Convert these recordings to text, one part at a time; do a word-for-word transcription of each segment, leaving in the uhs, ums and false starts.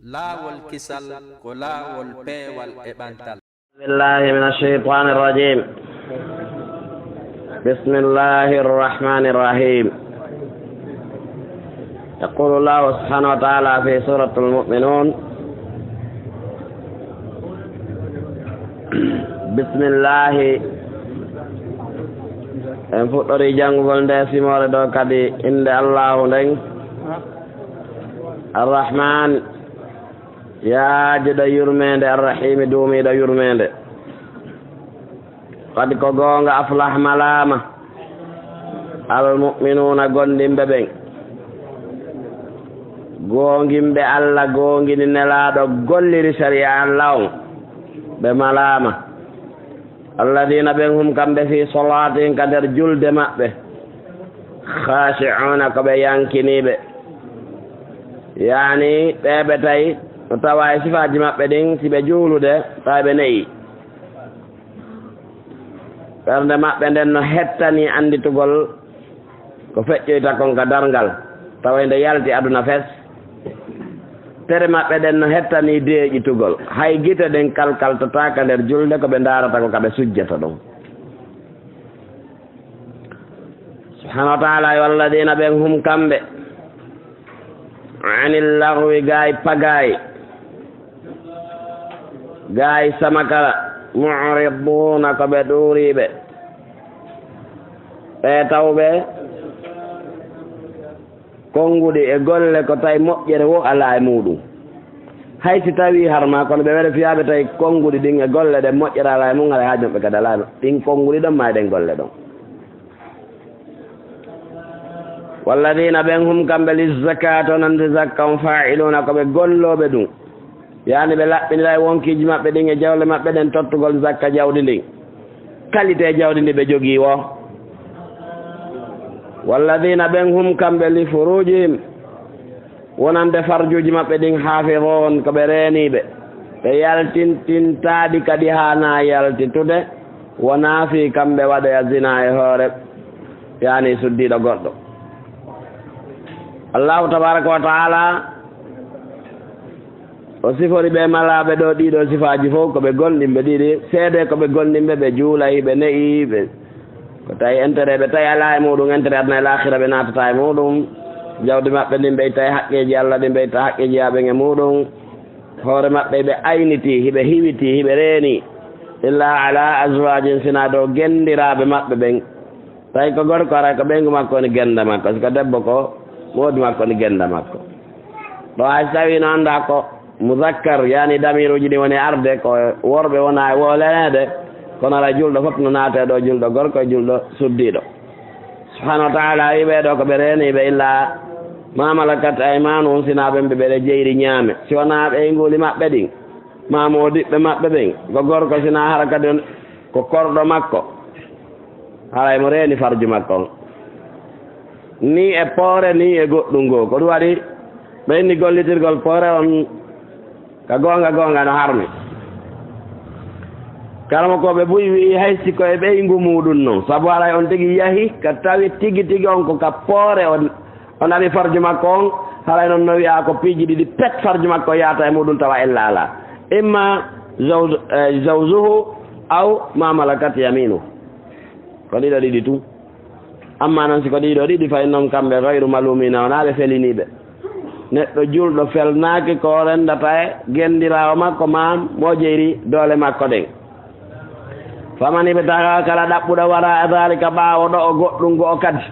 Laawol kisal ko laawol peewal e ɓantal. بالله من الشيطان الرجيم. بسم الله الرحمن الرحيم. يقول الله سبحانه وتعالى في سورة المؤمنون: بسم الله. En fuɗɗori janngugol nde simoore ɗo kadi innde Allaahu nden, Arrahman, yaajuɗo yurmeende, Arrahimi, duumiiɗo yurmeende. Kadi ko goonga, aflah, malaama, almu'minuuna, gomɗinɓe ɓen, goongimɓe Alla, goongini Nelaaɗo, golliri sariya Alla on, ɓe malaama. Alladina ɓen hum kamɓe fi solatihim ka nder julde maɓɓe, khashi'una ko ɓe yankiniiɓe, yaani ɓe ɓe tawi no tawa e sifaaji maɓɓe ɗin si ɓe juulude tawi ɓe ne'i. Ɓernde maɓɓe nden no hettani annditugol ko feƴƴoyta kon ka darngal, tawa nde yalti aduna fes. Tere maɓɓe ɗen no hettanii deeƴitugol, hay gite ɗen kalkaltataa ka nder julde, ko ɓe ndaarata ko ka ɓe sujjata ɗon. Subhaanahu wa taala yo, alladina ɓen hum kamɓe, anil lagwi, gaay pagaay, gaay samakara, mu'riduna, ko ɓe ɗuuriiɓe. Ɓe tawɓe konnguɗi e golle ko tawi moƴƴere wo alaa e muuɗum. Hay si tawii har maa kono ɓe were fiyaaɓe tawi konnguɗi ɗin e golle ɗen moƴƴere alaa e mum, haray haaju maɓɓe kadi alaa e ɗin konnguɗi ɗon maa e ɗen golle ɗon. Walladina ɓen hum kamɓe lizzakati, wonande zakka on, faa'iluna, ko ɓe gollooɓe ɗum. Yaani ɓe laɓɓinira e wonkiiji maɓɓe ɗin e jawle maɓɓe ɗen tottugol zakka jawdi ndin. Kalité jawdi ndi ɓe jogii wo. Walladina ɓen hum kamɓe li furujihim, wonande farjuuji maɓɓe ɗin, hafidun, ko ɓe reeniiɓe. Ɓe yaltintintaɗi kadi haanaa yaltitude, wonaa fii kamɓe waɗoya zina e hoore, yaani suddiiɗo goɗɗo. Allahu tabaraka wa taala o sifori ɓe malaaɓe ɗo ɗiɗo sifaaji fof, ko ɓe gomɗinɓe ɗiɗi, seede ko ɓe gomɗinɓe, ɓe juulay, ɓe ne'i, ɓe ko tawi intérêt ɓe tawi alaa e muuɗum, intérêt aduna e laakhira ɓe naatata e muuɗum, jawdi maɓɓe ndin ɓe itta e haqqeeji Allah ɗin, ɓe itta haqqeeji yaaɓen e muuɗum, hoore maɓɓe ɓe ayniti, hiɓe hiwiti, hiɓe reeni, illa ala azwajin, sinaa dow genndiraaɓe maɓɓe ɓen. Tawi ko gorko, haray ko ɓeyngu makko woni gennda makko, si ko debbo ko moodi makko woni gennda makko. Ɗo hay so tawii no anndaa ko muzakkar, yaani damiiruuji ɗin woni arde, ko worɓe wona e wooleneede, kono haray julɗo fof no naata e ɗo, julɗo gorko e julɗo suddiiɗo. Subhaanahu wa taala wi'i ɓee ɗo ko ɓe reeniiɓe, illa ma malakat aymanuhum, sinaa ɓen ɓe ɓe jeyri ñaame, si wonaa ɓeynguuli maɓɓe ɗin, maa moodiɓɓe maɓɓe ɓen, ko gorko, sinaa hara kadi on ko korɗo makko. Haray mo reeni farju makko on. Nii e poore, nii e goɗɗum goo. Ko ɗum waɗi ɓe inni gollitirgol poore on ka goonga goonga no harmi. Karamokooɓe buy wi'i hay si ko e ɓeyngu muuɗum non. Sabu haray on tigi yahi ka tawi tigi tigi on ko ka poore on, o naɓi farju makko on. Haray non no wi'a ko piiji ɗiɗi pet farju makko yaata e muuɗum tawa ella alaa. Imma zawj-, eh, zawjuhu aw ma malakat yaminu. Ko ɗiɗo ɗiɗi tun. Amma non si ko ɗiɗo ɗiɗi, fa innahum kamɓe gayru malumiina, wonaa ɓe feliniiɓe. Neɗɗo julɗo felnaaki ko renndata e genndiraawo makko maa mo jeyri doole makko ɗen. Faman ibtaga, kala ɗaɓɓuɗo wara daalika, ɓaawo ɗo o goɗɗum go'o kadi,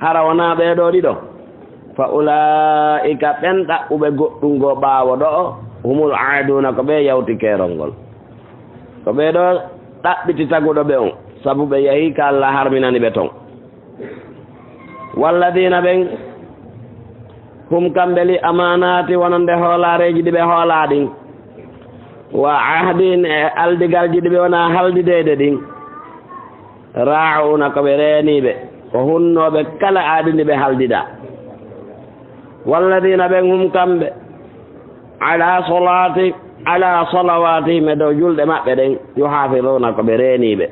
hara wonaa ɓee ɗoo ɗiɗo, fa ulaa'ika, ɓen ɗaɓɓuɓe goɗɗum goo ɓaawo ɗo, humul aaduuna, ko ɓe yawti keerol ngol. Ko ɓee ɗoo ɗaɓɓiti taguɗo ɓe on, sabu ɓe yahi ka Allah harminani ɓe ton. Walladiina ɓen, hum kamɓe li amaanaati wonande hoolaareeji ɗi ɓe hoolaa ɗin, wa ahdihim e aldigalji ɗi ɓe wona haldideede ɗin, raa'uuna ko ɓe reeniiɓe, ko hunnooɓe kala aadi ndi ɓe haldidaa. Walladiina ɓen hum kamɓe, ala solaati, ala solawaatihim e dow julɗe maɓɓe ɗen, yuhaafiduuna ko ɓe reeniiɓe.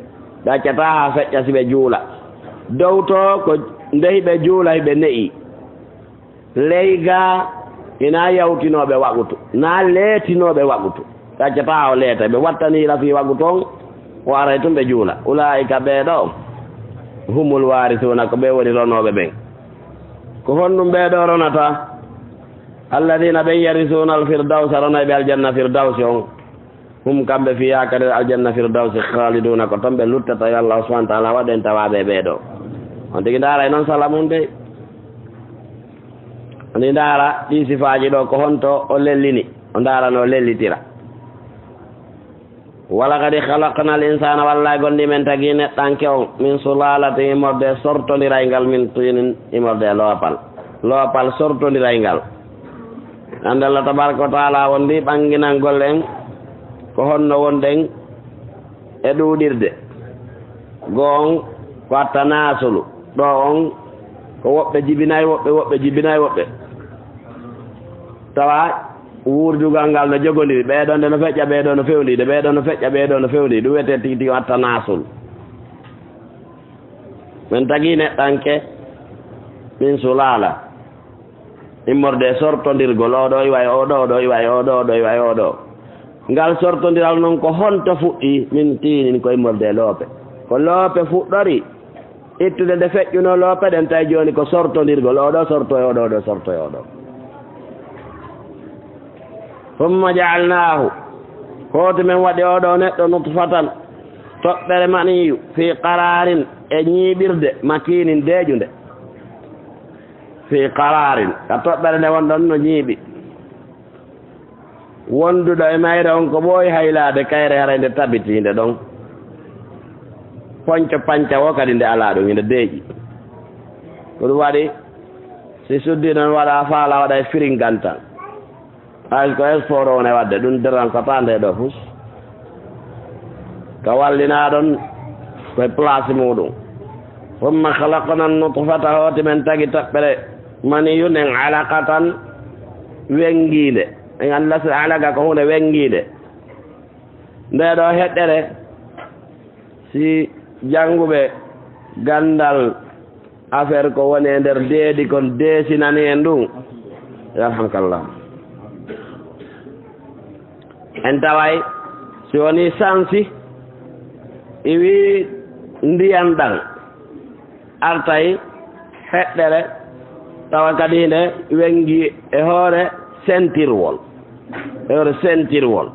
Ɓe accataa haa feƴƴa si ɓe juula. Dow to ko nde hiɓe juula hiɓe ne'i. Ley gaa hinaa yawtinooɓe waqutu. Na leetinooɓe waqutu. Accata o leeta, ɓe wattanii la fii waqutu on, o aray tun ɓe juula. Ulaa'ika ɓee ɗoo, humul waarisuuna, ko ɓe woni ronooɓe ɓen. Ko honɗum ɓee ɗoo ronata? Alladiina ɓen yarisuuna al firdawsa, ronay ɓe aljanna firdawsi on. Hum kamɓe fiihaa kadi aljanna firdawsi khaaliduuna, ko ton ɓe luttata, yo Allah subhaanahu wa ta'aalaa waɗu en tawaaɓe e ɓee ɗoo. On tigi ndaaray non sala mun dey. Ni ndaara ɗii sifaaji ɗoo, ko honto o lellini, o ndaara no lellitira. Walaqad khalaqnal insaana, wallay gondi men tagi neɗɗanke on, min sulaalatin, immorde e sortondiral ngal, min tiinin, immorde e loopal. Loopal sortondiral ngal. Annde Allah tabaaraka wa ta'aalaa wondi ɓanginangol en ko honno wonɗen e ɗuuɗirde. Goo on ko attanaasulu. Ɗoo on ko woɓɓe jibinay woɓɓe, woɓɓe jibinay woɓɓe. Tawa wuurdugal ngal no jogondiri, ɓee ɗoo nde no feƴƴa, ɓee ɗoo no fewndii, ɓee ɗoo no feƴƴa, ɓee ɗoo no fewndii. Ɗum wiyetee tigi tigi on attanaasul. Men tagi neɗɗanke min sulaala. Immorde e sortondirgol, oo ɗoo iwa e oo ɗoo, oo ɗoo iwa e oo ɗoo, oo ɗoo iwa e oo ɗoo. Ngal sortondiral non ko honto fuɗɗii? Min tiinin, ko immorde e loope. Ko loope fuɗɗori ittude nde feƴƴunoo loope ɗen, tawi jooni ko sortondirgol, oo ɗoo sorto e oo ɗoo, oo ɗoo sorto e oo ɗoo. Summa ja'alnaahu, hooti men waɗi oo ɗoo neɗɗo nutfatan, toɓɓere maniyu, fii qaraarin, e ñiiɓirde, makiinin, deeƴunde. Fii qaraarin, ka toɓɓere nde wonɗon no ñiiɓi. Wonduɗo e mayre on ko ɓooyi haylaade, kayre haray nde tabitiinde ɗon. Ponco panca wo kadi nde alaa ɗum, inde deeƴi. Ko ɗum waɗi, si suddi noon waɗa faala, waɗa e firingantal. Hay ko sport woni waɗde, ɗum dérange ata nde ɗo fus. Ka wallinaa ɗon koye place muɗum. Summa khalaqna nutfata, hooti men tagi toɓɓere maniyu nden alaqatan, wenngiinde. En anndi lasde alaqa ko huunde wenngiinde. Nde ɗo heɗɗere, si jannguɓe ganndal affaire ko woni e nder deedi kon deesinani en ɗum. Yarhamkallah. En taway si woni sansi, iwi ndiyan ɗan artay heɗɗere, tawa kadi nde wenngi e hoore sentirwol, e hoore sentirwol.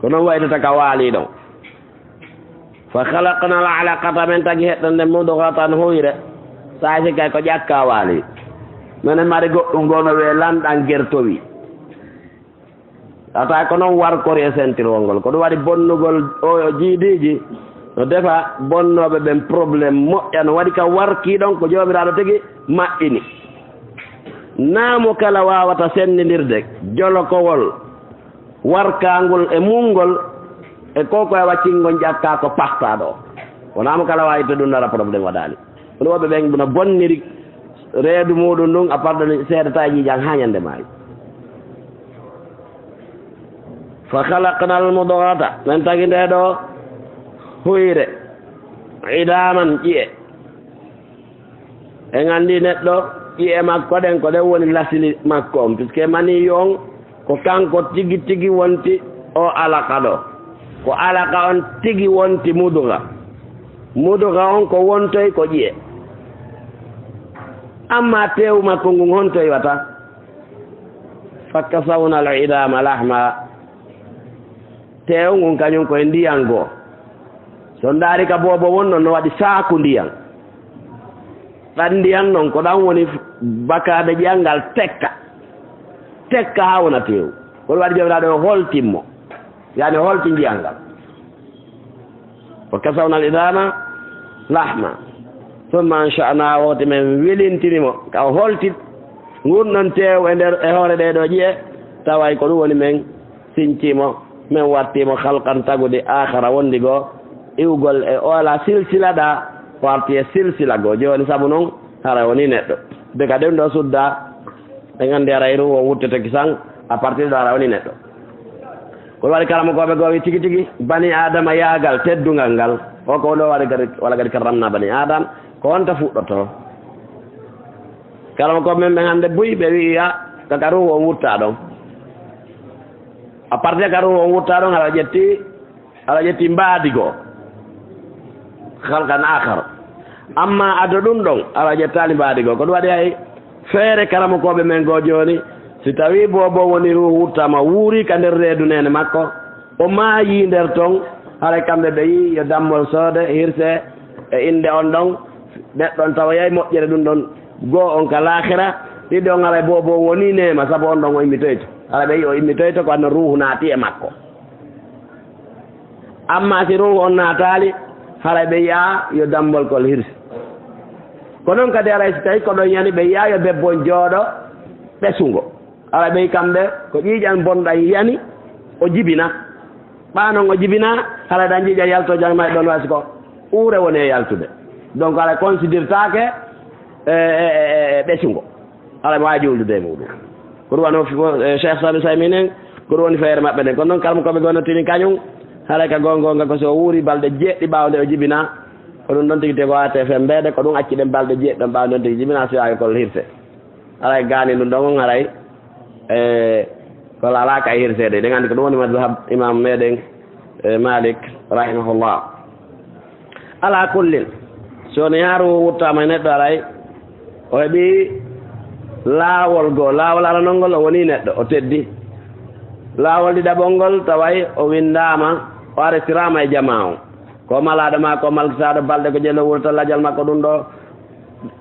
Ko noon waytata ka waali ɗon. Fa khalaqna al alaqata, men tagi heɗɗere nde mudghatan, huyre. Saa si kay ko ƴakka waali. Mene mari goɗɗum gono wi'e lanɗan gertowi. Ata ko noon warkori e sentirwol ngol. Ko ɗum waɗi bonnugol o, o jiidiiji. No defa bonnooɓe ɓen problème moƴƴa. No waɗi ka warki ɗon ko Joomiraaɗo tigi maɓɓini. Naa mo kala waawata senndindirde jolokowol warkaangol e mungol e ko ko e waccingol ƴakka ko pahtaa ɗo. Wonaa mo kala waawi to ɗum nara problème waɗaali. Kono woɓɓe ɓen no bonniri reedu muɗum ndun, a pardoni seeɗa tawi ƴiiƴan haa ñande maayi. Fa khalaqna al mudghata, men tagi nde ɗo huyre, idaman, ƴi'e. En anndi neɗɗo, ƴi'e makko ɗen ko ɗen woni lasili makko on, puisque maniyu on ko kanko tigi tigi wonti o alaqa ɗo. Ko alaqa on tigi wonti mudgha. Mudgha on ko wontoy ko ƴi'e. Amma teewu makko ngun honto iwata? Fa kasawna al idama lahma. Teewu ngun kañum koye ndiyan goo. So ndaari ka boobo won ɗon no waɗi saaku ndiyan. Ɗan ndiyan non ko ɗan woni bakaade ƴiyan ngal tekka. Tekka haa wona teewu. Ko ɗum waɗi Joomiraaɗo o holtimmo. Yani o holti ndiyan ngal. Wa kasawna al idama lahma. Thumma ansha'na, woti men welintini mo. Ka o holti ngun ɗon teewu e nder, e hoore ɗee ɗoo ƴi'e. Taway ko ɗum woni men sincii mo, men wattii mo khalqan, tagudi, akhara, wondi goo, iwgol e ola silsila ɗa, parti e silsila goo. Jooni sabu non, hara woni neɗɗo. De ka ɗum ɗoo sudda, en anndi hara e ruuhu o wuttete kisan, à partir de hara woni neɗɗo. Ko waɗi karamokooɓe goo wi tigi tigi, bani Aadama yaagal teddungal ngal, o ko ɗo waɗi gadi, wala gadi karramna bani Aadama, ko honto fuɗɗotoo? Karamokooɓe men ɓen hannde buy, ɓe wi'i, a, ka ka ruuhu on wuttaa ɗon. À partir de ka ruuhu on wurta ɗon, aɗa ƴetti, aɗa ƴetti mbaadi goo. Khalqan akhar. Amma ado ɗum ɗon, aɗa ƴettaali mbaadi goo. Ko ɗum waɗi hay feere karamokooɓe men goo jooni, si tawii boobo woni ruuhu wurtaama wuuri ka nder reedu neene makko, o maayii nder ton, haray kamɓe ɓe yi'i yo dammol soode, hirse, e innde on ɗon, neɗɗo on tawoyay moƴƴere ɗum ɗon, goo on ka laakhira, ɗiɗi on haray boobo wonii neema, sabu on ɗon o immitoyto. Haray ɓe yi'i o immitoyto ko anno ruuhu naati e makko. Amma si ruuhu on naataali, haray ɓe yi'a yo dammol kol hirsi. Ko non kadi haray si tawii ko ɗon yani, ɓe yi'a yo bebbo on jooɗo ɓesungo. Haray ɓe yi'i kamɓe ko ƴiiƴan bonɗan yani, o jibina. Ɓaa non o jibina, haray ɗan ƴiiƴan yaltoo jam may ɗon wasi ko uure woni e yaltude. Donc haray considertaake e, e, e, e ɓesungo. Haray mi waawi juuldude e muuɗum. Ko ɗum wano fi-, eh, Cheikh Sabi Saymin en, ko ɗum woni feere maɓɓe nden. Kono noon, kala mo ko ɓe gonnotini kañum, haray ka goonga goonga ko so o wuuri balɗe jeeɗiɗi ɓaawo nde o jibinaa, ko ɗum ɗon tigi tigi ko A T F M mbeede, ko ɗum acci ɗen balɗe jeeɗiɗi ɗon ɓaawo nde on tigi jibinaa, so yaaki kol hirse. Haray gaani ɗum ɗon on, haray, eh, ko alaa ka e hirseede. Eɗen anndi ko ɗum woni madhhab Imam meɗen, eh, Malik, rahimahullah. Alaa kullin, so woni haa ruuhu wuttaama e neɗɗo, haray o heɓii laawol goo. Laawol aranol ngol, o wonii neɗɗo, o teddii. Laawol ɗiɗaɓol ngol, taway o winndaama, o arestiraama e jamaa on. Ko malaaɗo maa, ko malkitaaɗo balɗe, ko jelo wurta lajal makko ɗum ɗoo.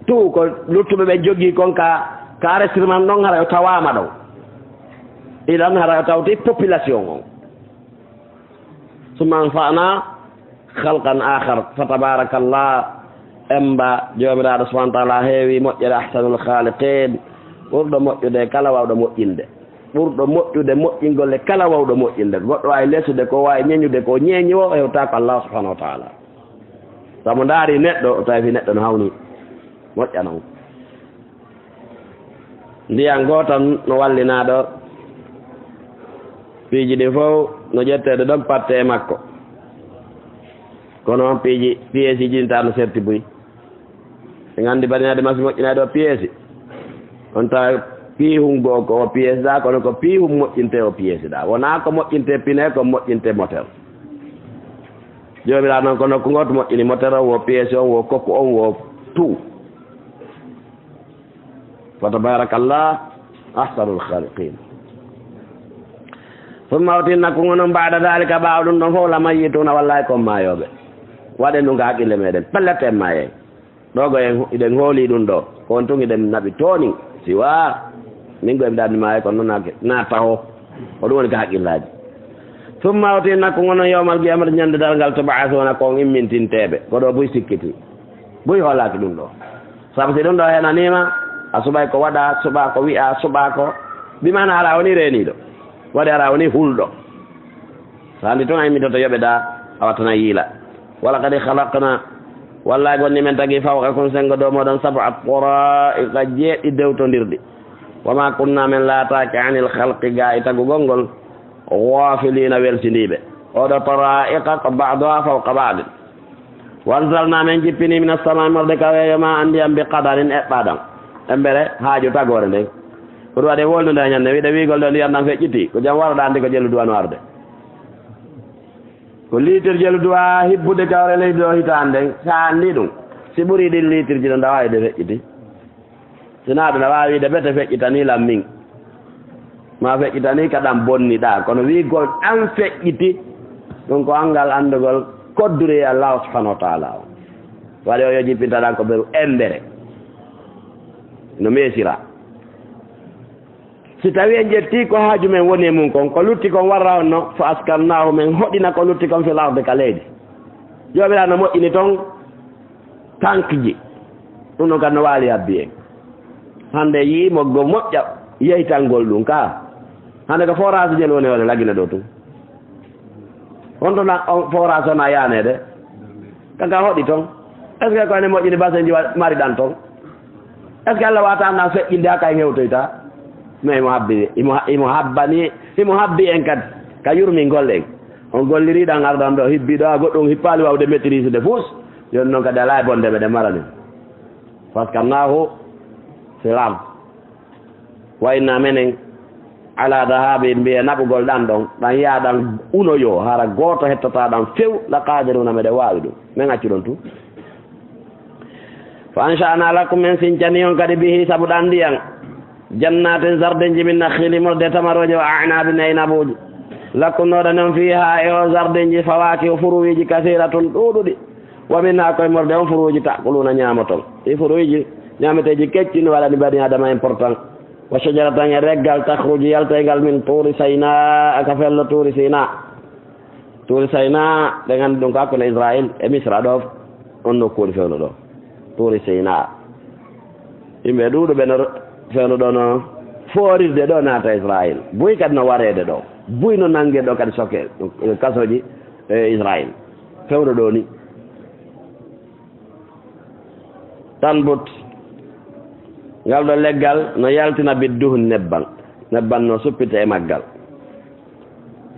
Tout ko luttuɓe ɓe jogii kon ka, ka arrestiraama ɗon, haray o tawaama ɗon. Ilan haray o tawti population on. Summa ansha'na khalqan akhar. Fa tabarakallah. Emba Joomiraaɗo subhanahu wa ta'ala heewi moƴƴere, ahsanul khaliqin. Ɓurɗo moƴƴude e kala waawɗo moƴƴinde. Ɓurɗo moƴƴude moƴƴingol e kala waawɗo moƴƴinde. Goɗɗo waawi lesude ko, waawi ñeñude ko, ñeeñi o hewtaako Allah subhanahu wa ta'ala. Sabu ndaari neɗɗo, o tawi fi neɗɗo no hawni. Moƴƴa non. Ndiyan gootan no wallinaa ɗo. Piiji ɗin fow no ƴetteede ɗon patte e makko. Kono on piiji, piyeesiiji ɗin taa no serti buy. En anndi banndiraaɓe, masi moƴƴinaa ɗo piyeesi. On tawa piihun goo ko o piyeesiɗaa, kono ko piihun moƴƴinte o piyeesiɗaa. Wonaa ko moƴƴinte pine, ko moƴƴinte moteur. Joomiraaɗo non ko nokku gooto moƴƴini moteur on, wo piyeesi on, wo kokku on, wo tout. Fa tabarakallah, ahsanul khaliqin. Summa o tinna ko ngonon ba'da dhalika, ɓaawo ɗum ɗon fof, la mayyituna, wallahi ko on maayooɓe. Waɗen ɗum ka haqqille meɗen, pellet en maayay. Ɗo ko en, iɗen hooli ɗum ɗo, ko on tun iɗen naɓi toonin, siwa min ko en ɗanni maaye, kono noon naake, na taho. Ko ɗum woni ka haqqillaaji. Summa o tinna ko ngonon yawmal qiyamati, ñande darngal, tub'asuna, ko on immintinteeɓe. Ko ɗo buy sikkiti. Buy hoolaaki ɗum ɗo. Sabu si ɗum ɗo henaniima, a suɓay ko waɗa, suɓa ko wi'a, suɓa ko, bi maana hara woni reeniiɗo. Waɗi hara woni hulɗo. So anndi tun a immintoto yoɓeɗaa, a wattana yiila. Wa laqad khalaqna, wallahi gonni men tagi, fawqakum, senngo dow mooɗon, sab'a tara'iqa, jeeɗiɗi dewtondirɗi. Wa ma kunna, men laataaki, anil khalqi, ga e tagugol ngol, ghafilina, welsindiiɓe. Oɗo tara'iqa ko ba'duha fawqa ba'din. Wa anzalna, men jippini, minas samaa'i, morde ka weeyo, ma'an, ndiyam, bi qadarin, eɓɓaaɗam. Embere haaju tagoore nden. Ko ɗum waɗi wolnude ñande, wiide wiigol ɗo ndiyam ɗam feƴƴiti, ko jam waroɗaa, anndi ko jelu duwano arde. Ko liitir jelu duwa hibbude ka hoore leydi ɗo hitaande nden, so a anndi ɗum, si ɓurii ɗin liitirji ɗon, ɗa waawi de feƴƴiti. Sinaa ɗum, a waawi wiide bete feƴƴitanii lan min. Ma feƴƴitanii ka ɗan bonniɗaa. Kono wiigol ɗan feƴƴiti, ɗum ko anngal anndugol kodduri e Allaahu subhanahu wa taala on. Waɗi o yo jippinta ɗan ko beru embere. No meesiraa. Si tawii en ƴettii ko haaju men woni e mun kon, ko lutti kon warra on no, fa askannaahu, men hoɗina ko lutti kon fil ardi ka leydi. Joomiraaɗo no moƴƴini ton, tankji. Ɗum ɗon kadi no waali habbi en. Hannde yi'i moggo moƴƴa yeytangol ɗum ka. Hannde ko forage jelu woni hoore Lagine ɗo tun. Honto na on forage on a yaneede? Kanka hoɗi ton. Est-ce que ko ene moƴƴini basenji wa-, mari ɗan ton? Est-ce que Allah wata na feƴƴinde haa kay hewtoyta? Mais imo habbi, imo ha-, imo habbani, imo habbi en kadi. Ka yurmingol en. On golliri ɗan ardan ɗo, hibbi ɗo, a goɗɗum hippaali wawde maîtrise de fus. Yon non kadi alaa e bonde meɗen marani. Parce que annahu fil ard. Wa inna menen Ala dahabi, mbiye naɓugol ɗan ɗon, ɗan yaa ɗan unoyo, hara gooto hettata ɗan few, la qadiruna, meɗen waawi ɗum. Men accu ɗon tu. Fa ansha'na lakum, men sincani on kadi bihi, sabu ɗan ndiyan, jannatin, zardenji, min nakhili, morde tamarooje, wa a'nabin, e inabuuji. Lakum, no ɗanen on, fiha, e o zardenji, fawakihu, furuwiji, kathiratun, ɗuuɗuɗi. Wa minha, koye morde on furuwiji, ta'kuluna, ñaamoton. Ɗi furuwiji, ñaameteeji kecci, no waɗani bani Adama important. Wa shajaratan, e leggal, takhruju, yaltaygal, min turi Sayna, ka fello turi Sina. Turi Sayna, ɗen anndi ɗum ko hakkunde Israil e Misra ɗo, on nokkuure fewndo ɗo. Turi Sayna. Yimɓe ɗuuɗuɓe no fewndo ɗo no foorirde ɗo naata Israil. Buy kadi no wareede ɗo. Buy no nannge ɗo kadi soke, kasoji, e Israil. Fewndo ɗo ni. Tanbut, ngal ɗo leggal no yaltina bidduhun nebban. Nebban no suppita e maggal.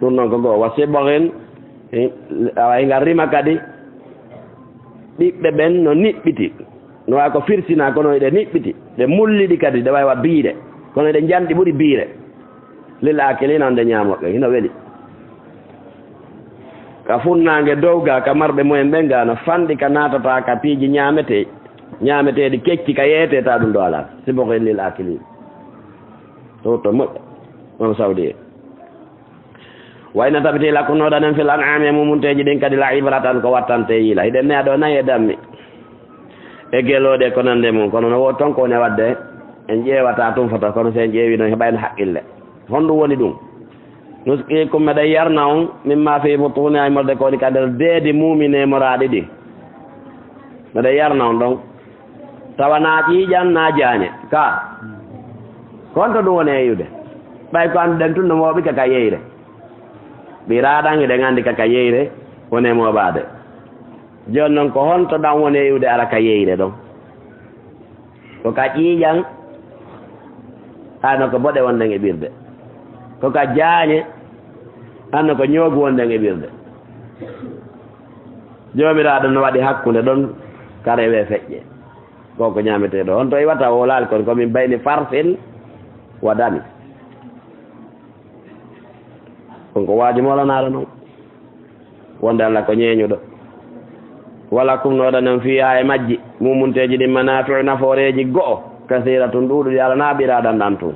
Ɗum noon ko goo. Wa sibghin, hi-, awa hinga rima kadi, ɓiɓɓe ɓen no niɓɓiti. No wayi ko firsina, kono hiɗe niɓɓiti. Ɗe mulliɗi kadi, ɗe wayi wa biire. Kono hiɗe njanɗi ɓuri biire. Lil akilina, on nde ñaamooɓe, hino weli. Ka funnaange dow ga, ka marɓe mumen ɓen ga, no fanɗi ka naatata ka piiji ñaametee-, ñaameteeɗi kecci ka yeetee ta ɗum ɗo alaa. Sibghin lil akilin. To, to moƴƴa. On sawdi e. Wa inna tabiti lakum, no ɗanen fil an'ami, e mumunteeji ɗin kadi la ibratan, ko wattante yiila. Hiɗen neya ɗo nayi e dammi. E gelooɗe ko nande mum, kono no wo ton ko woni wadde, en ƴeewata tun foto, kono si en ƴeewi non heɓayno haqqille. Honɗum woni ɗum? Nusqikum, meɗen yarna on, mimma fi butuni, ay morde ko woni ka nder deedi muumine moraaɗi ɗin. Meɗen yarna on ɗon. Tawa na ƴiiƴan, na jaañe. Ka. Ko honto ɗum woni e yi'ude? Ɓay ko annduɗen tun no mooɓi ka ka yeyre. Ɓiraaɗan hiɗen anndi ka ka yeyre, woni e mooɓaade. Jooni non, ko honto ɗan woni e iwde ara ka yeyre ɗon? Ko ka ƴiiƴan, hano ko boɗe wonɗen e ɓirde. Ko ka jaañe, hano ko ñoogu wonɗen e ɓirde. Joomiraaɗo no waɗi hakkunde ɗon ka rewe feƴƴe. Ko ko ñaametee ɗo. Honto iwata o laali kon ko min bayni farsin wa dami. On ko waaju molanaaɗo non. Wonde Allah ko ñeeñuɗo. Walakum, no ɗanen on, fiha, e majji, mumunteeji ɗin, manafi'u, nafooreeji go'o, kasiratun, ɗuuɗuɗi, ala na ɓiraaɗan ɗan tun.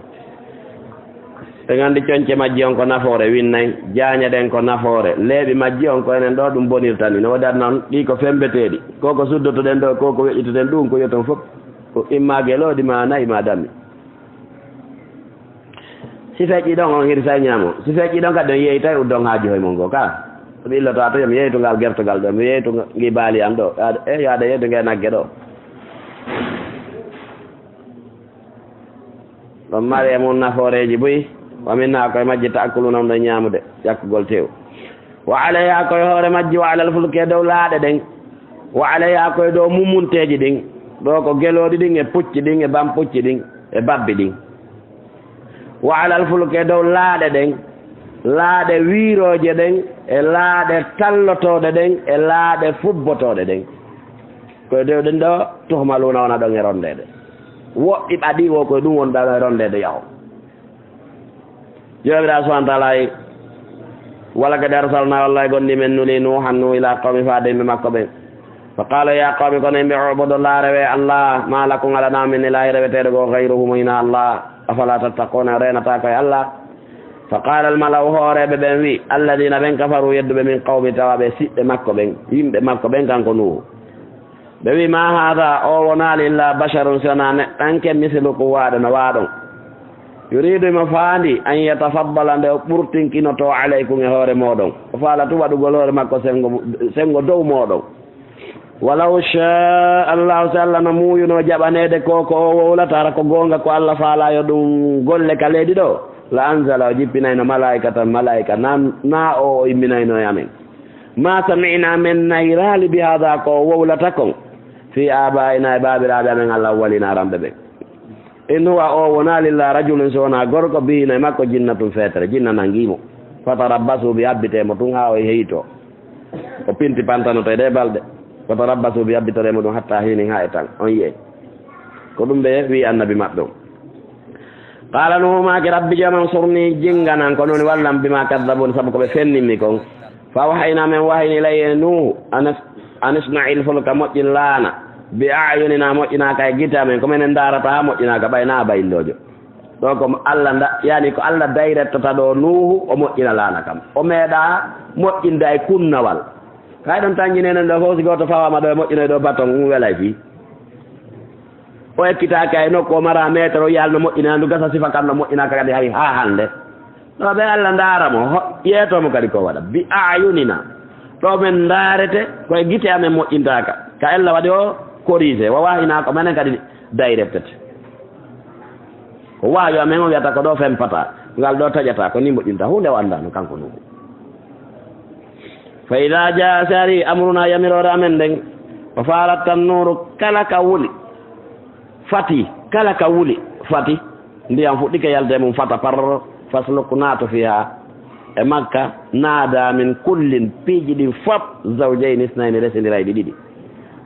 En anndi coñce majji on ko nafoore, winnay, jaañe ɗen ko nafoore, leeɓi majji on ko enen ɗo ɗum bonirta ni. No waɗi aduna on, ɗi ko fembeteeɗi. Ko ko suddotoɗen ɗo, ko ko weƴƴitoɗen ɗum, ko yoton fof. Ko imma gelooɗi ma nayi ma dammi. Si feƴƴi ɗon, on hirsa ñaamo. Si feƴƴi ɗon kadi, on yeeytay uddon haaju hoy mon goo ka. Mi illoto to, yo mi yeeytu ngal gertogal ɗo, mi yeeytu ngi baali am ɗo. Yaade, eh, yaade yeeytu nge nagge ɗo. Ɗon mari e mum nafooreeji buy. Wa minha, koye majji, ta'kuluna, on ɗon ñaamude, ƴakkugol tew. Wa alayha, ko e hoore majji, wa alal fulki, e dow laaɗe ɗen. Wa alayha, ko e dow mumunteeji ɗin. Ɗo ko gelooɗi ɗin, e pucci ɗin, e bampucci ɗin, e babbi ɗin. Wa alal fulki, e dow laaɗe ɗen, laaɗe wiirooje ɗen, e laaɗe tallotooɗe ɗen, e laaɗe fubbotooɗe ɗen. Ko e dow ɗen ɗo, tuhmaluuna, wona ɗon e ronndeede. Woɗɗi ɓaɗi wo, ko e ɗum woni ɗon e ronndeede yaho. Joomiraaɗo subhaanahu wa ta'aala wi, "Wa laqad arsalnaa, wallaahi gonɗii men nuli Nuuhan, Nuuhu, ilaa qawmihi, faade yimɓe makko ɓen. Fa qaala, yaa qawmi, kono yimɓe, u'budu Llaaha, rewee Allah, maa lakum, alanaa min ilaahin, reweteeɗo goo, gayruhu, mo hinaa Allah. Afalaa tattaquuna, reenataa koye Allah?" Fa qaala al mala'u, hooreeɓe ɓen wi, alladiina, ɓen, kafaruu, yedduɓe, min qawmihi, tawaaɓe siɓɓe makko ɓen, yimɓe makko ɓen, kanko Nuuhu. Ɓe wi, "Maa haadaa, o wonaali, illaa basharun, si wanaa neɗɗanke, mislukum, waaɗo no waaɗon. Yuriidu, himo faandi, an yatafaddala, nde o ɓurtinkinotoo, alaykum, e hoore mooɗon." O faala tun waɗugol hoore makko senngo, senngo dow mooɗon. "Walaw shaa Allaahu, si Allah no muuyunoo jaɓaneede ko, ko o wowlata, hara ko goonga ko Allah faalaa yo ɗum golle ka leydi ɗo, la anzala, o jippinayno malaa'ikatan, malaa'ika, na, na o, o imminayno e amen. Maa sami'naa, men nayraali, bi haadaa, ko o wowlata kon, fii aabaa'inaa, e baabiraaɓe amen, al awwaliina, aranɓe ɓen. In huwa, o wonaali, illaa rajulun, si wanaa gorko, bihi, no e makko, jinnatun, feetere, jinna nangii mo. Fatarabbasuu bihi, habbitee mo tun haa o heytoo." O pinti pantanoto e ɗee balɗe. "Fatarabbasuu bihi, habbitoree mo ɗum, hattaa hiinin, haa e tan." On yi'ay. Ko ɗum ɓe wi annabi maɓɓe on. Qala Nuhu maaki, "Rabbi Joomi am, surni, jinnganan, ko non wallam, bima kaddabun, sabu ko ɓe fennimmi kon." Fa awhayna, men wahayni, ilayhi, e Nuhu, an is-, an isna'il fulka, moƴƴin laana, bi a'yunina, moƴƴinaaka e gite amen, ko menen ndaarata haa moƴƴinaaka, ɓay na bayilloojo. Ɗo ko Allah nda-, yani ko Allah dayrettata ɗo Nuhu, o moƴƴina laana kam. O meeɗa moƴƴinde ay kunnawal. Kay ɗon tanjinenen ɗo fof, si gooto fawaama ɗo e moƴƴinoy ɗo baton, ɗum welay fii. O ekkitaaki hay nokku, o mara meetere, o yiya no moƴƴina, ndu gasa sifa kan no moƴƴinaaka kadi hay haa hannde. Ɗo ɓe Allah ndaara mo, ho-, yeeto mo kadi ko waɗa. Bi a'yunina. Ɗo men ndaarete, ko e gite amen moƴƴintaaka. Ka Allah waɗi o corrigé, wa wahayna ko menen kadi dayrettete. Ko wahyu amen o wiyata ko ɗo fempata, ngal ɗo taƴata, ko ni moƴƴinta. Huunde o anndaano kanko Nuhu. Fa idaa jaa, si ari, amruna, yamiroore amen nden, wa faarat tannuuru, kala ka wuli, fati, kala ka wuli, fati, ndiyam fuɗɗike yalde mum, fata par, fasluk, naatu, fiihaa, e makka, naada min kullin, piiji ɗin fop, zawjayni isnayni, resindirayɗi ɗiɗi.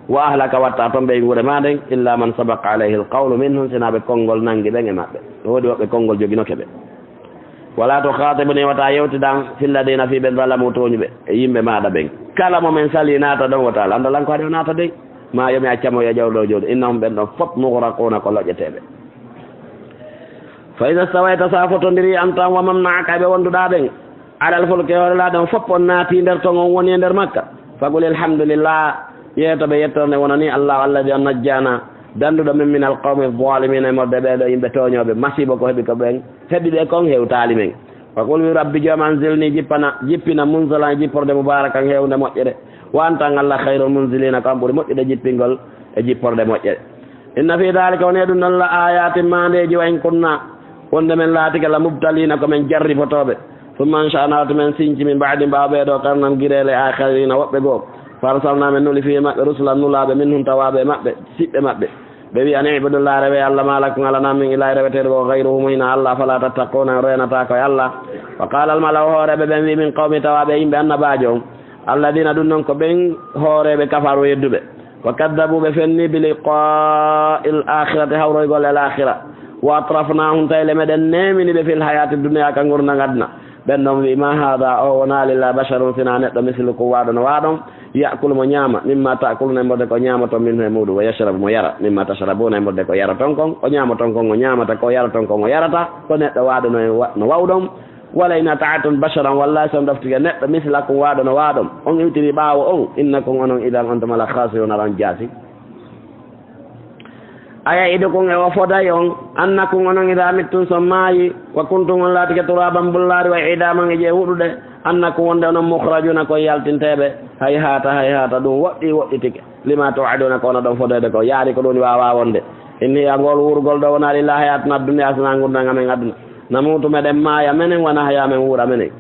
Wa ahlaka, watta ton ɓe e nguure maa nden, illa man sabaqa alayhi alqawlu minhum, sinaa ɓe konngol nangi ɓen e maɓɓe. No woodi woɓɓe konngol joginoke ɓe. Wala tukhatibni, wata yewtidan, fi lladina, fii ɓe zalamu, tooñuɓe, e yimɓe maaɗa ɓen. Kala mo men sali naata ɗon, wata landalan ko haɗi o naata dey. Ma yo mi acca mo yo jawɗo jawɗo. Innahum, ɓen ɗon fop, mughraquna, ko loƴƴeteeɓe. Fa iza stawayta, sa fotondiri an tan wa man ma'aka, e ɓe wonduɗa ɓen, alal fulki, e hoore laaɗe on fop, on naati nder ton, on woni e nder makka. Faqul alhamdulillah, yeeto ɓe yettorde wonani Allah, alladhi, on najjana, danduɗo men min alqawmi zalimina, e morde ɓeɗo yimɓe tooñooɓe, masiibo ko heɓi ko ɓen. Heɓi ɓe kon hewtaali men. Wa qul, wi, Rabbi Joomi, anzilni, jippana, jippina, munzalan, e jipporde, mubarakan, heewnde moƴƴere. Wa anta, an Allah, khayrul munzilina, ko an ɓuri moƴƴude jippingol e jipporde moƴƴere. Inna fi dhalika, woni e ɗum ɗon, la ayatin, maandeeji, wa in kunna, wonde men laatike, la mubtalina, ko men jarrifotooɓe. Thumma ansha'na, to men sinci, min ba'di, ɓaawo ɓee ɗoo, qarnan, gireele, akharina, woɓɓe goo. Fa arsalna, men nuli, fihi, maɓɓe, rusulan, nulaaɓe, minhum, tawaaɓe e maɓɓe, siɓɓe maɓɓe. Ɓe wi'i, an i'budullaha, rewe Allah, ma lakum, alaa min ilahin, reweteeɗo ko gayruhu, mo hinaa Allah, afala tattaquna, on reenataako e Allah. Wa qala al mala'u, hooreeɓe ɓen wi'i, min qawmi, tawaaɓe e yimɓe annabaajo on, alladina, ɗum non ko ɓen hooreeɓe, kafaru, yedduɓe, wa kaddabu, ɓe fenni, bi liqa'il akhirati, hawroygol e laakhira, wa atrafnahum, tawi le meɗen neemini ɓe, fil hayati dunya, ka ngurndan aduna. Ɓen ɗon wi'i, ma hada, o wonaali, illa basharun, sina neɗɗo, mislukum, waaɗo no waaɗon, ya'kulu, mo ñaama, mimma ta'kuluna, e mborɗe ko ñaamoton, minhu, e muɗum, wa yashrabu, mo yara, mimma tashrabuna, e mborɗe ko yaroton kon, o ñaamoton kon, o ñaamata, ko yaroton kon, o yarata, ko neɗɗo waaɗo no wa-, no wawɗon. Wala in ata'tum basharan, wallahi, si on ɗoftike neɗɗo, mislakum, waaɗo no waaɗon, on iwtiri ɓaawo on, innakum, onon, idan, on tuma, la khasiruna, on jaasi. Aya'idukum, e o foday on, annakum, onon, idha mittum, si on maayi, wa kuntum, on laatike, turaban, bullaari, wa idhaman, e jey huɗuɗe, annakum, wonde onon, mukhrajuna, ko yaltinteeɓe. Hayhata, hayhata, ɗum woɗɗi, woɗɗitike. Lima tu'aduna, ko onon ɗon fodoyde ko, yaani ko ɗum waawaa wonde. In hiya, ngol wuurgol ɗo, wonaa illa hayatuna dunya, sinaa ngurndan amen aduna. Namutu, meɗen maaya menen, wa nahya, men wuura menen.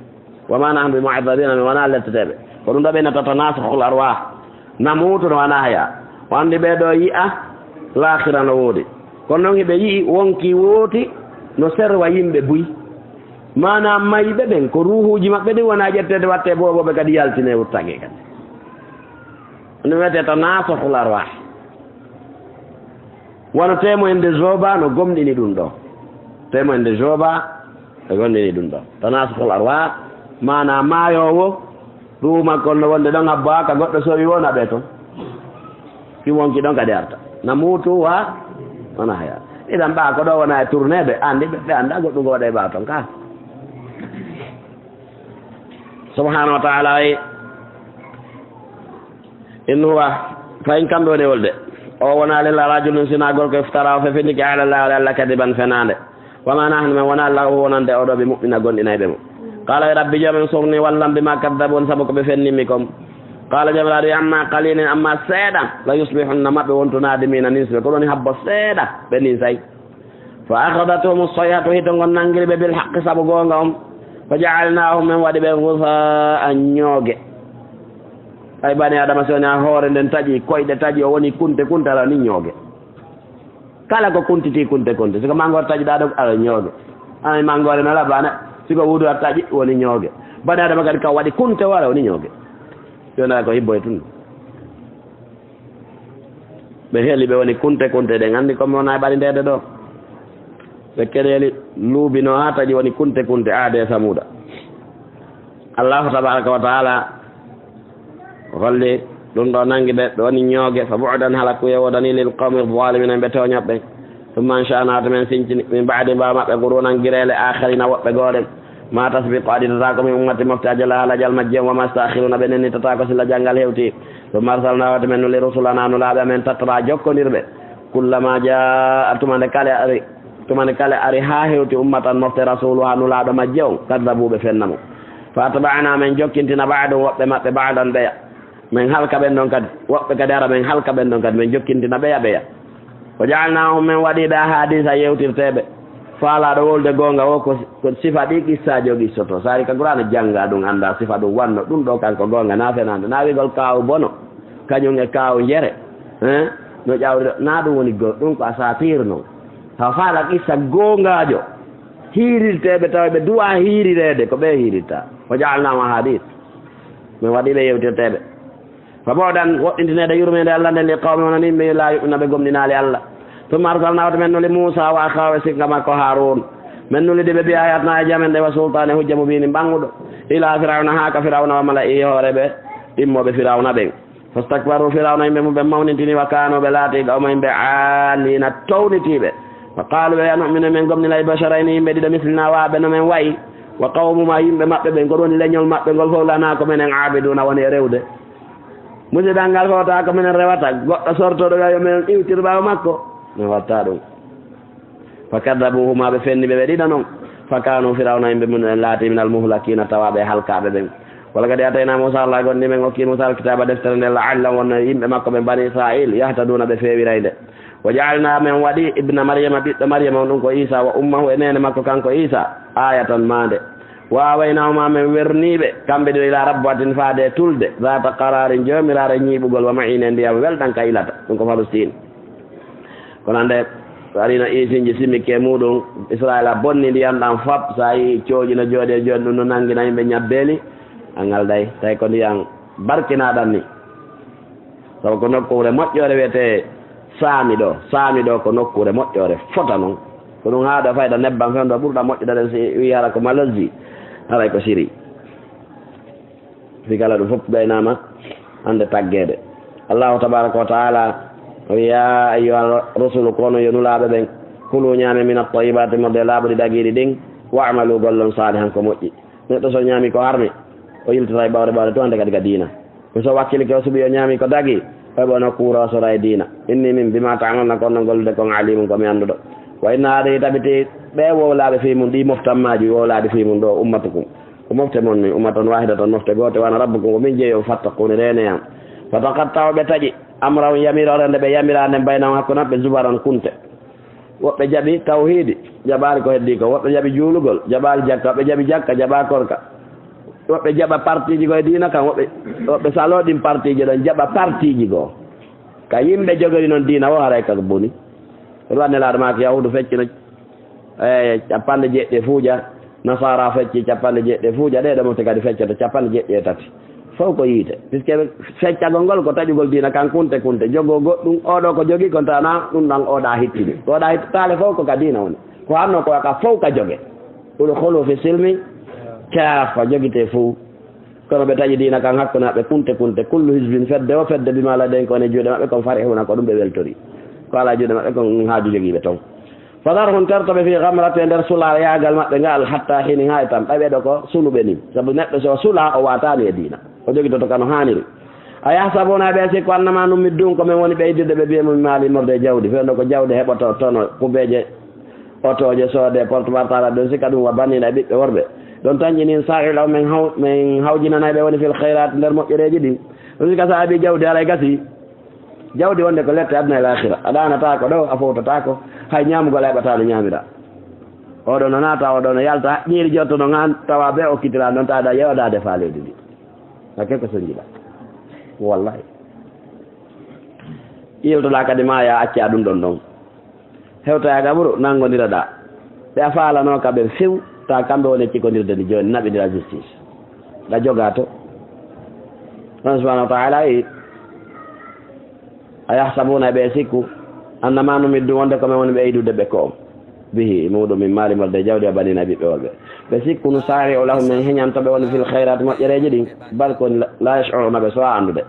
Wa ma nahnu bi mu'azzabina, min wonaa letteteeɓe. Ko ɗum ɗo ɓe innata tanasukhul arwah. Namutu no wonaa haya. O anndi ɓee ɗoo yi'a laakhira no woodi. Kono noon hiɓe yi'i wonkii wooti no serwa yimɓe buy. Maanaa mayɓe ɓen, ko ruuhuuji maɓɓe ɗin wonaa ƴetteede wattee boobooɓe kadi yaltinee wuttagee kadi. Ɗum wiyetee tanasukhul arwah. Wano témoin de Jéhovah no gomɗini ɗum ɗoo. Témoin de Jéhovah no gomɗini ɗum ɗoo. Tanasukhul arwah, maanaa maayoowo, ruuhu makko on no wonde ɗon, habbo haa ka goɗɗo sowi wona ɓe ton. Ki wonki ɗon kadi arta. Namutu wa, wa nahya. Idan ɓaa ko ɗoo wona e tournée ɓe anndi, ɓe, ɓe annda goɗɗum ko waɗa e ɓaa ton ka. Subhanahu wa ta'ala wi, in huwa, fa in kamɓe woni e wolde. O wonaa illa rajulun, sinaa gorko, iftara, o fefindike, ala Allahi, ala Allah, kadiban, fenaande. Wa ma nahnu, men wonaa, lahu, wonande oo ɗoo, bi mu'mina, gomɗinayɓe mo. Qala, wi, Rabbi Joomi, unsurni, wallam, bima kaddabun, sabu ko ɓe fennimmi kon. Qala, Joomiraaɗo, amma qalilin, amma seeɗa, la yusbihunna, maɓɓe wontu nadimina, ninsuɓe. Ko ɗum woni habbo seeɗa, ɓe ninsay. Fa akhadathum as-sayhatu, hito ngon nanngiri ɓe, bil haqqi, sabu goonga on. Fa ja'alnahum, men waɗi ɓe, ghusaan, ñooge. Ay, bani Adama, so woni a hoore nden taƴi, koyɗe taƴi, o woni kunte, kunte, ala ni ñooge. Kala ko kuntitii kunte, kunte. Si ko manngoore taƴuɗaa ɗo, ala ñooge. Ay, manngoore no labaana, si ko wuudu a taƴi, woni ñooge. Bani Adama kadi ka waɗi kunte, wala woni ñooge. Yonaa ko hibbo e tun. Ɓe heli, ɓe woni kunte, kunte ɗen. Anndi ko mi wona e ɓarindeede ɗo. Ɓe keɗeeli luubi no haa taƴi woni kunte kunte aadee Samuuda. Allahu tabaaraka wa taala holli ɗum ɗo nangi ɓe, ɓe woni ñooge, fa bu'dan, halakuye woodani lil qawmi zaalimiina, ɓe tooñoɓe. Summa ansha'naa, to men sincini, min ba'di, ɓaawo maɓɓe, quruunan, gireele, aakhariina, woɓɓe gooɗen. Ma tasbiqu, aditata ko min ummati mofte ajalaha, lajal majje, wa ma yasta'khiruuna, ɓe nennitata ko silla janngal hewti. Summa arsalnaa, wata men nuli rusulanaa, nulaaɓe amen, tatra, jokkondirɓe. Kullama jaa, tuma nde kala ari, tuma nde kala ari haa hewti ummatan mofte rasuluha, nulaaɗo majje on, kaddabu, ɓe fenna mo. Fa atba'naa, men jokkintina ba'dahum, woɓɓe maɓɓe, ba'dan, ɓeya. Men halka ɓen ɗon kadi, woɓɓe kadi ara, men halka ɓen ɗon kadi, men jokkintina ɓeya ɓeya. Wa ja'alnaahum, men waɗi ɓe ahadisa yewtirteeɓe. Faalaaɗo wolde goonga o ko, ko sifa ɗi qissaaji o qissoto. Saari ka Qur'aana jannga ɗum, annda sifa ɗum wanno. Ɗum ɗo kanko goonga, na fenaande, na wi'gol kaawu bono, kañum e kaawu njere. Hein? No ƴawri ɗo, na ɗum woni go-, ɗum ko asaatiir non. Tawa faala qissa goongaajo. Hiirirteeɓe tawa ɓe duwa hiirireede, ko ɓe hiirirta. Wa ja'alnaahum ahadis. Men waɗi ɓe yewtirteeɓe. Fa bu'dan, woɗɗintineede yurmeende Allah nden, li qawmi, wonani yimɓe, laa yu'minuuna, ɓe gomɗinaali Allah. Summa arsalnaa, wata men nuli Muusaa wa akhaahu, e sikka makko Haaruun. Men nuli ɗi ɓe bi aayaatinaa, e aayaaji amen ɗen, wa sultaanin, hujja mubiinin, ɓannguɗo. Ilaa Firawna, haa ka Firawna, wa mala'ihi, e hoore ɓe immooɓe Firawna ɓen. Fastakbaru, Firawna yimɓe mum ɓen mawnintini, wa kaanu, ɓe laati, qawman, yimɓe, aaliina, townitiiɓe. Fa qaalu, ɓe wi'i, anu'minu, men gomɗinay, li basharayni, yimɓe ɗiɗo, mislinaa, wa'aɓe no men wa'i, wa qawmuhumaa, yimɓe maɓɓe ɓen, ko ɗum woni leñol maɓɓe ngol fof, lanaa, ko menen, aabiduuna, woni e rewde. Musidal ngal fof tawa ko minen rewata, goɗɗo sortooɗo wi'a yo men iwtir ɓaawo makko. Mi watta ɗum. Fa kaddabuhuma, ɓe fenni ɓe, ɓe ɗiɗo non. Fa kaanu, Firawna yimɓe mum en laati minal muhlakiina, tawaaɓe e halkaaɓe ɓen. Wala kadi atayna Muusa, Allah gondi men okki Muusa alkitaaba, deftere nde, la'allahum, wonno yimɓe makko ɓen, bani Israil, yahtaduuna, ɓe feewiray nde. Wa ja'alna, men waɗi, ibna Maryama, ɓiɗɗo Maryama on, ɗum ko Isa, wa ummahu, e neene makko kanko Isa, ayatan, maande. Wa awaynahuma, men werniiɓe, kamɓe ɗiɗo, ila rabwatin, faade e tulde, zata qararin, joomiraare ñiiɓugol, wa ma'in, e ndiyam welɗam ka ilata, ɗum ko Falustin. Kono annde, so arino iisinji simike muɗum, Israila bonni ndiyam ɗam fop, so a yii cooƴi no jooɗi e jooni, ɗum no nanngina yimɓe ñabbeeli, a ngalday, tawi ko ndiyam barkinaaɗam ni. Sabu ko nokkuure moƴƴoore wiyetee Saami ɗo. Saami ɗo ko nokkuure moƴƴoore, fota noon. Ko ɗum haa ɗo fayda nebbam fewndo ɓurɗa moƴƴude ɗen, si wii hara ko Malaisie, haray ko Siri. Fi kala ɗum fof ɓeynaama hannde taggeede. Allahu tabaraka wa taala o wi'i, "Ya ayyuha rusulu, kono yo nulaaɓe ɓen, kulu ñaame min at-tayyibati, morde laaɓuɗi dagiiɗi ɗin, wa'malu gollon salihan ko moƴƴi." Neɗɗo so ñaami ko harmi, o yiltata e ɓawre ɓawre to hannde kadi ka diina. Ko so wakkilike o suɓi o ñaami ko dagi, o heɓa no kuura o sora e diina. Inni min bima ta'maluna, ko non gollude kon, alimun, ko mi annduɗo. Wa inna haadihi, tabiti ɓe wowlaaɓe fii mun, ɗi moftammaaji wowlaaɗi fii mun ɗo, ummatukum. Ko mofte mon min, ummatan wahidatan, mofte goote, wa ana rabbukum, ko min jeyi on, fattaquni, reene am. Fataqatta'u, ɓe taƴi, amrahum, yamiroore nde ɓe yamiraa nden, baynahum, hakkunde maɓɓe, zubaran, kunte. Woɓɓe jaɓi tawhiidi, jaɓaali ko heddii ko. Woɓɓe jaɓi juulugol, jaɓaali jakka. Woɓɓe jaɓi jakka, jaɓaa korka. Woɓɓe jaɓa partiiji goo e diina kan, woɓɓe, woɓɓe saloo ɗin partiiji ɗon, jaɓa partiiji goo. Ka yimɓe jogori non diina o, haray ka boni. Ɗum waɗi Nelaaɗo maaki Yahuudu feccino e capanɗe jeeɗiɗi e fuuja, Nasaara fecci capanɗe jeeɗiɗi e fuuja, ɗee ɗoo mofte kadi feccoto capanɗe jeeɗiɗi e tati. Fof ko yiite. Puisque feccagol ngol ko taƴugol diina kan kunte kunte, jogoo goɗɗum, oo ɗoo ko jogii kon, tana ɗum ɗan oo ɗaa hittini. Ko oo ɗaa hittitaale fof ko ka diina woni. Ko hanno ko ka fof ka joge. Udkhulu fi silmi kaaffa, jogitee fof. Kono ɓe taƴi diina kan hakkunde maɓɓe kunte kunte, kullu hizbin, fedde o fedde, bima ladayhim, ko woni e juuɗe maɓɓe kon, farihuna, ko ɗum ɓe weltori. Ko alaa juuɗe maɓɓe kon, ɗum haaju jogii ɓe ton. Fadharhum, terto ɓe, fi ghamrati, e nder sulaayaagal maɓɓe ngal, hatta hiinin, haa e tan. Ɓay ɓee ɗoo ko suluɓe ni. Sabu neɗɗo so sulaa, o waataani e diina. O jogitoto ka no haaniri. Ayahsabuna, ɓe sikku, annama nummiddun, ko men woni ɓeydirde ɓe bee mum, maali, morde e jawdi. Fewndo ko jawdi heɓoto, tono, kubeeje, otooje soodee, porte-portable, ɗon sikka ɗum wa banniina e ɓiɓɓe worɓe. Ɗon tan inin sa'ila, men haw-, men hawjinanay ɓe woni fil khayraat, nder moƴƴereeji ɗin. Ɗon sikka so a heɓii jawdi, haray gasii. Jawdi wonde ko lette aduna e laakhira. A ɗaanataa ko ɗo, a fowtataa ko. Hay ñaamugol a heɓataa no ñaamira. Oɗo no naata, oɗo no yalta, ƴiiri jotto no ngaan, tawa ɓe okkitiraa noon, tawa ɗa yewodaade faa leydi ndi. Hakke ko so njiɗa. Wallahi. Iltoɗaa kadi maaya, accaa ɗum ɗon ɗon. Hewta e gaburu, nanngondiroɗaa. Ɓe a faalanoo ka ɓe few, ta kamɓe woni e cikkondirde ndi jooni, naɓindira justice. Ɗa jogaa to. On subhanahu wa ta'ala wi, "Ayahsabuna", ɓe sikku, "annama numiddu", wonde ko men woni ɓe ɓeydude ɓe ko on. به, e muɗum, من مال, immorde e jawdi, وبنين, e ɓiɓɓe worɓe. Ɓe sikku, نسارع لهم, men heñanto ɓe, woni, في الخيرات, moƴƴereeji ɗin, بل, kono, لا يشعرون, ɓe suwaa anndude.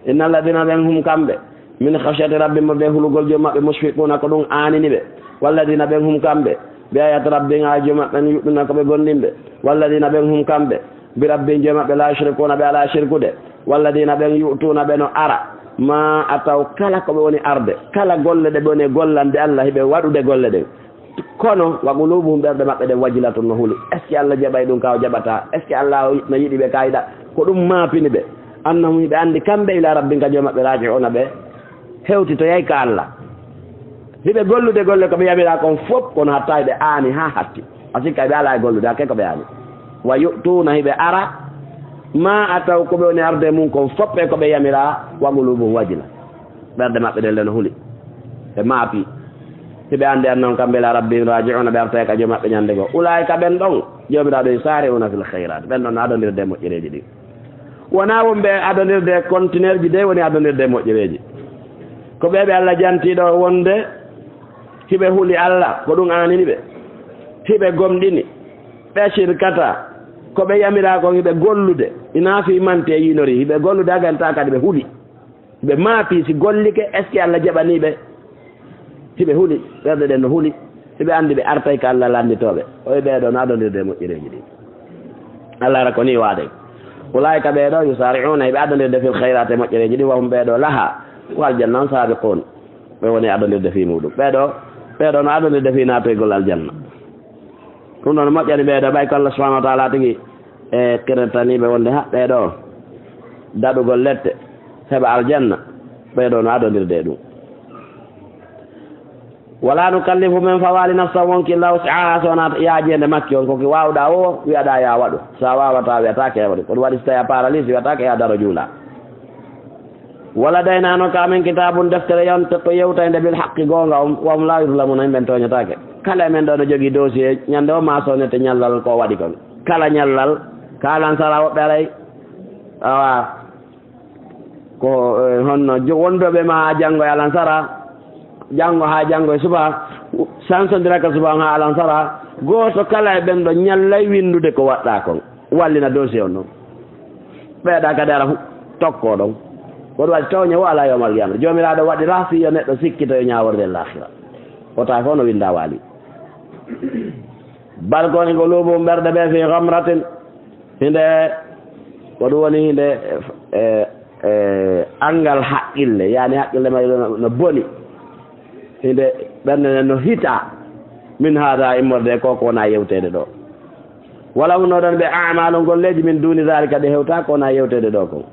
إن الذين, ɓen, هم, kamɓe, من خشية ربهم, immorde e hulugol Joomi maɓɓe, مشفقون, ko ɗum aanini ɓe. والذين, ɓen, هم, kamɓe, بآيات ربهم, aayeeji Joomi maɓɓe, يؤمنون, ko ɓe gomɗinɓe. والذين, ɓen, هم, kamɓe, بربهم, Joomi maɓɓe, لا يشركون, ɓe alaa sirkude. والذين, ɓen, يؤتون, ɓe no ara, ما أتوا, kala ko ɓe woni arde, kala golle ɗe ɓe woni gollande Alla, hiɓe waɗude golle ɗen. Kono, وقلوبهم, ɓerɗe maɓɓe ɗen, وجلة, no huli. Est-ce que Alla jaɓay ɗum ka o jaɓata? Est-ce que Alla no yiɗi ɓe ka yiɗa? Ko ɗum maapini ɓe. أنهم, hiɓe anndi kamɓe, إلى ربهم, ka Joomi maɓɓe, راجعون, ɓe hewtitoyay ka Alla. Hiɓe gollude golle ko ɓe yamiraa kon fof, kono hatta hiɓe aani haa hatti. A sikka hiɓe alaa e gollude, hakke ko ɓe aani. ويؤتون, hiɓe ara, ما أتوا, ko ɓe woni arde mum kon fof e ko ɓe yamiraa, وقلوبهم وجلة. Ɓerɗe maɓɓe ɗen le no huli. Ɓe maapi. Hiɓe anndi أنهم, kamɓe, إلى ربهم راجعون, ɓe artay ka Joomi maɓɓe ñande goo. أولئك, ɓen ɗon, Joomiraaɗo, يسارعون في الخيرات. Ɓen ɗon no adondirde e moƴƴereeji ɗin. Wonaa wonɓe adondirde e kontineerji de woni adondirde e moƴƴereeji. Ko ɓe ɓe Alla jantii ɗo wonde hiɓe huli Alla, ko ɗum aanini ɓe. Hiɓe gomɗini, ɓe sirkataa. Ko ɓe yamiraa kon hiɓe gollude, hinaa fii manti e yiinori, hiɓe gollude haa gantaa kadi ɓe huli. Ɓe maapi si gollike, est-ce que Alla jaɓanii ɓe? Hiɓe huli, ɓerɗe ɗen no huli. Hiɓe anndi ɓe artay ka Alla lannditooɓe. Oye ɓee ɗoo no adondirde e moƴƴereeji ɗin. Alla ara ko nii waade. أولئك, ɓee ɗoo, يسارعون, hiɓe adondirde في الخيرات, e moƴƴereeji ɗin, وهم, ɓee ɗoo, لها, ko aljanna on, سابقون, ɓe woni adondirde fii muuɗum. Ɓee ɗoo, ɓee ɗoo no adondirde fii naatoygol aljanna. Ɗum ɗon moƴƴani ɓee ɗoo, ɓay ko Alla subhanahu wa taala tigi e qirtanii ɓe wonde ha ɓee ɗoo daɗugol lette heɓa aljanna, ɓee ɗoo no adondirde e ɗum. ولا نكلف, men fawaali, نفسا, wonkii, إلا وسعها, so wonaa yaajeende makki on, ko ki waawɗaa woo, wi'aɗaa yaa waɗu. So a waawataa, wi'ataake yaa waɗu. Ko ɗum waɗi so tawii a paralysé, wi'ataake yaa daro juulaa. ولدينا, no ka men, كتاب, deftere, ينطق, yewtaynde, بالحق, goonga on, وهم لا يظلمون, yimɓe tooñataake. Kala e men ɗoo no jogii dossier, ñande o maasonete ñallal ko o waɗi kon. Kala ñallal, ka alansara woɓɓe aray, awa, ko, eh, honno jo-, wondooɓe ma haa janngo e alansara, janngo haa janngo e suba, sansondira ka suba haa alansara, gooto kala e ɓen ɗoo ñallay winndude ko waɗɗaa kon. Wallina dossier on ɗon. Ɓeyɗa kadi ara hu-, tokko ɗon. Ko ɗum waɗi tawñe wo alaa yawmal qiyamata. Joomiraaɗo waɗi rahsi yo neɗɗo sikkito yo ñaaworde e laakhira. Wota fof no winnda waali. بل, kono, قلوبهم, ɓerɗe ɓe, في غمرة, hinde, ko ɗum woni hinde, e, e, anngal haqqille, yaani haqqille may no, no boni. Hinde ɓernde nden no hita, من هذا, immorde e ko, ko wona yewteede ɗo. ولهم, no ɗon ɓe, أعمال, golleeji, من دون ذلك, ɗe hewtaa ko wona yewteede ɗo kon.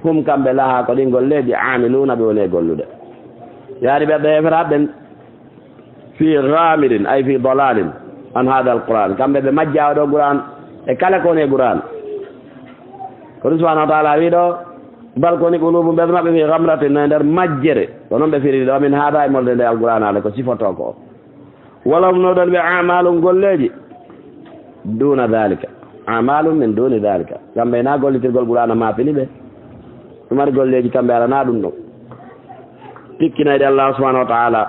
هم, kamɓe, لها, ko ɗin golleeji, عاملون, ɓe woni e gollude. Yaani ɓerɗe heeferaaɓe ɓen, في غامر, أي في ضلال, عن هذا القرآن. Kamɓe ɓe majjaa oo ɗoo Qur'aan e kala ko woni e Qur'aan. Ko ɗum Subhaanahu wa Ta'aalaa wii ɗoo, بل, kono, قلوبهم, ɓerɗe maɓɓe, في غمرة, no e nder majjere. Ko non ɓe firiri ɗoo, من هذا, immorde e nde Alqur'aana nde, ko sifotoo ko. ولهم, no ɗon ɓe, أعمال, golleeji, دون ذلك. أعمال من دون ذلك. Kamɓe hinaa gollitirgol Qur'aana maapini ɓe. Ɓe mari golleeji kamɓe alanaa ɗum ɗon. Tikkinayɗe Allaahu Subhaanahu wa Ta'aalaa.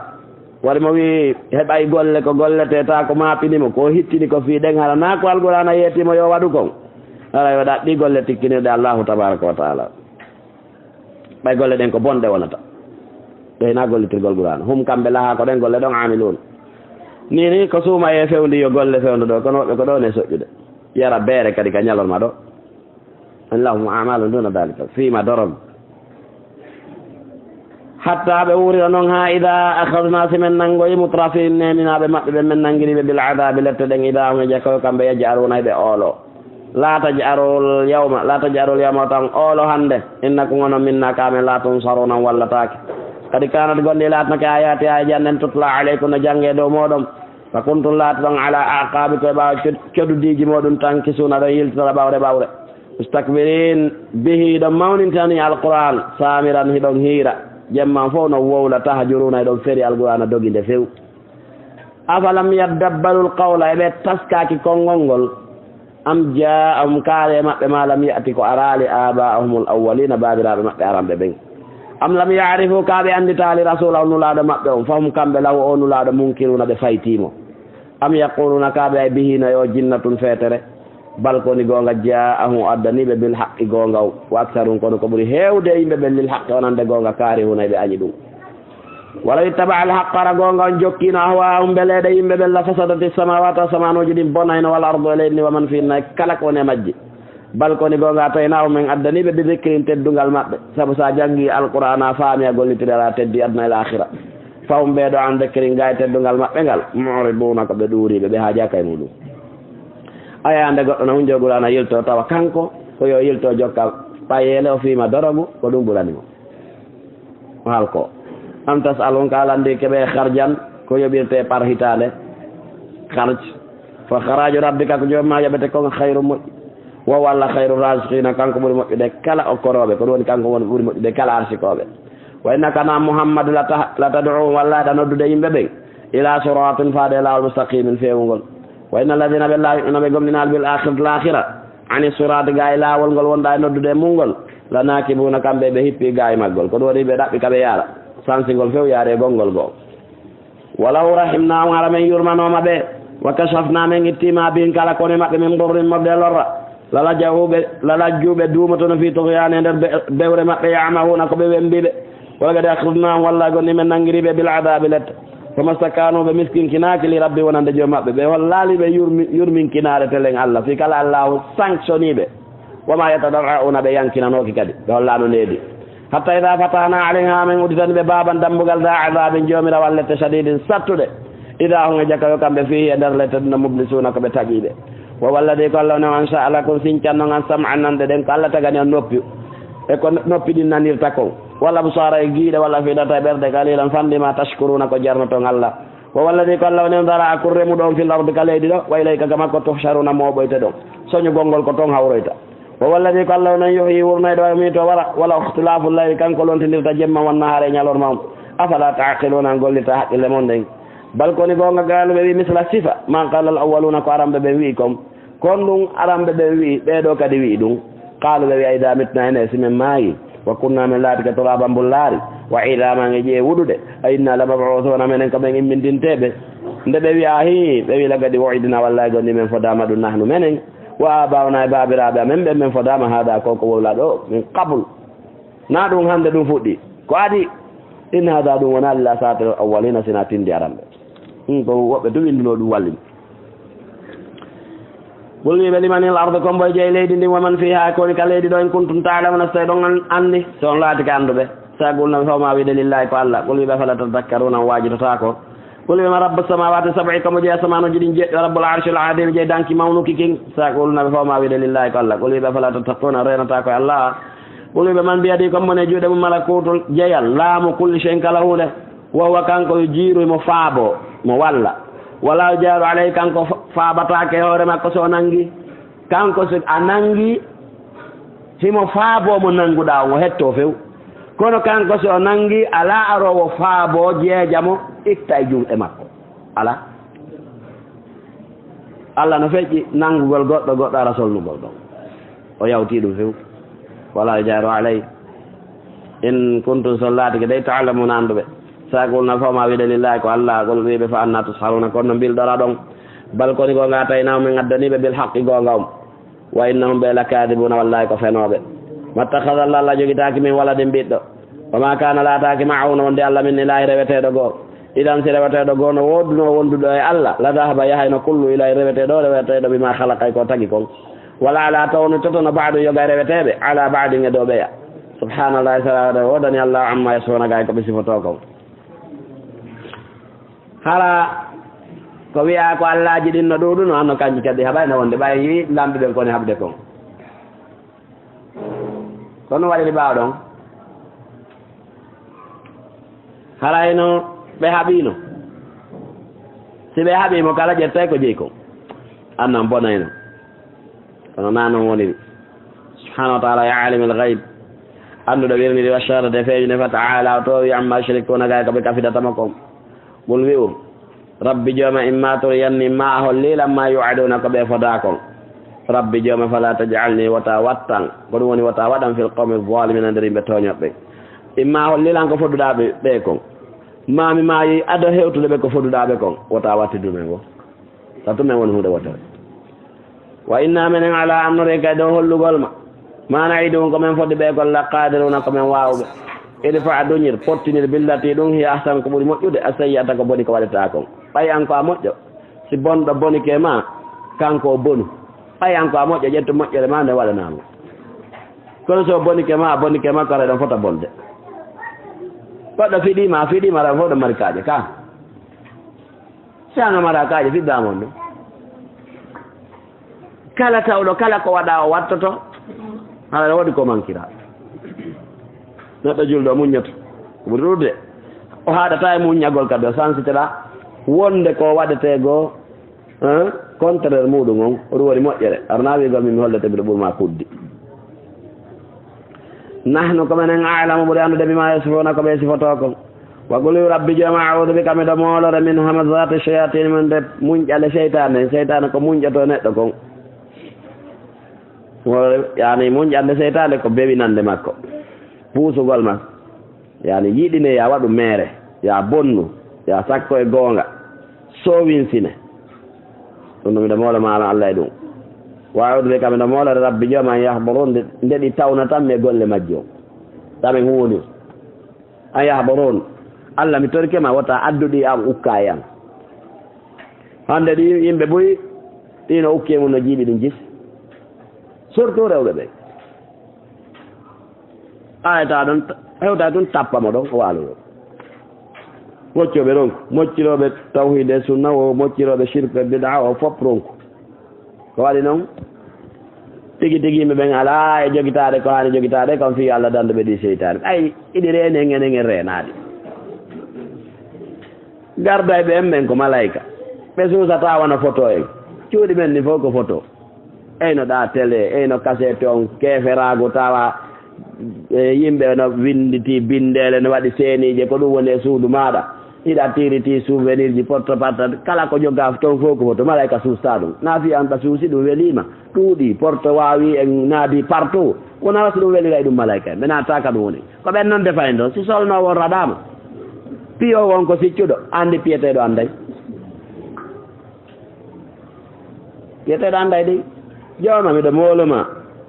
Wari mo wii, heɓay golle ko golletee taa ko maapini mo, ko hittini ko fii ɗen, hara naa ko Alqur'aana yeetii mo yo waɗu kon. Hara yo ɗaɓɓii golle tikkinirɗe Allaahu Tabaaraka wa Ta'aalaa. Ɓay golle ɗen ko bonɗe wonata. Ɗe hinaa gollitirgol Qur'aana. هم, kamɓe, لها, ko ɗen golle ɗon, عاملون. Nii nii ko suumayee fewndi yo golle fewndo ɗoo, kono woɓɓe ko ɗoo ne soƴƴude. Yara beere kadi ka ñalorma ɗoo. لهم أعمال دون ذلك فيما ضرب. حتى, ɓe wuurira non, haa, إذا أخذنا, si men nanngoyi, مترفيهم, neeminaaɓe maɓɓe ɓen, men nanngiri ɓe, بالعذاب, lette ɗen, إذا هم, ƴakkoyo kamɓe, يجأرون, hiɓe ooloo. لا تجأروا اليوم، لا تجأروا اليوم, wota on oolo hannde, إنكم, onon, منا, ka amen, لا تنصرون, on wallataake. قد كانت, gonɗi, laatanake, آياتي, aayeeji an ɗen, تتلى عليكم, no janngee dow mooɗon. فكنتم, laatoɗon, على أعقابكم, e ɓaawo cod-, codudiiji mooɗon, تنكصون, ɗon yiltira ɓawre ɓawre. مستكبرين به, hiɗon mawnintinani Alqur'aan, سامرا, hiɗon hiira, jemma on fof no wowla, تهجرون, hiɗon feri Alqur'aana, dogi nde few. أفلم يدبروا القول, eɓe taskaaki konngol ngol, أم جاءهم, kaari e maɓɓe, ما لم يأت, ko araali, آباءهم الأولين, baabiraaɓe maɓɓe aranɓe ɓen. أم لم يعرفوا, kaa ɓe annditaali, رسولهم, nulaaɗo maɓɓe on, فهم, kamɓe, له, oo nulaaɗo, منكرون, ɓe faytii mo. Am yaquluna, ka ɓe ay bihi no yo jinnatun feetere. Bal koni goonga, jaa'ahum addani ɓe bil haqqi goonga o. Wa aktharuhum, kono ko ɓuri heewde e yimɓe ɓen lil haqqi wonande goonga kaarihuna ɓe añi ɗum. Walaw ittaba al haqqu, hara goonga on jokkiino ahwaahum mbeleeɗe yimɓe ɓen la fasadati samawati, asamaanuuji ɗin bonayno, wal ardu e leydi ndi wa man fihinna e kala ko woni e majji. Bal koni goonga, ataynaahum, men addani ɓe bi dhikrin teddungal maɓɓe. Sabu sa janngi Alqur'aana a faami a gollitiri ala teddi aduna e laakhira. Fahum ɓee ɗo an dhikrin gaay teddungal maɓɓe ngal, mu'riduuna ko ɓe ɗuuriiɓe, ɓe haajaaka e muɗum. Aya nde goɗɗo na hunjoo Qur'aana yilto tawa kanko ko yo yilto jokka payeele o fiima dorogu ko ɗum ɓurani mo. Halko. Am tas'aluhum ka lanndi ke ɓe kharjan ko yoɓirte par hitaande. Kharj. Fa kharaju rabbika ko joom ma yoɓete kon khayru moƴƴi. Wa huwa Allah khayru raziqina kanko ɓuri moƴƴude kala okkorooɓe ko ɗum woni kanko woni ɓuri moƴƴude kala arsikooɓe. Wa innaka na Muhammadu la ta-, la tad'uhum wallahi ɗa noddude yimɓe ɓen ila siratin faade laawol mustaqimin feewungol. Wa inna alladhina ɓe laawi no ɓe gomɗinaali bil akhirati laakhira. Ani siraati, gaa e laawol ngol wonɗaa e noddude e mum ngol, la naakibuna, kamɓe ɓe hippi gaa e maggol. Ko ɗum waɗi ɓe ɗaɓɓi ka ɓe yaara, sansi ngol few yaari e gonngol goo. Walaw rahimnaahum, hara men yurmanooma ɓe, wa kashafnaa, men itti ma bihin kala ko woni maɓɓe, min durrin moɓde lorra, la laja'u ɓe, la lajju ɓe duumotono fii tughyaanihim e nder be-, bewre maɓɓe, ya'mahuuna ko ɓe wembiiɓe. Wala kadi akhdnaahum, wallaahi gonni men nanngiri ɓe bil adaabi lette. Fama stakanu, ɓe miskinkinaaki li rabbi wonande joom maɓɓe. Ɓe hollaali ɓe yurmi-, yurminkinaare telen Allah. Fii kala Allahu sanctioni ɓe. Wama yatadarra'una, ɓe yankinanooki kadi. Ɓe hollaano needi. Hatta ida fatahna alayha, men udditani ɓe baaban dambugal da adabin joomirawal lette shadidin sattuɗe. Ida hum e jaka yo kamɓe fihi e nder lette ɗum mublisuna ko ɓe taƴiiɓe. Wa walladi ko Allah on ansha'a lakum sincan non an sam'an nande ɗen ko Allah tagani on noppi. E ko noppi ɗin nanirta kon. Wal absara e giiɗe, wal afidata e ɓerɗe, qalilan fanɗi ma tashkuruna ko jarnoton Allah. Wa walladi ko Allah woni on dara a kurre mu ɗon fil ardi ka leydi ɗo, wa ilayka ka makko tuhsharuna mooɓoyte ɗon. Soñugol ngol ko ton hawroyta. Wa walladi ko Allah woni on yuhyi wurnoyɗo wa yumiitu o wara, wala ikhtilafu layli kanko lontindirta jemma wan nahaari e ñalorma on. Afala taqiluna an gollita haqqille mon ɗen. Bal koni goonga gaalu ɓe wi misla sifa, ma qala al awwaluna ko aramɓe ɓen wi kon. Kon ɗum aramɓe ɓen wi'i, ɓee ɗoo kadi wi'i ɗum. Qaalu ɓe wi'a, idaa mitnaa, enen si men maayi, wa kunnaa men laatike turaaban mbullaari, wa idaaman e ƴi'e wuɗuɗe, a innaa la mab'uusuuna, menen ko men immindinteeɓe. Nde ɓe wi'a, hii, ɓe wi'i, laqad wu'idnaa, wallaahi gonni men fodaama ɗum, nahnu menen, wa aabaa'unaa e baabiraaɓe amen ɓen men fodaama, haadaa ko ko wowla ɗoo, min qabl. Na ɗum hannde ɗum fuɗɗi. Ko adi, in haadaa ɗum wonaa illa asaatirul awwaliina, sinaa tinndi aramɓe. Ɗum ko woɓɓe tun winndunoo ɗum wallini. Qul wi'ɓe limanil ardu, ko mboy jeyi leydi ndin, wa man fiihaa, ko woni ka leydi ɗo, in kuntum ta'lamuuna, so tawi ɗon an-, anndi, so on laatike annduɓe. Sa qulna ɓe faw ma wi'de lillaahi ko Allah. Qul wi'ɓe afalaa tadakkaruuna, on waajitotaako. Qul wi'ɓe man rabbu samaawaati sab'i, ko mo jeyi asamaanuuji ɗin jeɗɗi, wa rabbul arshil aziim, jeyi danki mawnuki kin. Sa qulna ɓe faw ma wi'de lillaahi ko Allah. Qul wi'ɓe afalaa tattaquuna, on reenataako e Allah. Qul wi'ɓe man biyadihi, ko mo woni e juuɗe mum malakuutul jeyal, laamu kulli shay'in kala huunde. Wa huwa, kanko yo jiiru, mo faabo, mo walla. Wala yujaaru alayhi, kanko fa-, faabataake e hoore makko so o nangi. Kanko so a nangi, himo faabo mo nanguɗaa, o hetto few. Kono kanko so o nangi, alaa aroowo faabo jeeja mo, itta e juuɗe makko. Alaa. Allah no feƴƴi nangugol goɗɗo, goɗɗo ara solnugol ɗon. O yawti ɗum few. Wala yujaaru alay. In kuntum, so laatike dey, ta'lamuuna, annduɓe. Sa qulna, faw ma wi'de, lillaahi, ko Allah, qul wi'ɓe, fa annaa tusharuna, kono no mbilɗora ɗon? Bal koni goonga, ataynaahum, min addani ɓe, bil haqqi, goonga on. Wa innahum, ɓe, lakaadibuuna, wallaahi ko fenooɓe. Mattakhadha, Allah jogitaaki min waladin ɓiɗɗo. Wa ma kaana, laataaki, ma'ahu, no wonde Allah min ilaahi reweteeɗo goo. Idan si reweteeɗo goo no woodunoo wonduɗo e Allah, la dahaba, yahayno, kullu ilaahi, reweteeɗo, reweteeɗo, bima khalaqa, ko tagi kon. Wala ala, taw no totono, ba'du, yoga e reweteeɓe, ala ba'din, e dow ɓeya. Subhanallahi, sara woodani Allah, amma yasifuna, gay ko ɓe sifotoo kon. Hara ko wi'aa ko allaaji ɗin no ɗuuɗuno, hanno kanji kadi haɓay no wonde, ɓay lamɓe ɓen ko woni haɓde kon. Kono waɗiri ɓaawo ɗon, harayno ɓe haɓiino. Si ɓe haɓiimo kala, ƴettay ko jeyi kon. Annan bonayno. Kono naa non woniri. Subhanahu wa ta'ala, ya alimul ghaib. Annduɗo wirniri wa shahadati e feeñude, fa ta'ala, o toowi amma yushrikuna, gay ko ɓe kafidata mo kon. Qul wi'u, Rabbi Jooma, imma turiyanni, imma a holli lan ma yu'aduna, ko ɓe fodaa kon. Rabbi Jooma, fala taj'alni, wota wattan, ko ɗum woni wota waɗan, fil qawmi zalimina, nder yimɓe tooñoɓe. Imma a holli lan ko foduɗaa ɓe, ɓe kon. Ma mi maayi ado hewtude ɓe ko foduɗaa ɓe kon, wota wattidu men wo. Sato men woni huunde wootere. Wa inna menen ala an nuriyaka e dow hollugol ma. Ma na'iduhum ko men fodde ɓe kon la qadiruna ko men waawuɓe. Idfa duñir, pottinir billati ɗum hiya ahsan ko ɓuri moƴƴude, a sayyi'ata ko boni ko waɗata kon. Ɓay an ko a moƴƴo, si bonɗo bonike ma, kanko o bonu. Ɓay an ko a moƴƴo, ƴettu moƴƴere ma nde waɗanaa mo. Kono so bonike ma, bonike ma, kala ɗon fota bonde. Goɗɗo fiɗi ma, fiɗi ma, ɗon fof ɗon mari kaaƴe ka. Si an a mara kaaƴe, fiɗɗaama on ɗum. Kala tawɗo, kala ko waɗa o wattoto, hara ne woodi ko mankira. Neɗɗo julɗo o muññoto. Ko ɓuri ɗuuɗude. O haɗata e muññagol kadi, o sansitira wonde ko waɗetee goo, hein, contraire muɗum on, ɗum woni moƴƴere. Arna wiigol min mi hollete mbiɗo ɓurma kuddi. Nahnu ko menen a'lamu ɓuri anndude bima yasifuna ko ɓe sifoto kon. Wa qul yo Rabbi jooma a'udhu bika miɗo moolore min hamazati shayatin min de muñƴale seytaane. Seytaane ko muñƴoto neɗɗo kon. Wo-, yani muñƴande seytaane ko bewinande makko. Puusugol ma. Yani yiɗine ya waɗu meere. Ya bonnu. Ya sakko e goonga. Sowinsine. Ɗum ɗum miɗo moolo ma Allah e ɗum. Wa a'udhu bika miɗo moolore Rabbi jooma an yahburun nde, nde ɗi tawna tan mi e golle majji on. Tamin huwoni. An yahburun. Allah mi torike ma wota adduɗi an ukka e an. Hande ɗi yimɓe buy, ɗi no ukke mum no jiiɓi ɗum jis. Surtout rewɓe ɓe. Ayata ɗon, hewta tun tappa mo ɗon, o waalo ɗon. Moccooɓe ronku, moccirooɓe tawhid e sunna o, moccirooɓe shirk e bid'a o, fop ronku. Ko waɗi noon, tigi tigi yimɓe ɓen alaa e jogitaade ko haani jogitaade, kam fii Allah danduɓe ɗi seytaane. Ay, iɗi reeni en, enen en reenaaɗi. Garda e ɓe en ɓen ko malayka. Ɓe suusataa wano foto en. Cuuɗi men ni fof ko foto. Eyno ɗa télé, eyno kaseete on, keeferaagu tawa, e, yimɓe no winnditi binndeele, no waɗi seeniije, ko ɗum woni e suudu maaɗa. Hiɗa tiriti souvenir ji, porte, porte, kala ko jogaa toon fof ko foto. Malayka suusta ɗum. Na fi an ɓa suusi ɗum weliima. Ɗuuɗi, porte waawi en naadi partout. Wona wasi ɗum welira e ɗum malayka en. Ɓe naataaka ɗum woni. Ko ɓen noon defa en ɗon. Si solnoowo on raɗaama, piyo won ko siccuɗo, anndi piyeteeɗo annday. Piyeteeɗo annday ɗi. Jooma, miɗo moolo ma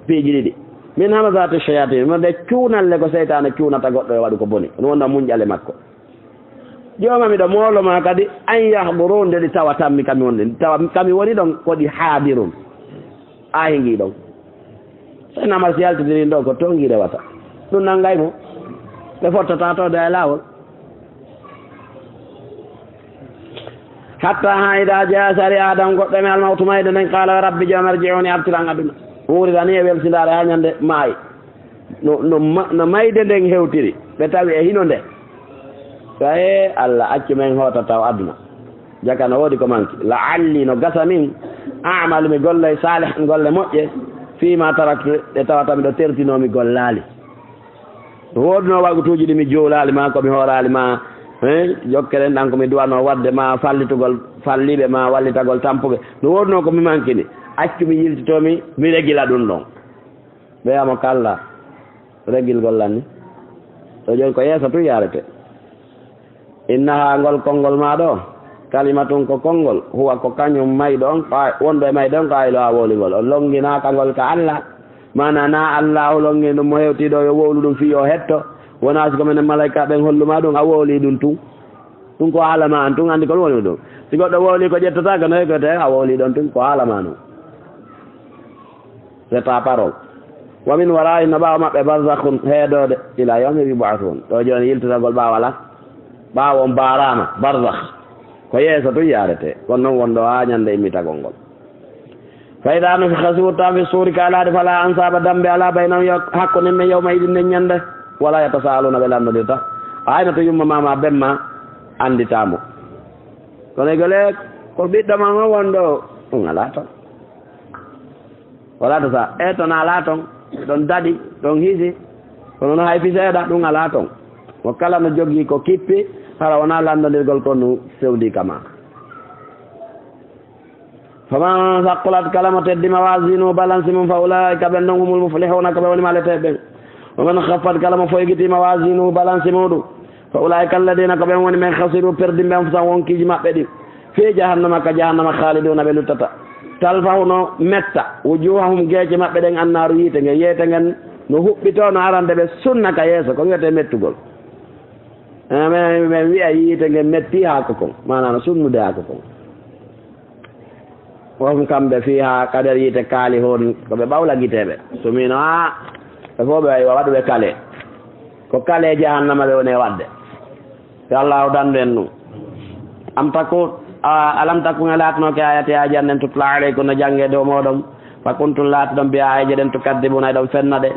piiji ɗiɗi. Min hamazati shayatin, no de cuunalle ko seytaane cuunata goɗɗo e waɗu ko boni. Ɗum wonno muñƴale makko. Jooma, miɗo moolo ma kadi, an yahburun, nde ɗi tawatanmi kami woni, ɗi tawa kami woni ɗon, ko ɗi haadirun. Aahi ngi ɗon. So nama si yaltidiri ɗon, ko toon ngi rewata. Ɗum nanngay mo. Ɓe fottata to de e laawol. Hatta haa idaa jaa, so ari aadama goɗɗo e men almawtu mayde nden, qaala, rabbi joom, irji'uuni, artiran aduna. Wuurirani e welsindaare haa ñande maayi. No, no ma-, no mayde nden hewtiri, ɓe tawi e hino nde. Tawi Allah accu men hoota taw aduna. Jaka no woodi ko manki. La'alli, no gasa min, a'malu, mi gollay, salihan, golle moƴƴe, fii ma taraktu, ɗe tawata miɗo tertinoo mi gollaali. No woodunoo waqtuuji ɗi mi juulaali ma, ko mi hooraali ma, eh, jokkere ɗan ko mi duwanoo waɗde ma, fallitugol falliiɓe ma, wallitagol tampuɓe. No woodunoo ko mi mankini. Accu mi yiltitoo mi, mi regila ɗum ɗon. Ɓeya mo kalla, regilgol lan ni. Ɗo jooni ko yeeso tun yaarete. Innaha, ngol konngol maa ɗo, kalimatun, ko konngol, huwa, ko kañum mayɗo on, qa-, wonɗo e mayɗo on, qaa'iluha, wowlingol. O lonnginaaka ngol ka Allah. Maana, na Allahu lonngini ɗum mo hewtii ɗo yo wowlu ɗum fii yo hetto. Wonaa si ko menen malaykaaɓe ɓen hollu ma ɗum, a wowlii ɗum tun. Ɗum ko haala ma an tun, anndi ko ɗum woni ɗum. Si goɗɗo wowlii ko ƴettotaake, no hekkete, a wowlii ɗon tun, ko haala ma non. C'est ta parole. Wa min waraa'ihim, no ɓaawo maɓɓe, barzakhun, heedoode, ila yawmi yub'athun. Ɗo jooni yiltitagol ɓaawo alaa. Ɓaawo on baaraama, barzakh. Ko yeeso tun yaarete. Kono non wonɗo haa ñande immitagol ngol. Fa idaa nufikha, si wurtaama fi suuri kaalaari, fala ansaaba, dammbe alaa, baynahum, yo-, hakkunde men, yawma idin, nden ñande. Wala yatasaaluuna, ɓe lanndondirta. Ayno to yumma ma, ma bemma, annditaa mo. Kono e gole, ko ɓiɗɗo ma on wonɗo, ɗum alaa ton. Wala to sa, e ton alaa ton, ɗon daɗi, ɗon hisi, kono no hay fi seeɗa, ɗum alaa ton. Mo kala no jogii ko kippi, hara wonaa lanndondirgol kon ɗum fewndii kama. Faman thaqulat, kala mo teddi mawazinuhu, balansi mum, fa ulaa'ika, ɓen ɗon humul muflihuuna, ko ɓe woni maleteeɓe ɓen. Wa man khaffat, kala mo foygiti mawazinuhu, balansi muɗum, fa ulaa'ika alladina, ko ɓen woni men khasiru, perdimɓe anfusahum, wonkiiji maɓɓe ɗin. Fii jahannama, ka jahannama, khaaliduuna, ɓe luttata. Talfahu, no metta, wujuuhahum, geece maɓɓe ɗen, annaaru, yiite ngen. Yiite ngen no huɓɓitoo, no arande ɓe sunna ka yeeso, ko wiyetee mettugol. Eh, men, men wi'a yiite ngen metti haako kon, maanaa no sunnude haako kon. Wa hum, kamɓe, fiihaa, ka nder yiite, kaalihuun, ko ɓe ɓawlagiteeɓe. Sumiino, haa ɓe fof ɓe waɗuɓe kale. Ko kale jahannama ɓe woni e waɗde. Yo Allaahu dandu en ɗum. Am taku, a, alam takun, e laatnooke, aayati, aayeeje an ɗen, tutla alaykum, no jannge dow mooɗon, fa kuntum, laatiɗon, bihaa, aayeeje ɗen, tukaddibuuna, eɗon fenna ɗe.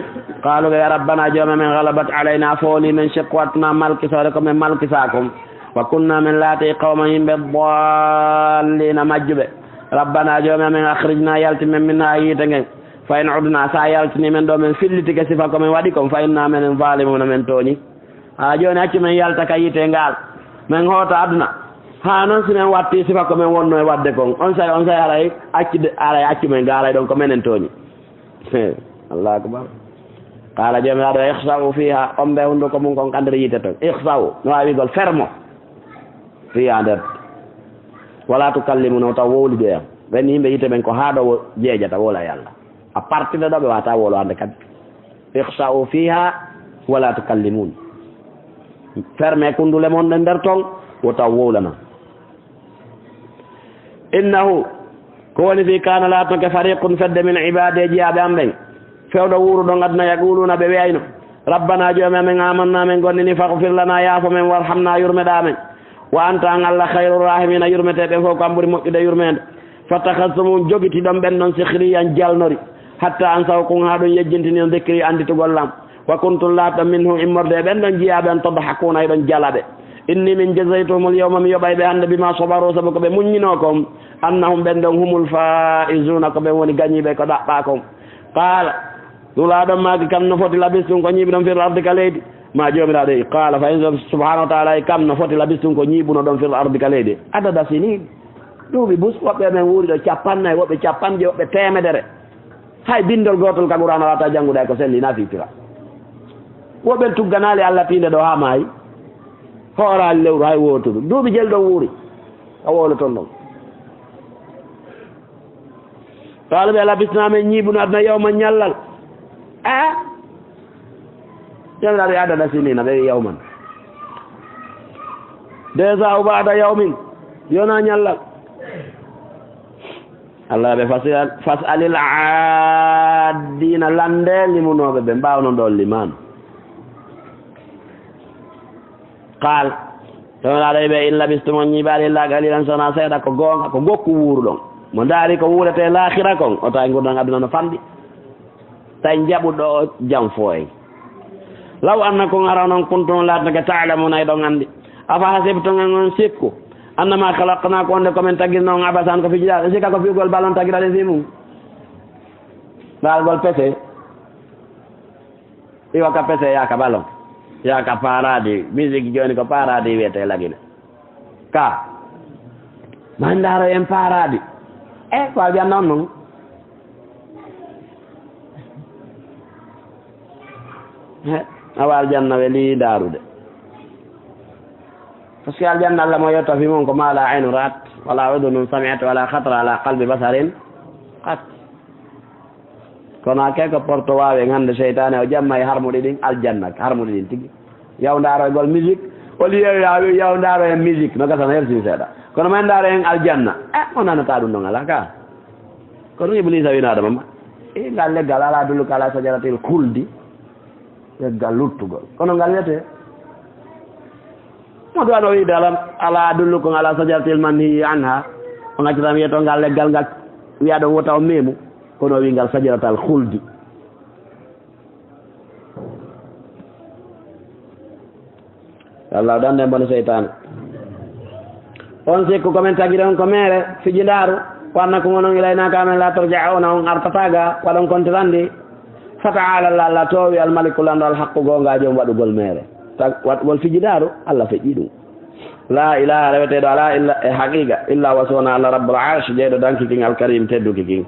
Qaaluu, ɓe, Rabbanaa, Joomi amen, galabat alaynaa, foolii men, shiqwatuna, malkisoore, ko men malkisaa kon. Wa kunnaa, men laatii, qawman, yimɓe, daalliina, majjuɓe. Rabbanaa, Joomi amen, akhrijnaa, yaltin men, minhaa, yiite ngen. Fa in udnaa, so a yaltinii men ɗoo, men fillitike sifa ko men waɗi kon, fa innaa, menen, zaalimuuna, men tooñi. Haa jooni, accu men yalta ka yiite ngaal, men hoota aduna. Haa non, si men watti sifa ko men wonno e waɗde kon, onsay, onsay haray accude, haray accu men gaaray ɗon, ko menen tooñi. Allahu akbar. Qaala, Joomiraaɗo, ikhsa'u fiihaa, ommbee hunnduko mun kon ka nder yiite ton. Ikhsa'u, no waawi wi'ugol fermo. Fiihaa nder. Walaa tukallimuun, wota wowludu e am. Ɓen yimɓe yiite ɓen ko haa ɗoo wo-, jeejata, wowla e Alla. À partir de ɗoo ɓe waawataa wowlo hannde kadi. Ikhsa'u fiihaa walaa tukallimuun. Fermee kunndule mon ɗen nder ton, wota wowlana. Innahu, ko woni fii kaana laatnoke fariqun fedde min ibaadii jiyaaɓe am ɓen. Fewndo wuuruɗon aduna yaquuluuna ɓe wi'ayno, Rabbanaa Joomi amen aamannaa men gomɗinii faghfir lanaa yaafo men warhamnaa yurmeɗaa men. Wa anta an Alla khayru raahimiina yurmeteeɓe fof ko an ɓuri moƴƴude yurmeende. Fattakhadhtumuhum jogitiɗon ɓen ɗon sikhriyan jalnori. Hatta ansawkum haa ɗum yejjintini on dhikrii annditugol lam. Wa kuntum laatɗon minhum immorde e ɓen ɗon jiyaaɓe on tadhakuuna hiɗon jala ɓe. Inni min jazaytuhumul yawma mi yoɓay ɓe hannde bimaa sabaruu sabu ko ɓe muññinoo kon. Annahum ɓen ɗon humul faa'izuuna ko ɓen woni gañiiɓe ko ɗaɓɓaa kon. Qaala. Nulaaɗo maaki kam no foti labistum ko ñiiɓuɗon fil ardi ka leydi. Ma Joomiraaɗo e qaala fa in subhaanahu wa ta'aala e kam no foti labistum ko ñiiɓunoɗon fil ardi ka leydi. Adada sinin. Duuɓi bus woɓɓe men wuuri ɗo cappannayi woɓɓe cappanɗe woɓɓe teemedere. Hay binndol gootol ka Qur'aana wata janngude hay ko selli na fitira. Woɓɓe tugganaali Alla tiinde ɗo haa maayi. Hooraali lewru hay wooturu. Duuɓi jel ɗon wuuri. A wowloton ɗon. Qaalu ɓe labisna men ñiiɓuno aduna yawman ñallal. A? Joomiraaɗo e adada siniina ɓe wi yawman. Déjà o ba'da yawmin. Yona ñallal. Allah ɓe fasal, fas'alil aaddiina lande limunooɓe ɓe mbaaw non ɗon limaan. Qaal. Joomiraaɗo e ɓe in labistum on ñiiɓaali illa qaliilan sonaa seeɗa ko goonga ko gokku wuuruɗon. Mo ndaari ko wuurete laakhira kon o tawi ngurndan aduna no fanɗi. Tawi jaɓuɗo o jam fo en. Law annakum hara onon kuntum laatnake ta'lamuuna eɗon anndi. Afa hasibtum an on sikku. Annama khalaqnaakum wonde ko men tagirno on abasan ko fijira. Sikka ko fiyugol balon tagira ɗen fii mum. Ngal gol pese. Iwa ka pese ya ka balon. Ya ka paaraadi. Musique jooni ko paaraadi wiyete lagine. Ka. Ma ndaaro en paaraadi. E, ko aljanna on non. He, awa aljanna weli ndaarude. Parce que aljanna Allah mo yotta fi mon ko ma la aynu ra'at, wala udhunun sami'at, wala khatara ala qalbi basharin qat. Kono a keko porto waawi en hannde seytaane o jamma e harmuɗi ɗin aljanna, harmuɗi ɗin tigi. Yaw ndaaro e ngol musique, o liyewi yaw ndaaro en musique, no gasa no hersi seeɗa. Kono ma ndaaro en aljanna, eh, o nanata ɗum ɗon alaa ka. Kono Iblisa wino Adama ma, e ngal leggal ala dulluka ala sajaratil khuldi, leggal luttugol. Kono ngal wiyete, mo duwano wiide alam, ala dullukum ala sajaratil manhiyi anha, o ngaccata mi yeto ngal leggal ngal, wiya ɗon wota o memu. Kono o wi ngal sajaratal khuldi. Allah dande bone seytaane. On sikku ko men tagiri on ko mere, fiji ndaaru, wanna ko onon ilayna ka men la turja'una on artata ga, waɗon kontirandi. Fata'ala Allah, Allah toowi al maliku lanɗo al haqqu goonga jom waɗugol mere. Ta-, waɗugol fiji ndaaru, Allah feƴƴi ɗum. La ilaha reweteeɗo alaa illa e haqiqa, illa wa sona Allah rabbul arsh, jeyɗo danki kin al karim tedduki kin.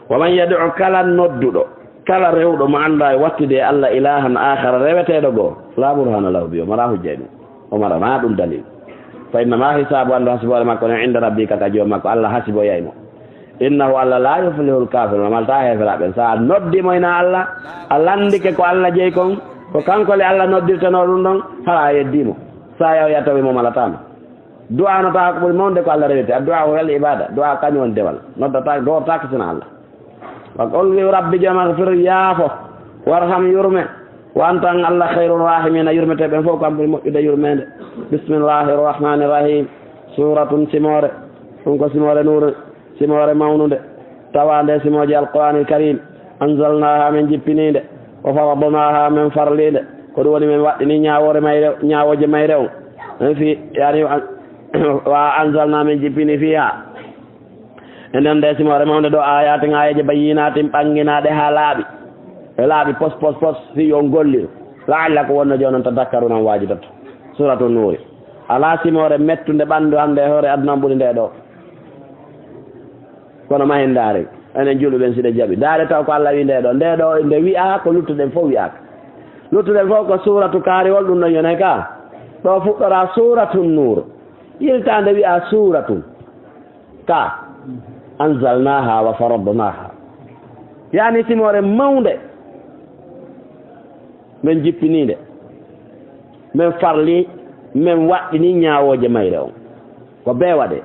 Wa man yad'u kala nodduɗo, kala rewɗo mo annda e wattude e Allah ilahan akhara reweteeɗo goo, la burhana lahu bi, o mara hujja e ɗum. O mara ma ɗum dalil. Fa innama hisaabu, anndu hasiboore makko ne, inda rabbika, ka joom makko. Allah hasiboyay mo. Innahu, Allah, la yuflihul kafirun, o malta heeferaaɓe. So a noddi mo ina Allah, a lanndike ko Allah jeyi kon, ko kanko le Allah noddirtenoo ɗum ɗon, hara a yeddii mo. So a yaw, a tawi mo malataama. Du'a no tawa ko ɓuri mawnude ko Allah rewirte. Addu'a huwal ibada. Du'a kañum woni dewal. Noddata, doortaake sina Allah. Wa qul, wi'u, rabbi, joom am, ighfir, yaafo, warham, yurme, wa anta, an Allah, khayrur rahimina, yurmeteeɓe ɓen fof ko an ɓuri moƴƴude yurmeende. Bismillahir rahmanir rahim. Suratun, simoore, ɗum ko simoore Nuur, simoore mawnunde, tawaande simooji Alqur'aanil Karim. Anzalnaha, min jippiniinde, wa faradnaha, min farliinde. Ko ɗum woni min waɗɗini ñaawoore mayre, ñaawooje mayre on. Min fi, yani, an-, wa anzalna, min jippini fiha. E nden nde simoore mawnde ɗo, ayatin, aayeeje, bayyinatin, ɓannginaaɗe haa laaɓi. E laaɓi pos, pos, pos, fii yo on golliru. La'allakum, wonno jooni on, tadakkaruna, on waajitoto. Suratu Nuuri. Alaa simoore mettunde ɓanndu hannde e hoore aduna on ɓuri nde ɗo. Kono mahen ndaaren, enen julɓe ɓen, si ɗe jaɓi. Ndaare taw ko Allah wi nde ɗo. Nde ɗo nde wi'aa, ko luttuɗen fof wi'aaka. Luttuɗen fof ko suuratu kaariwol, ɗum ɗon yonay ka. Ɗo fuɗɗoraa Suuratu Nuur. Yiltaande wi'aa suuratu. Ka, anzalnaha wa faradnaha. Yani simoore mawnde, men jippiniinde, men farli, men waɗɗini ñaawooje mayre on. Ko bee waɗee.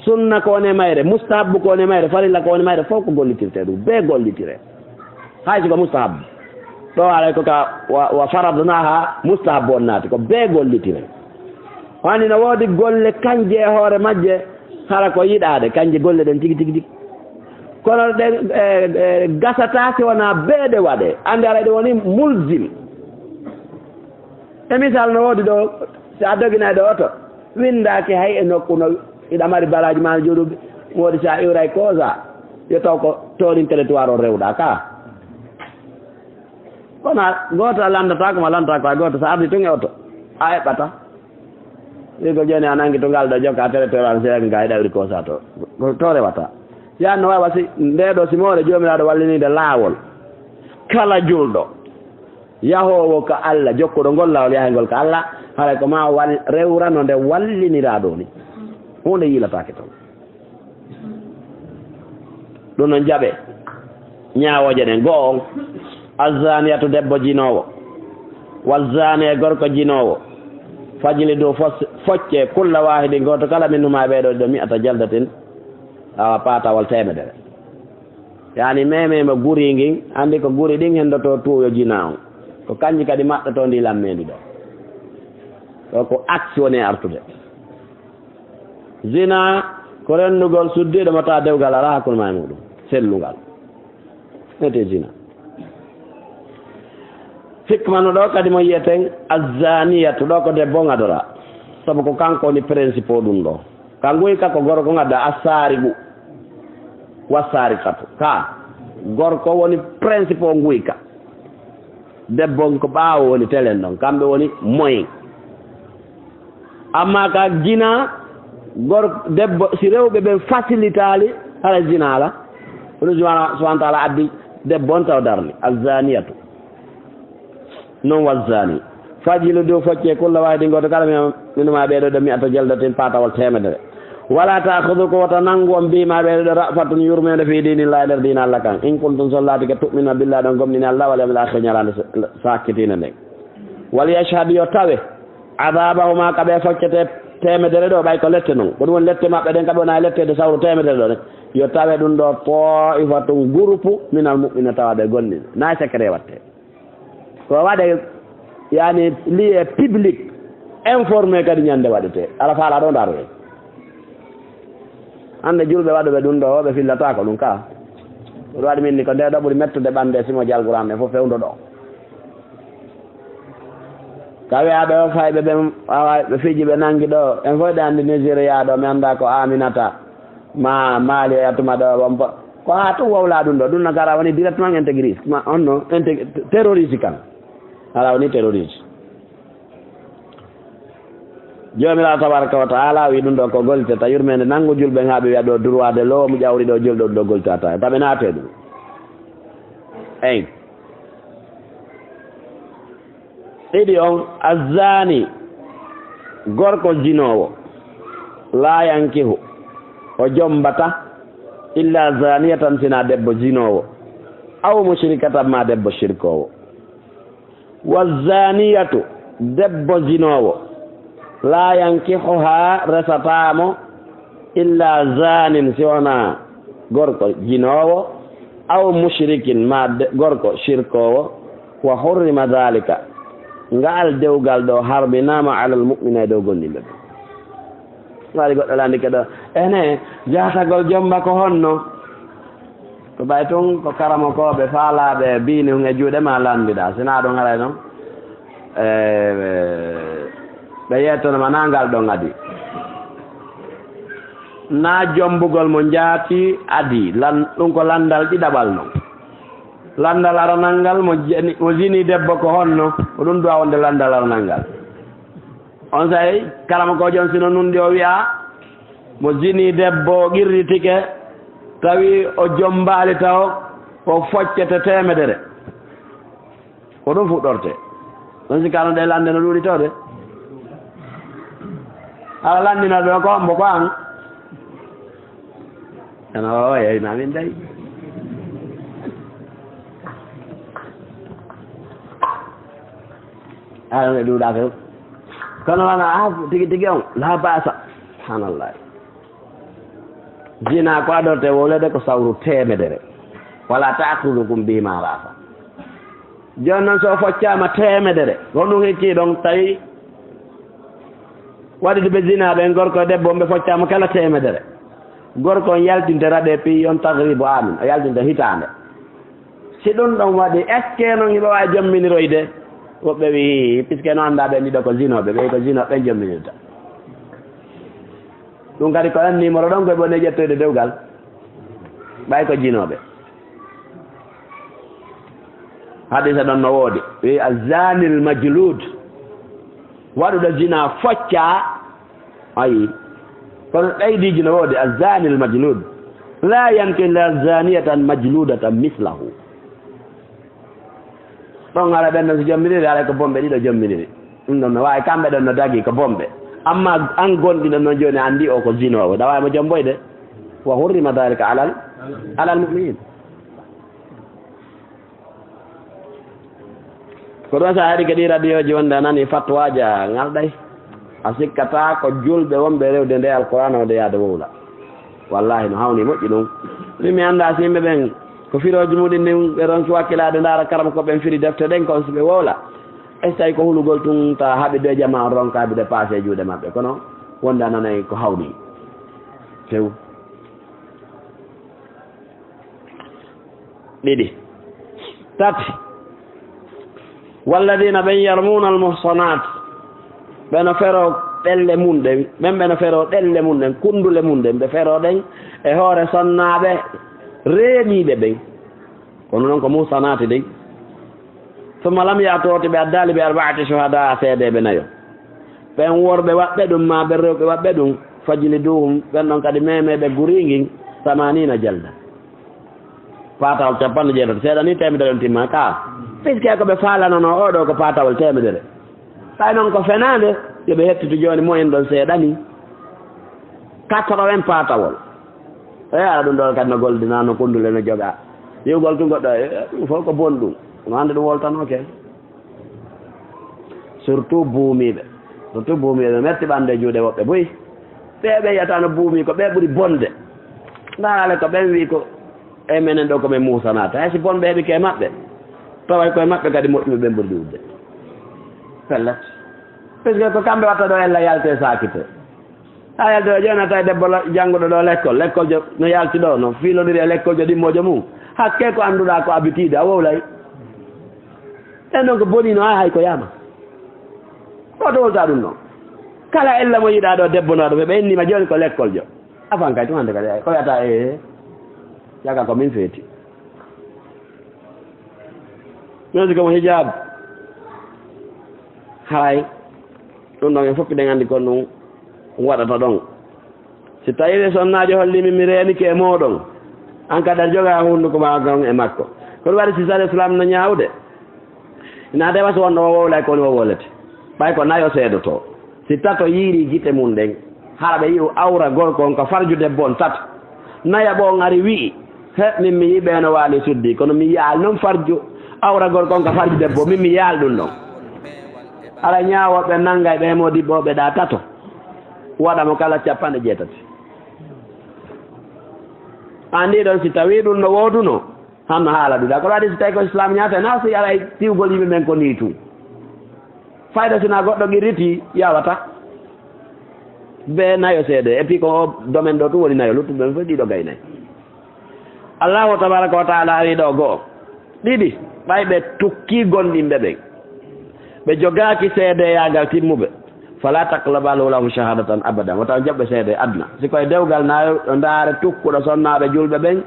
Sunna ko woni e mayre, mustahabbu ko woni e mayre, farilla ko woni e mayre, fof ko gollitirtee ɗum, bee gollitire. Hay si ko mustahabbu. Ɗo haray ko ka wa, wa faradnaha, mustahabbu on naati, ko bee gollitire. Hani no woodi golle kanje e hoore majje, hara ko yiɗaade, kanje golle ɗen tigi, tigi, tigi. Kono ɗen, e, e, gasataa si wonaa bee ɗe waɗee. Anndi haray ɗum woni mulzim. E misal no woodi ɗo, si a doginay ɗo oto, winndaaki hay e nokku no iɗa mari baraaji maa no jooɗuɓe, woodi si a iwray koosa, yo taw ko toon territoire o rewɗaa ka. Kono a, gooto a lanndataako, ma lanndataako, a gooto, so a ardi tun e oto, a eɓɓata. Wi ko jooni a nangi to ngal ɗo jokka, a tere to ran seeɗa, nga e ɗawri ko sa to. Ko to rewata. Yaani no waawa si, nde ɗo si moore Joomiraaɗo walliniinde laawol. Kala julɗo yahoowo ka Allah, jokkuɗo ngol laawol yahayngol ka Allah, haray ko ma wal-, rewrano nde walliniraaɗo ni. Huunde yiilataake toon. Ɗum noon jaɓe ñaawooje ɗen. Go'o on, azzaaniyatu, debbo jinoowo, wazzaani, e gorko jinoowo, fajlidu, fos-, focce, kulla waahidin, gooto kala, minhumaa, ɓee ɗoo ɗiɗo, mi'ata jaldatin, awa, paatawol teemedere. Yaani, meemee mo guri ngin, anndi ko guri ɗin henndotoo tuuyo jinaa on. Ko kanji kadi maɗɗotoo ndi lammeendi ɗo. Ɗo ko aksi woni e artude. Zina ko renndugol suddiiɗo mo tawa dewgal alaa hakkunde maa e muuɗum, sellungal. Wiyetee zina. Hikma no ɗo kadi mo yiyeten azzaaniyatu, ɗo ko debbo on adoraa. Sabu ko kanko woni principal ɗum ɗo. Ka nguyka ko gorko ngadda assaariqu, wassaariqatu. Ka gorko woni principal nguyka. Debbo on ko ɓaawo woni telen ɗon, kamɓe woni moyen. Amma ka jina, gor-, debbo, si rewɓe ɓen fasilitaali, hara jina ala. Kono Subhaana-, Subhaana Taala addi debbo on taw darni, azzaaniyatu. Non wazzaani. Fajlidu, foccee, kulla waahidin, gooto kala, min, minhumaa, ɓee ɗoo ɗiɗo, mi'ata jaldatin, paatawol teemedere. Walaa ta'khuzukum, wota nanngu on, bihimaa, ɓee ɗoo ɗiɗo, ra'fatun, yurmeende, fii diinillaahi, nder diina Allah kan. In kuntum, so on laatike, tu'minuuna billaahi, ɗon gomɗini Allah, wal yawmil aakhiri, ñalaande sa-, sakkitiinde nden. Wal yashhad, yo tawe, adaabahumaa, ka ɓe foccetee teemedere ɗoo, ɓay ko lette non. Ko ɗum woni lette maɓɓe ɗen, ka ɓe wona e letteede sawru teemedere ɗoo ɗen. Yo tawe ɗum ɗoo, taa'ifatun, gurupu, minal mu'miniina, tawa ɓe gomɗinɓe. Naa e secret wattee. Ko waɗe, yani, lié public, informé kadi ñande waɗetee. Ala faala ɗo ndaroye. Hannde julɓe waɗuɓe ɗum ɗo, ɓe fillataako ɗum ka. Ɗum waɗi min ni ko nde ɗo ɓuri mettude ɓande simo jalguran ɓe fof fewndo ɗo. Ka wi'aaɓe o fayɓe ɓen, awa, ɓe fiji ɓe nangi ɗo. En fof ɗe anndi Nigeria ɗo, mi annda ko Aminata. Ma Mali e attuma ɗo, won po-, ko haa tun wowla ɗum ɗo. Ɗum no gara woni directement intégriste. Ma on no intég-, terroriste kan. Ala woni terroriste. Joomiraaɗo tabaraka wa taala wi ɗum ɗo ko gollitata yurmeende nanngu julɓe haa ɓe wi'a ɗo droit de l'homme ƴawri ɗo julɗo ɗum ɗo gollitata. Taɓe naate ɗum. Eyi. Ɗiɗi on, azzaani. Gorko jinoowo, laa yankihu, o jommbata, illa zaniyatan, sina debbo jinoowo, aw mushrikatan, ma debbo shirkoowo. Wa zaniyatu, debbo jinoowo, laa yankihuha, resataa mo, illa zanin, si wonaa gorko jinoowo, aw mushrikin, ma de-, gorko shirkoowo, wa hurrima dhalika, ngaal dewgal ɗo harminaama alal mu'mina e dow gomɗinɓe ɓe. Waɗi goɗɗo lanndike ɗo, ene, jaatagol jommba ko honno? Ko ɓay tun ko karamokooɓe faalaaɓe biini hun e juuɗe ma lanndiɗaa, sinaa ɗum haray non. E, ɓe yettono ma naa ngal ɗon adi. Naa jommbugol mo njaati adi, lan-, ɗum ko lanndal ɗiɗaɓal non. Lanndal aranal ngal, mo jeni-, mo jini debbo ko honno? Ko ɗum duwa wonde lanndal aranal ngal. On say, kala mo ko jon sino nundi o wi'a, mo jini debbo o qirritike, tawi o jommbaali taw, o foccete teemedere. Ko ɗum fuɗɗorte. Ɗum si kano ɗe lande no ɗuuɗi tawde. Ala landina ɗo ko hombo ko an. Ana wawa yayi na min day. Ala ne ɗuuɗa ko. Kono wana a tigi tigi on la basa. Subhanallah. Zina ko adorte wolede ko sawru teemedere. Wala ta'khudhukum bihima rafa. Jooni noon so o foccaama teemedere, ko ɗum hikki ɗon tawi waɗi ɓe zina ɓen gorko e debbo on ɓe foccaama kala teemedere. Gorko on yaltinte raɗe piyi on tagribu amin, o yaltinte hitaande. Si ɗum ɗon waɗi, est-ce que noon hiɓe waawi jomminiroyde? Woɓɓe wii, puisque no anndaa ɓen ɗiɗo ko zinooɓe, ɓe ko zinooɓe ɓen jomminirta. Ɗum kadi ko en numéro ɗon koye ɓone ƴettoyde dewgal. Ɓay ko jinooɓe. Hadisa ɗon no woodi. Wi azanil majlud. Waɗuɗo zina foccaa. Ayi. Kono ɗaydiiji no woodi. Azanil majlud. La yanki la zaniyatan majludatan mislahu. Ɗon hara ɓen ɗon si jomminiri, haray ko bomɓe ɗiɗo jomminiri. Ɗum ɗon no waawi kamɓe ɗon no dagi ko bomɓe. Amma an gonɗi ɗon noon jooni anndi o ko zinoowo. Ɗa waawi mo jomboyde. Wa hurrima dhalika alal, alal mu'minin. Ko ɗum sa ari kadi radiyooji wonde a nani fatwaaji a ngalɗay. A sikkataa ko julɓe wonɓe rewde nde Alqur'aana o nde yaade wowla. Wallaahi no hawni moƴƴi ɗum. Min mi anndaa si yimɓe ɓen ko firooji muɗum ɗin ɓe ronki wakkilaade ndaara karama ko ɓen firi defte ɗen kon si ɓe wowla. Est-ce que tawi ko hulugol tun ta haɓi de jama on ronka haɓi de paase e juuɗe maɓɓe kono wonde a nanay ko hawni. Few. Ɗiɗi. Tati. Walladina ɓen yarmuna almuhsanat. Ɓe no fero ɗelle mun ɗen. Ɓen ɓe no fero ɗelle mun ɗen, kundule mun ɗen. Ɓe fero ɗen e hoore sonnaaɓe reeniiɓe ɓen. Kono non ko muhsanati ɗen. Summa lam ya'tu, ɓe addaali bi arba'ati shuhada, seedeeɓe nayo. Ɓen worɓe waɓɓe ɗum, ma ɓen rewɓe waɓɓe ɗum, fajliduhum, ɓen ɗon kadi memeɓe guriingin, samanina jalda. Paatawol capanɗe jeetato, seeɗa ni teemedere on timma ka. Puisque ko ɓe faalanono o ɗo ko paatawol teemedere. Tawi non ko fenaande, yo ɓe hettitu jooni mo en ɗon seeɗa ni. Quatre-vingts paatawol. E ala ɗum ɗo kadi no goldina, no kundule no joga. Yiwgol tun goɗɗo, e, ɗum fof ko bon ɗum. No hande ɗum woltanoke. Surtout buumiiɓe. Surtout buumiiɓe, metti ɓande juuɗe woɓɓe buy. Ɓe ɓe yiyata no buumi ko ɓe ɓuri bonde. Ndaarale ko ɓen wi ko, e menen ɗo ko ɓe musanata. Hay si bonɓe heɓi ke maɓɓe. Tawa koye maɓɓe kadi moƴƴuɓe ɓen ɓuri ɗuuɗde. Pellet. Puisque ko kamɓe watta ɗo ella yalte sakite. A yalti ɗo jooni a tawi debbo la-, jannguɗo ɗo lekkol, lekkol jo no yalti ɗo, no fiilodiri e lekkol jo ɗimmoojo mum. Hakke ko annduɗaa ko habitude, a wowlay. Ɗen ɗon ko bonino hay hay ko yama. Ko to wolta ɗum ɗon. Kala ella mo yiɗaa ɗo debbo no ɗo, ɓe innima jooni ko lekkol jo. Afan kay tun hannde kadi, ko wiyata e, yaga ko min feeti. Ɗum si ko mo hijab. Haray. Ɗum ɗon en fof eɗen anndi kon ɗum waɗata ɗon. Si tawii sonnaajo holli min mi reenike e mooɗon, an kadi aɗa joga hunnduko ma ɗon e makko. Ko ɗum waɗi si sariya Islam no ñaawde. Ina tawa so wonɗo o wowlay ko woni o wowlete. Ɓay ko nayo seedoto. Si tato yiiri gite mum ɗen, hara ɓe yi'u awra gorko on ka farju debbo on tato. Nayaɓo on ari wi'i, he, min mi yi'i ɓe no waali suddi, kono mi yi'aali non farju awra gorko on ka farju debbo, min mi yi'aali ɗum ɗon. Hara ñaawooɓe nanngay ɓe mo dibbo ɓe ɗa tato, waɗa mo kala cappanɗe jeetati. Anndi ɗon si tawii ɗum no wooduno, hanno haala ɗum ɗa. Ko waɗi si tawii ko Islam ñaata, na si aray tiwgol yimɓe men ko nii tun. Fayda sina goɗɗo qirriti yawata. Be nayo seede. Et puis ko o domaine ɗo tun woni nayo, luttuɓe ɓen fof ɗiɗo gay nayi. Allahu tabaraka wa taala ari ɗo go'o. Ɗiɗi, ɓay ɓe tukkii gonɗinɓe ɓen. Ɓe jogaaki seedeyaagal timmuɓe. Fala taqbalu lahum shahadatan abadan. Wota on jaɓɓe seede aduna. Si koye dewgal nayo, yo ndaare tukkuɗo sonnaaɓe julɓe ɓen,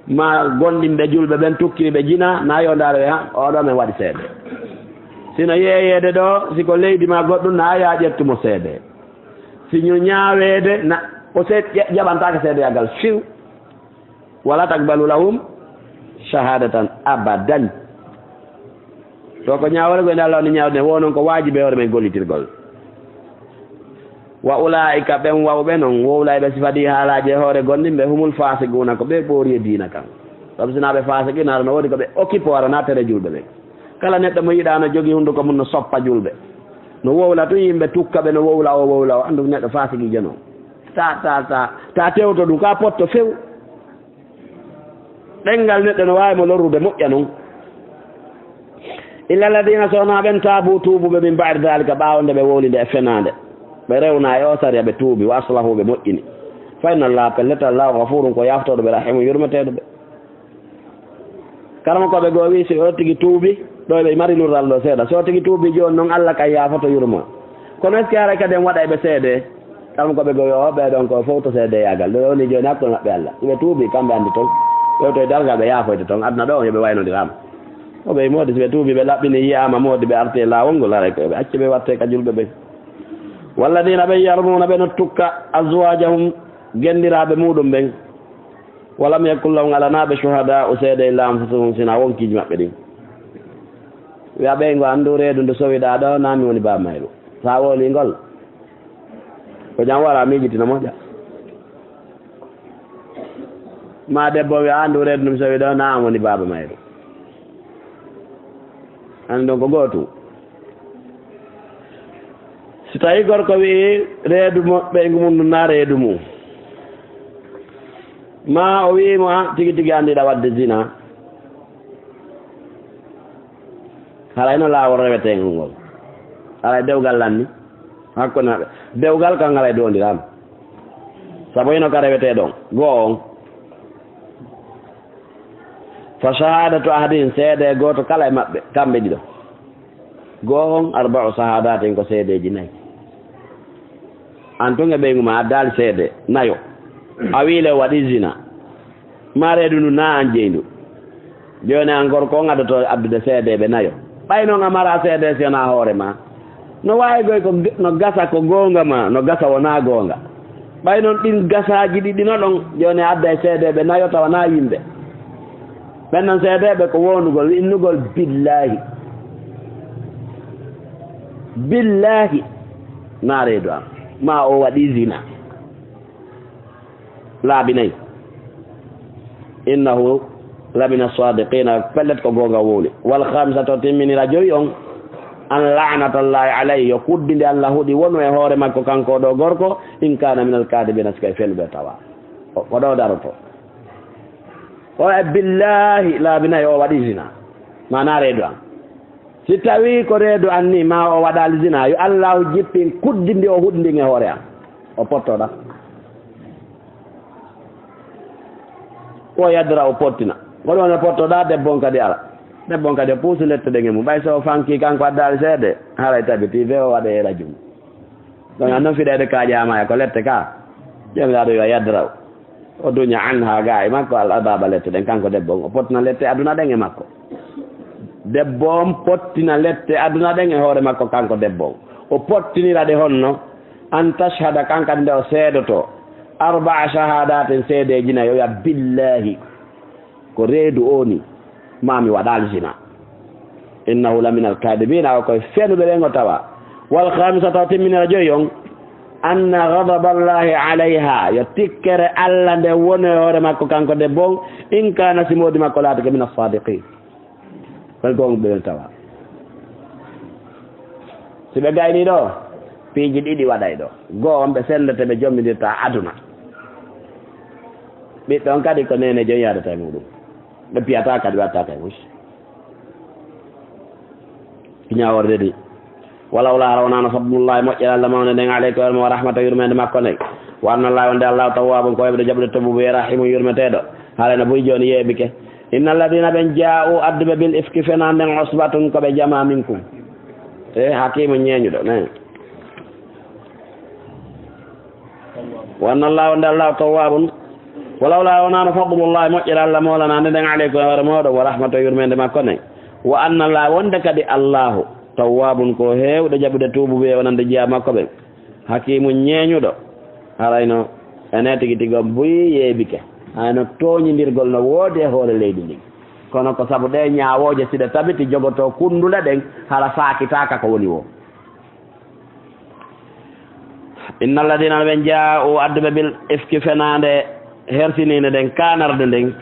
ma gonɗinɓe julɓe ɓen tukkiri ɓe jina, na yo ndaare ɓe, ha, oɗo men waɗi seede. Sino yeeyeede ɗo, si ko leydi ma goɗɗum, na ya ƴettu mo seede. Si ñu ñaaweede, na, o se-, ƴa-, jaɓantaake seedeyaagal few. Wala taqbalu lahum shahadatan abadan. To ko ñaawore ko ene Allah woni ñaawde, wo non ko waajibi e hoore men gollitirgol. Wa ulaa'ika, ɓen wawɓe non, wowlayɓe sifadii haalaaji e hoore gonɗinɓe, humul faasiquuna, ko ɓe ɓoori e diina kan. Sabu sinaa ɓe faasiqiina, hara no woodi ko ɓe occupé, hara na tere julɓe ɓen. Kala neɗɗo mo yiɗaa no jogii hunnduko mum no soppa julɓe. No wowla tun yimɓe tukka ɓe, no wowla o, wowla o, anndu neɗɗo faasiqiijo non. Ta, ta, ta, ta tewto ɗum, ka potto few. Ɗenngal neɗɗo no waawi mo lorrude moƴƴa non. Illa alladina, so wonaa ɓen, taabu, tuubuɓe, min ba'di daalika, ɓaawo nde ɓe wowli nde e fenaande. Ɓe rewna e o sariya, ɓe tuubi, wa aslahu, ɓe moƴƴini. Fa inna Allaha, pellet Allah, gafurun, ko yaaftooɗo ɓe, rahimun, yurmeteeɗo ɓe. Karamokooɓe goo wi'i, si o tigi tuubi, ɗo ɓe mari lurral ɗo seeɗa. Si o tigi tuubi jooni non, Allah kay yaafoto, yurmo. Kono est-ce que haray kadi en waɗay ɓe seede? Karamokooɓe goo wi'i, o, ɓee ɗon ko fow to seedeyaagal. Ɗo woni jooni hakkunde maɓɓe Allah. Si ɓe tuubi, kamɓe anndi ton. Ɓe to e darngal, ɓe yaafoyta ton. Aduna ɗo, yo ɓe waynondiraama. O ɓe moodi, si ɓe tuubi, ɓe laɓɓini, yi'aama moodi, ɓe arti e laawol ngol, haray ko ɓe acci, ɓe watte ka julɓe ɓen. Walladina, ɓe yarmuuna, ɓe no tukka, azwaajahum, genndiraaɓe muuɗum ɓen. Walam yakun lahum, alanaa ɓe, shuhadaa'u, seede, illa anfusuhum, sinaa wonkiiji maɓɓe ɗin. Wi'a ɓeyngu, anndu reedu ndu sowiɗaa ɗo, naa mi woni baaba mayru. Sa wowlii ngol, ko jam wara miijiti no moƴƴa. Ma debbo wi'a, anndu reedu ndu mi sowi ɗo, naa an woni baaba mayru. Anndi ɗon ko gootum. Si tawii gorko wi'i reedu mo, ɓeyngu mum ndun naa reedu mum, maa o wi'i mo, "Ah, tigi tigi an yiɗaa waɗde zina," haray no laawol reweteengol ngol. Haray dewgal lanni hakkunde maɓɓe. Dewgal kan haray doondiraama. Sabu hino ka rewetee ɗon. Go'o on. Fa shahadatu ahadihim, seede gooto kala e maɓɓe, kamɓe ɗiɗo. Go'o on, arba'u shahadatin, ko seedeeji nayi. An tun e ɓeyngu ma addaali seede nayo. A wi'i le o waɗii zina. Ma reedu ndu naa an jeyi ndu. Jooni an gorko on addoto addude seedeeɓe nayo. Ɓay non a maraa seede si wonaa hoore ma. No waawi goy ko g-, no gasa ko goonga ma, no gasa wonaa goonga. Ɓay non ɗin gasaaji ɗiɗi no ɗon, jooni a adday seedeeɓe nayo tawa naa yimɓe. Ɓen non seedeeɓe ko woondugol, innugol billaahi. Billaahi, naa reedu am. Ma o waɗii zina. Laabi nayi. Innahu lamina sadiqina, pellet ko goonga wowli. Wal khamisatu, timminira jowi on, an la'natallahi alayhi, yo kuddinde Allah huɗi wonu e hoore makko kanko ɗo gorko, in kana minal kadibina, si ko e fenuɓe tawa. O, ko ɗo daroto. O e billahi laabi nayi o waɗi zina. Mana reedu an. Si tawii ko reedu an ni, ma o waɗaali zina, yo Allaahu jippin kuddi ndi o huɗi ndin e hoore an. O pottoɗa. O yaddora o pottina. Ko ɗum woni o pottoɗa, debbo on kadi ara. Debbo on kadi o puusi lette ɗen e mum. Ɓay so o fanki kanko addaali seede, haray tabitii be o waɗa e rajum. Ɗon an non fiɗeede kaaƴe haa maaya ko lette ka. Joomiraaɗo yo a yaddora o. O duña anha ga e makko al adaba lette ɗen, kanko debbo on. O pottina lette aduna ɗen e makko. Debbo on pottina lette aduna ɗen e hoore makko, kanko debbo on. O pottinira ɗe honno? An tashhada, kan kadi nde o seedoto. Arba'a shahadatin, seedeeji nayi, o wi'a, "Billahi, ko reedu o ni, ma mi waɗaali zina." Innahu la minal kadibina, o koye fenuɓe ɓen o tawa. Wal khamisata, o timminira joyi on, anna ghadaballahi alayha, yo tikkere Alla nde woni e hoore makko kanko debbo on, in kana, si moodi makko laatike, min as-sadiqin. Ɓen ko on ɓe weltawa. Si ɓe gayni ɗo, piiji ɗiɗi waɗay ɗo. Goo, on ɓe sendete, ɓe jommindirta aduna. Ɓiɓɓe on kadi ko neene joyi yaadata e muɗum. Ɓe piyata kadi, ɓe watta kay mus. Ñaaworde di. Walaw laa hara wonaano fadlullahi, moƴƴere Alla mawnde nden, alaykum, e hoore mon, wa rahmata, yurmeende makko nden. Wa anna Allaha, wonde Alla, tawwabun, ko heɓuɗo jaɓude tuubu, e rahimun, yurmeteeɗo. Haray no buy jooni yeebike. Inna alladina, ɓen jaa'u, adduɓe, bil ifki, fenaande nden, usbatun, ko ɓe jamaa, minkum. E hakimu, ñeeñuɗo ne. Wa anna Allaha, wonde Alla, tawwabun. Walaw laa wonaano fadlullahi, moƴƴere Alla mawlanaande nden, alaykum, e hoore mooɗon, wa rahmatu, yurmeende makko nden. Wa anna Allaha, wonde kadi Allahu, tawwabun, ko heewɗo jaɓude tuubu ɓe wonande jeyaa makko ɓen. Hakimu, ñeeñuɗo. Harayno ene tigi tigi on buy yeebike. Hayno tooñindirgol no woodi e hoore leydi ndin. Kono ko sabu ɗe ñaawooje, si ɗe tabiti, jogotoo kunndule ɗen, hara faakitaaka ko woni woo. Inna alladina, ɓen jaa'u, adduɓe, bil ifki, fenaande hersiniinde nden, kaanarde nden,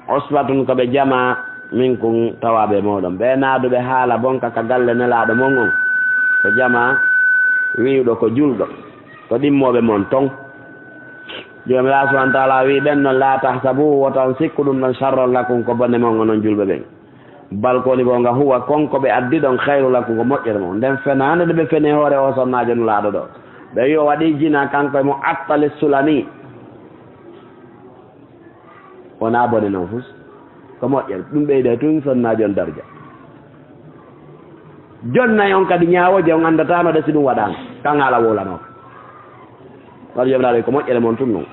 usbatun, ko ɓe jamaa, minkum, tawaaɓe e mooɗon. Ɓe naaduɓe haala bonka ka galle Nelaaɗo mon on, ko jamaa wi'uɗo ko julɗo, ko ɗimmooɓe mon ton. Joomiraaɗo subhanahu wa taala wi'i ɓen non, la tahsabuhu, wota on sikku ɗum ɗon, sharran lakum, ko bone mon onon julɓe ɓen. Bal, ko woni goonga, huwa, kon ko ɓe addi ɗon, khayru lakum, ko moƴƴere mon. Nden fenaande nde ɓe feni hoore o sonnaajo Nulaaɗo ɗo, ɓe wi'i o waɗi jina, kanko e mo Attali Sulami. Wonaa bone non fus, ko moƴƴere. Ɗum ɓeyday tun sonnaajo on darja. Jonnay on kadi ñaawooje, on anndataano ɗe si ɗum waɗaama. Kan haala wowlanooka. Waɗi Joomiraaɗo ko moƴƴere mon tun non.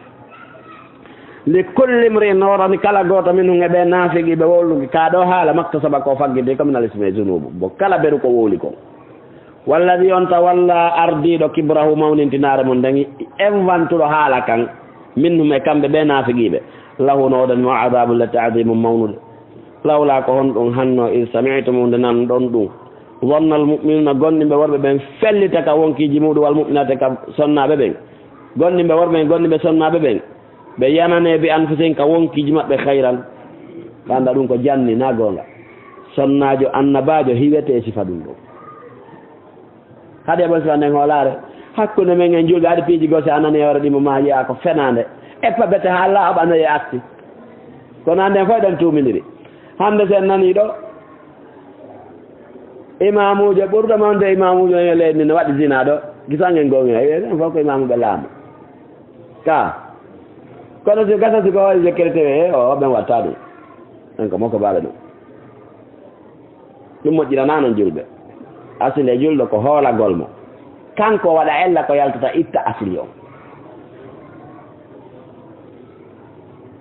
Li kulli mri'in, no wonani kala gooto minhum e ɓe naafiqiiɓe wowluki ka ɗo haala, maktasaba, ko fagginte ko minal ismi e zunuubu. Bo kala beru ko wowli kon. Walladi, on tawalla ardiiɗo kibrahu, mawnintinaare mum nden, envantuɗo haala kan, minhum e kamɓe ɓe naafiqiiɓe, lahu no woodani mo adabun le taadimu mawnude. Lawla ko honɗum hanno, id sami'tumu nde nanɗon ɗum, zannal mu'minuna gonɗinɓe worɓe ɓen fellita ka wonkiiji muɗum, wal mu'minati ka sonnaaɓe ɓen, gonɗinɓe worɓe ɓen, gonɗinɓe sonnaaɓe ɓen, ɓe yanane bi anfusihim ka wonkiiji maɓɓe khayran. Kanda ɗum ko janni na goonga. Sonnaajo annabaajo hiwete e sifa ɗum ɗo. Haɗi e bon sifa nden hoolaare. Hakkunde men en julɓe, haɗi piiji goo si a nani e hoore ɗimo ma yi'a ko fenaande. Eppa bete haa laaɓa no e atti. Kono hannde en fof eɗen tuumindiri. Hannde si en nani ɗo, imaamuujo ɓurɗo mawnude imaamuujo en e leydi ndi no waɗi zina ɗo. Gisan en goonga, en fof ko imaamuɓe laamu. Ka. Kono si gasa si ko hoore je chrétien, e o ɓen watta ɗum. En ko moko baɓe ɗum. Ɗum moƴƴinanaa non julɓe. Asli e julɗo ko hoolagol mo. Kanko waɗa ella ko yaltata itta asli on.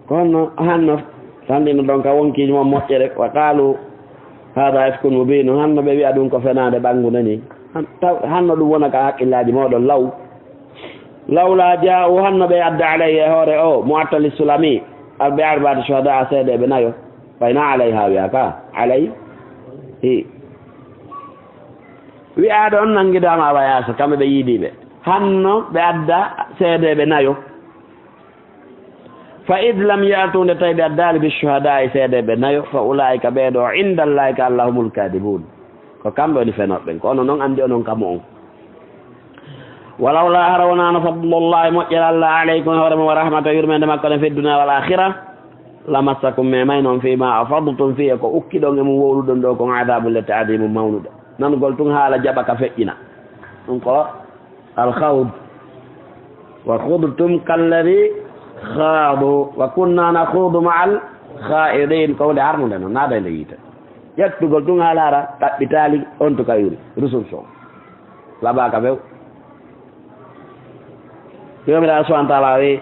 Kono hanno, tan ɗino ɗon ka wonkiiji mon moƴƴere, wa qaalu, hada ifkun mubiin. Hanno ɓe wi'a ɗum ko fenaande ɓanngunde ni. Han-, taw, hanno ɗum wona ka haqqillaaji mooɗon law. Lawla jaa'u, hanno ɓe adda alayhi e hoore o, Mu'attali Sulami, al-, bi arba'ati shuhada, seedeeɓe nayo. Fayna alayha wi'a ka, alayhi. Wi'aaɗo on nanngidaama awa yaasa, kamɓe ɓe yiidiiɓe. Hanno ɓe adda seedeeɓe nayo. Fa id lam ya'tu, nde tawi ɓe addaali bi shuhadaa'i seedeeɓe nayo, fa ulaa'ika ɓee ɗoo, inda Allaahi ka Alla, humul kaadibuun. Ko kamɓe woni fenooɓe ɓen. Ko onon non anndi onon kamo on. Walaw laa, hara wonaano fadlullaahi, moƴƴere Alla, alaykum, e hoore mon, wa rahmata, yurmeende makko nden, fi dunya wal aakhira, lamassakum, memayno on, fii maa afadtum fii, e ko ukkiɗon e mum wowluɗon ɗoo kon, adaabun le ta'diimu mawnude. Nanugol tun haala jaɓa ka feƴƴina. Ɗum ko al khawd. Wa khudtum kalladhi khadu, wa kunna nakhudu ma'al khaidin. Ko hunde harmunde non, naada e nde yiite. Ƴettugol tun haa laara, ɗaɓɓitaali, on tun kayuri, ressource o. Labaaka few. Joomiraaɗo subhanahu wa taala wi,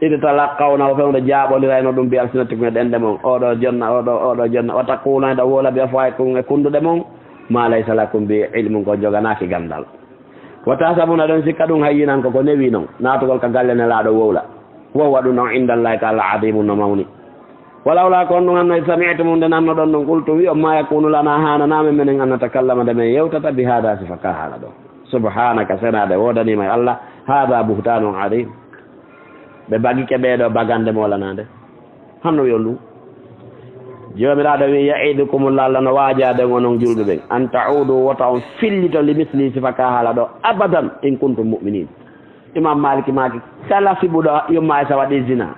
"Id talaqqawna", o fewndo jaaɓondirayno ɗum, "bi alsinatikum", e ɗenɗe mon. Oɗo jonna, oɗo, oɗo jonna. "Wa taquluna", eɗo wowla, "bi afwahikum", e kunduɗe mon. "Ma laysa lakum bi ilmun", ko joganaaki gandal. "Wa tahsabuna", ɗon sikka ɗum hayyinan, ko ko newi non. Naatugol ka galle Nelaaɗo wowla. "Wa huwa", ɗum ɗon, "inda Allahi", ka Alla, "azimun", no mawni. Walawla ko on ɗum anno, id sami'tum, nde nannoɗon ɗum, qultum, wi'on, ma yakunu lana, haananaa men menen, an natakallama, nde men yewtata, bi haada, sifa ka haala ɗo. Subhanaka, senaade woodaniima e Allah, haada buhtaanun adim. Ɓe bagike ɓee ɗo bagande moolanaande. Hanno wi'on ɗum. Joomiraaɗo wi'i, ya'idukumullah, Allah no waajaade on onon julɓe ɓen. An ta'udu, wota on fillito, li misli, sifa ka haala ɗo, abadan, in kuntum mu'minin. Imam Maliki maaki, kala sibuɗo yumma Aysa waɗi zina,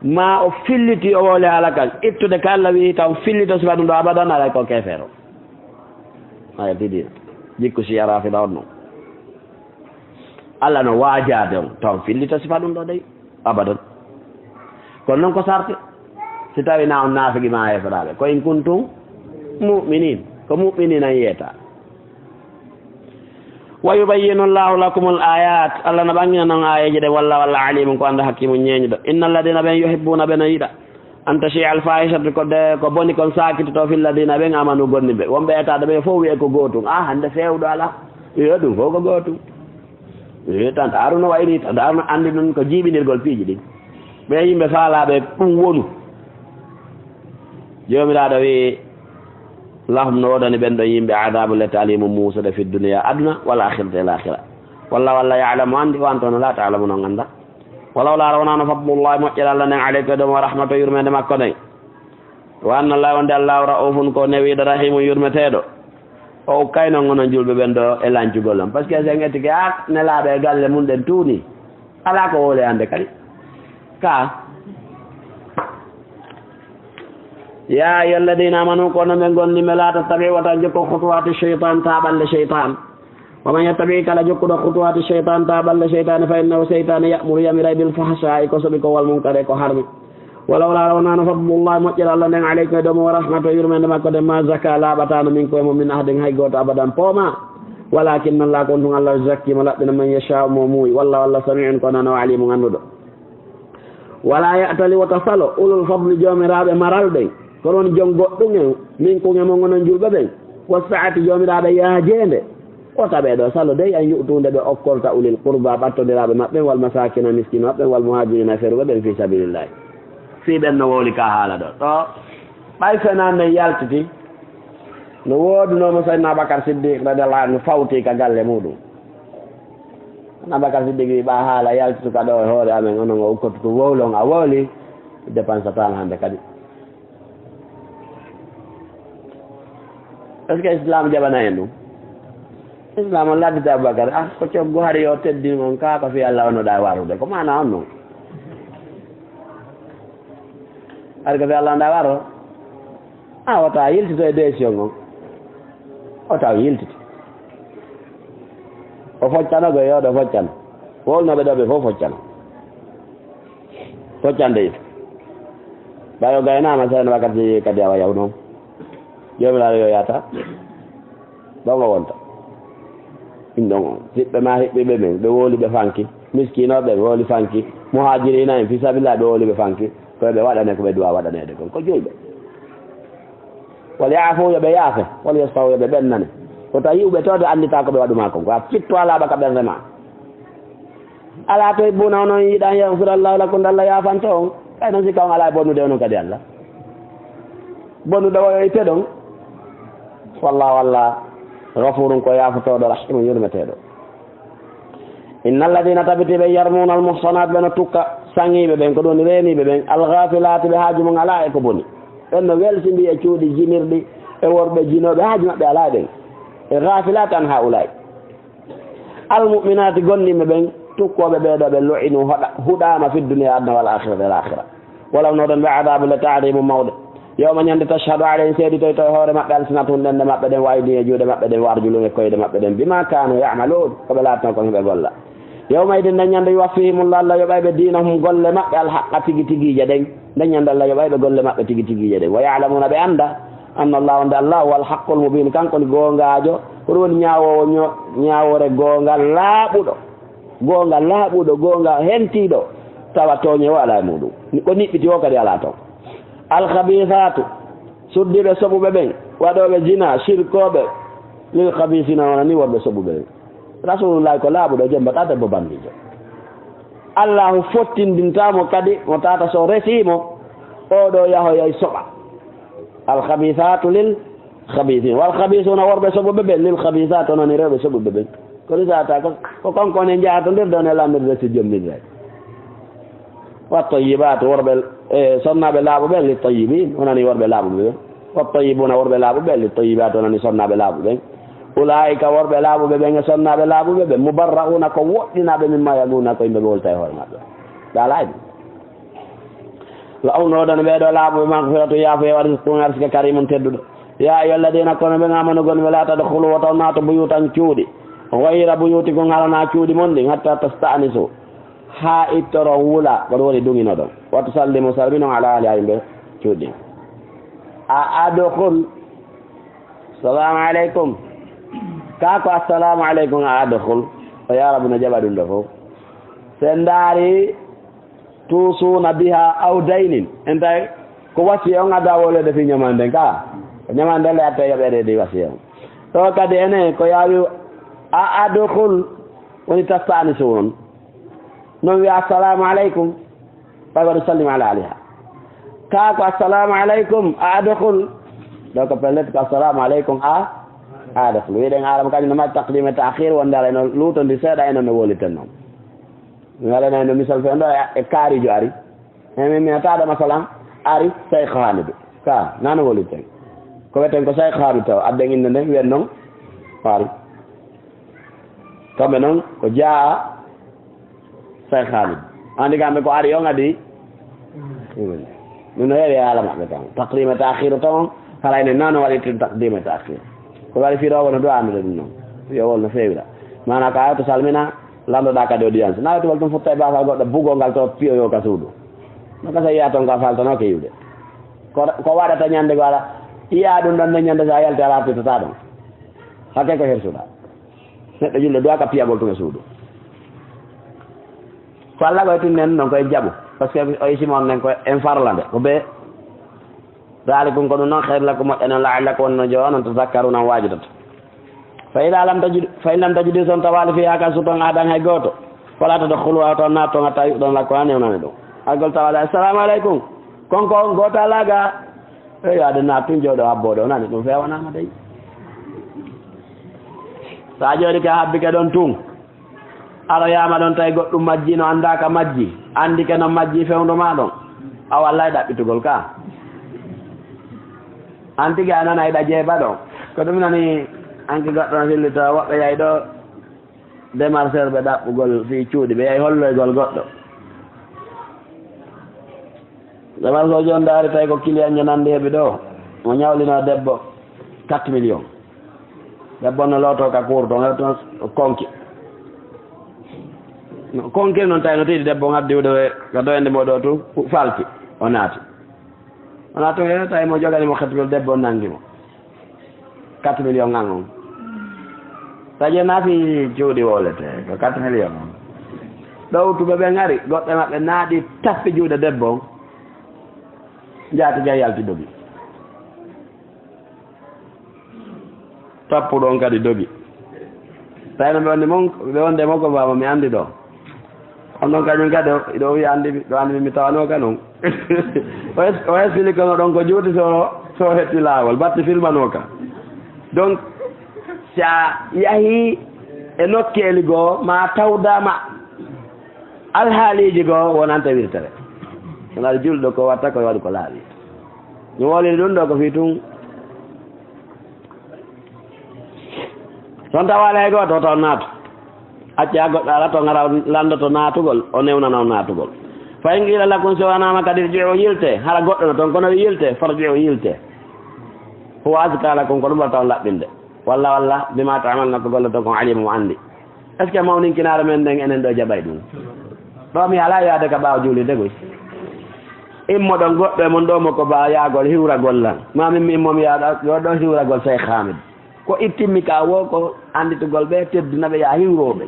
ma o filliti o wowli haala kan, ittude ka Allah wi'i tan fillito sifa ɗum ɗo abadan, alay ko keefeero. Aya tidi, jikku si ara fiɗa on non. Allah no waajaade on, taw fillito sifa ɗum ɗo dey, abadan. Kono non ko sarte, si tawi na on naafigi ma heeferaaɓe, ko in kuntum mu'minin, ko mu'minin an yeeta. Wa yubayyinu Allahu lakumul ayat. Allah na ɓanngina non aayeeje ɗe, walla, walla alimun ko annda hakimu ñeeñuɗo. Inna alladina ɓen yuhibbuna ɓe no yiɗa. An tashia al fahishatu ko de, ko boni kon saakitoto fil ladina ɓen amanu gonni ɓe. Wonɓe etaade ɓe fof wi'e ko gootum. Ah, hannde feewɗo ala. Wi'e ɗum fof ko gootum. Wi'e tan Haruna wayri, tan Haruna anndi ɗum ko jiiɓinirgol piiji ɗin. Ɓe yimɓe faalaaɓe ɗum wonu. Joomiraaɗo wi'i, lahum no woodani ɓen ɗon yimɓe adabu lette alimu muusuɗe fi duniya aduna wal akhirati e lahira. Walla walla ya'lamu anndi wa antum la ta'lamun on annda. Walaw la rawnano fadlullahi moƴƴere Allah nden aleykum e dow mo rahmatu yurmeende makko nden. Wa anna Allah wonde Allah ra'ufun ko newiiɗo rahimun yurmeteeɗo. O ukkay non onon julɓe ɓen ɗo e lancugol on. Parce que sen ettike ha nelaaɓe e galle mum ɗen tuuni. Alaa ko wowle hannde kadi. Ka. Ya ayyuha alladina amanu, ko onon ɓe gonni mi, la tattabi'u, wota jokko khutuwati shaytan, taaɓalle shaytan. Wa man yattabi', kala jokkuɗo khutuwati shaytan, taaɓalle shaytan, fa innahu, shaytan, ya'muru, yamiray, bil fahsha'i, ko soɓi ko wal munkar e ko harmi. Walaw la rawnano fadlullahi moƴƴere Allah nden aleykum e dow mo wa rahmatu yurmende makko nden ma zaka laaɓatano min koye mum min ahadin hay gooto abadan pooma. Walakinna Allah ko on tun Allah zakki mo laɓɓina man yasha mo muuyi. Wallahu Allah sami'un ko nano alimun annduɗo. Wala ya'tali wota salo ulul fadli joomiraaɓe maral ɓen. Kono woni jom goɗɗum en min kun e mon onon julɓe ɓen. Wassa'ati joomiraaɓe yaajeende. Wota ɓee ɗo salo dey an yu'tuunde ɓe okkorta ulil qurba ɓattondiraaɓe maɓɓen wal masakina miskino maɓɓen wal muhajirina e feruɓe ɓen fi sabilillahi. Fii ɓen no wowli ka haala ɗo. Ɗo ɓay fenan nen yaltiti no woodunoo mo Sayyidina Abubakar Siddiq radiyallahu anhu fawti ka galle muɗum. Sayyidina Abubakar Siddiq wi ɓa haala yaltitu ka ɗo e hoore amen onon o ukkotu tu wowlon a wowli. Dépense tan hannde kadi. Est-ce que Islam jaɓana en ɗum? Islam on laddita Abubakar, ah, ko coggu hari yo teddin on ka ko fi Allah onoɗa warude. Ko mana on non. Hari ko fi Allah onoɗa waro. Ah, wota yiltito e décision on. Wota o yiltito. O foccano ko yooɗo foccano. Wowlnoɓe ɗo ɓe fof foccano. Foccande yimɓe. Ɓay o gaynaama, sey no wakkati kadi awa yaw noon. Joomiraaɗo yo yaata. Ɗon o wonta. Ɗum ɗon o. Siɓɓe ma hiɓɓiɓe ɓen, ɓe wowli ɓe fanki. Miskinooɓe ɓe wowli fanki. Muhaajiriina en, fi sabilillah, ɓe wowli ɓe fanki. Ko ɓe waɗane ko ɓe duwa waɗaneede kon. Ko juulɓe. Wal yaafu, yo ɓe yaafe. Wal yasfahu, yo ɓe ɓennane. Ko tawi yi'uɓe to, ɓe anndita ko ɓe waɗu maa kon. Ko a fitto alaa ɓaka ɓernde ma. Alaa to hibbuna onon yiɗan yaghfira Allahu lakum, nde Allah yaafanto on. Kay non sikka on alaa e bonnude onon kadi Allah. Bonnuɗo o yo itte ɗon. Wallahu Allah ghafurun ko yaafotooɗo, rahimun yurmeteeɗo. Inna alladhina tabiti ɓe yarmuna almuhsanat ɓe no tukka saŋiiɓe ɓen, ko ɗum reeniiɓe ɓen, alghafilati ɓe haaju mum alaa e ko boni. Ɓen no welsindi e cuuɗi jinirɗi e worɓe jinooɓe haaju maɓɓe alaa e ɓen. E ghafilati an haulai. Almu'minaati gomɗinɓe ɓen, tukkooɓe ɓee ɗoo ɓe lu'inu, hoɗa-, huɗaama fi dunya aduna wal aakhirati e laakhira. Walaw no ɗon ɓe adaabu le taarimu mawɗo. Yawma ñande tashhadu alayhim seeditoyto e hoore maɓɓe alsinatuhum ɗemɗe maɓɓe ɗen wa aydihim e juuɗe maɓɓe ɗen wa arjuluhum e koyɗe maɓɓe ɗen bima kaanu ya'maluun ko ɓe laatno kon hiɓe golla. Yawma idin nden ñande yuwaffihimullahu Allah yoɓay ɓe diinahum golle maɓɓe alhaqqa tigi tigiije ɗen. Nden ñande Allah yoɓay ɓe golle maɓɓe tigi tigiije ɗen. Wa ya'lamuna ɓe annda anna Allah wonde Allah huwa alhaqqul mubin kanko woni goongaajo. Ko ɗum woni ñaawoowo ño-, ñaawoore goonga laaɓuɗo. Goonga laaɓuɗo, goonga hentiiɗo, tawa tooñe o alaa e muɗum. Ko niɓɓiti o kadi alaa toon. Alkhabisaatu, suddiiɓe soɓuɓe ɓen, waɗooɓe zina, sirkooɓe, lil khabisina wona ni worɓe soɓuɓe ɓen. Rasulullahi ko laaɓuɗo, jemmbata debbo banndiijo. Allahu fottindinta mo kadi, mo tata so resii mo, Oɗo yahoyay soɓa. Al khabithatu lil khabithin. Wal khabithuna, worɓe soɓuɓe ɓen, lil khabithati, wonani rewɓe soɓuɓe ɓen. Ko risata ko, ko konkone jaatondirde on e lamirde si jommirde. Wa tayyibatu, worɓe, e, sonnaɓe laaɓuɓe, li tayyibin, wonani worɓe laaɓuɓe ɓen. Wa tayyibuna, worɓe laaɓuɓe, li tayyibati, wonani sonnaɓe laaɓuɓe ɓen. Ulaika, worɓe laaɓuɓe ɓen e sonnaɓe laaɓuɓe ɓen, mubarrauna, ko woɗɗinaɓe, mimma yaquluna, ko yimɓe ɓe wolta e hoore maɓɓe. Ɓe alaa e ɗum. Lahum, no woodani ɓee ɗoo laaɓuɓe, maghfiratun, yaafuye, wa rizqun, arsike, karimun, tedduɗo. Ya ayyuha alladina, kono ɓen amanu, gonɓe, la tadkhulu, wota on naatu, buyutan, cuuɗi, ghayra buyutikum, halanaa cuuɗi mon ɗin, hatta tasta'nisu, haa ittoron, wula, ko ɗum woni duŋinoɗon. Wa tusallimu, salminon, ala ahliha, yimɓe cuuɗi ɗin. A adkhul, salamu aleykum. Kaa ko assalamu aleykum, a adkhul. O yaarabu no jaɓa ɗum ɗo fof. Sen ndaari, tusuna biha aw daynin. En tawi ko wasiya on adda wolede fi ñamande ka. Ñamande le atta yoɓede di wasiya on. To kadi ene ko yaawi a adkhul woni tasta'nisu on. Non wi assalamu alaikum. Ɓay waɗu sallim ala aliha. Ka ko assalamu alaikum a adkhul. Donc pellet ko assalamu alaikum a adkhul. Wiɗen alam kañum no mari taqdim e ta'khir wonde ala eno lutondi seeɗa eno no woliten noon. Mi waɗanay no misal fe ɗo e kaarijo ari. E min mi taɗa masalan ari Cheikh Hamidou. Ka nana woli ten. Ko weten ko Cheikh Hamidou taw adden inde nden wiyen noon ari. Kamɓe noon ko jaa Cheikh Hamidou. Andi kamɓe ko ari on adi. Min no heewi haala maɓɓe kan. Taqdim e ta'khir taw on. Hara ene nano waɗi taqdim e ta'khir. Ko waɗi fiɗo wona do andude ɗum noon. Yo wol no feewira. Maana ka to salmina. Landoɗaa kadi audience. Nawetugol ɗum fotta e baasal goɗɗo bugol ngal to piyoyo ka suudu. No ka sa yiya toon ka faltanooke yiwde. Ko, ko waɗata ñande goo aɗa yiya ɗum ɗon nde ñande sa yalti aɗa artitata ɗon. Hakke ko hersuɗaa. Neɗɗo julɗo duwa ka piyagol tun e suudu. Ko Allah ko e tun nen ɗon ko e jaɓu. Parce que o isima on nen ko en farlande. Ko be Dalikum ko ɗum noon, khayrun lakum, moƴƴani on, la'allakum, wonno jo onon, tazakkaruna, on waajidata. Fa ida lam tajid, fa in lam tajidu, so on tawaali fiha ka suudu on ahadan hay gooto, fala tadkhulu, wata on naat toon, hatta yu'dana lakum, haa newnane ɗum. Hay gooto tawaali, assalamu aleykum. Kon ko on gooto alaa ga. Eyi, aɗa naat tun jooɗo habbooɗo, nani ɗum feewanaama dey. Sa jooɗi ka habbike ɗon tun. Aroyaama ɗon tawi goɗɗum majji no anndaa ka majji, anndi ke no majji fewndo maa ɗon. A wallay ɗaɓɓitugol ka. An tigi a nana eɗa jeeba ɗon. Ko ɗum nani anki goɗɗo no fillito woɓɓe yahi ɗo démarcheur ɓe ɗaɓɓugol fii cuuɗi, ɓe yahi holloygol goɗɗo. Démarcheur jooni ndaari tawi ko client njo nandi heɓi ɗo. Mo ñawlino debbo quatre millions. Debbo no looto ka kuur to, ngal to konki. No konki noon tawi no tiiɗi debbo ngaddi wude ka doyande mo ɗo tu, fu-, falti. O naati. O naati to, eh, tawi mo jogani mo xettugol debbo nangi mo. Quatre millions ngan on. Tawi je naati cuuɗi wolete, ko quatre millions on. Ɗo utuɓe ɓe ngari, goɗɗe maɓɓe naaɗi tappi juuɗe debbo on. Njaati jay yalti dogi. Tappuɗo on kadi dogi. Tawi no ɓe wonde mon, ɓe wonde mo ko baaba mi anndi ɗo. On ɗon kañum kadi, o, ɗo wiya anndi mi, ɗo anndi mi, mi tawanoo ka noon. O es-, o explique no ɗon ko juuti so, so hetti laawol, batti filmanoo ka. Donc, si a yahii e nokkeeli goo, ma tawdama alhaaliiji goo, wonanta wirtere. Kono aɗa julɗo ko watta ko waɗi ko laaɓi. Mi wolini ɗum ɗo ko fii tun. Son tawaali hay gooto, taw naatu. Acca goɗɗo ara to ngara landoto naatugol, o newnana on naatugol. Fa in qila lakum, so wanaama kadi, irji'u, yilte, hara goɗɗo no toon, kono yilte, farji'u, yilte. Huwa azka lakum, ko ɗum ɓurata on laɓɓinde. Walla, walla, bima ta'maluna, ko golloton kon, alimu, mo anndi. Est-ce que mawninkinaare men nden enen ɗo jaɓay ɗum? Ɗo mi alaa yaade ka ɓaawo juulirde koy. Immoɗon goɗɗo e mon ɗo mo ko ba yaagol hiwragol lan. Ma min mi immo mi yaada ɗo ɗo hiwragol Cheikh Hamid. Ko ittimmi ka wo ko annditugol ɓe teddina ɓe ya hiwrooɓe.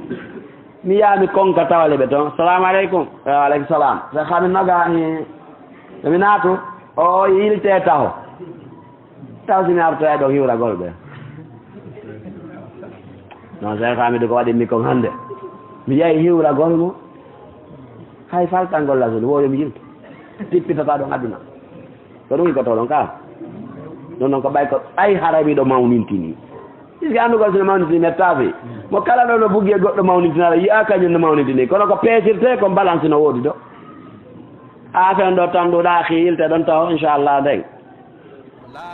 Mi yaami konka tawale ɓe toon. Salamu aleykum. Wa aleykum salam. Cheikh Hamid no ga, eh, mi naatu. O yilte taho. Taw si mi artoya ɗo hiwragol ɓe. Non, Cheikh Hamidou ko waɗi mi kon hannde. Mi yahi hiwragol mo. Hay faltangol la zone, woyo mi yilto. Tippitata ɗon aduna. Ko ɗum ko toɗon ka. Ɗum noon ko ɓay ko ɓay haray miɗo mawnintini. Puisque annugol sino mawnintini mettafi. Mo kala ɗo no buggi e goɗɗo mawnintinaɗo yiya kañum no mawnintini. Kono ko peesirte ko balance no woodi ɗo. A fen ɗo tan ɗuɗa xiilte ɗon taw inchallah nden.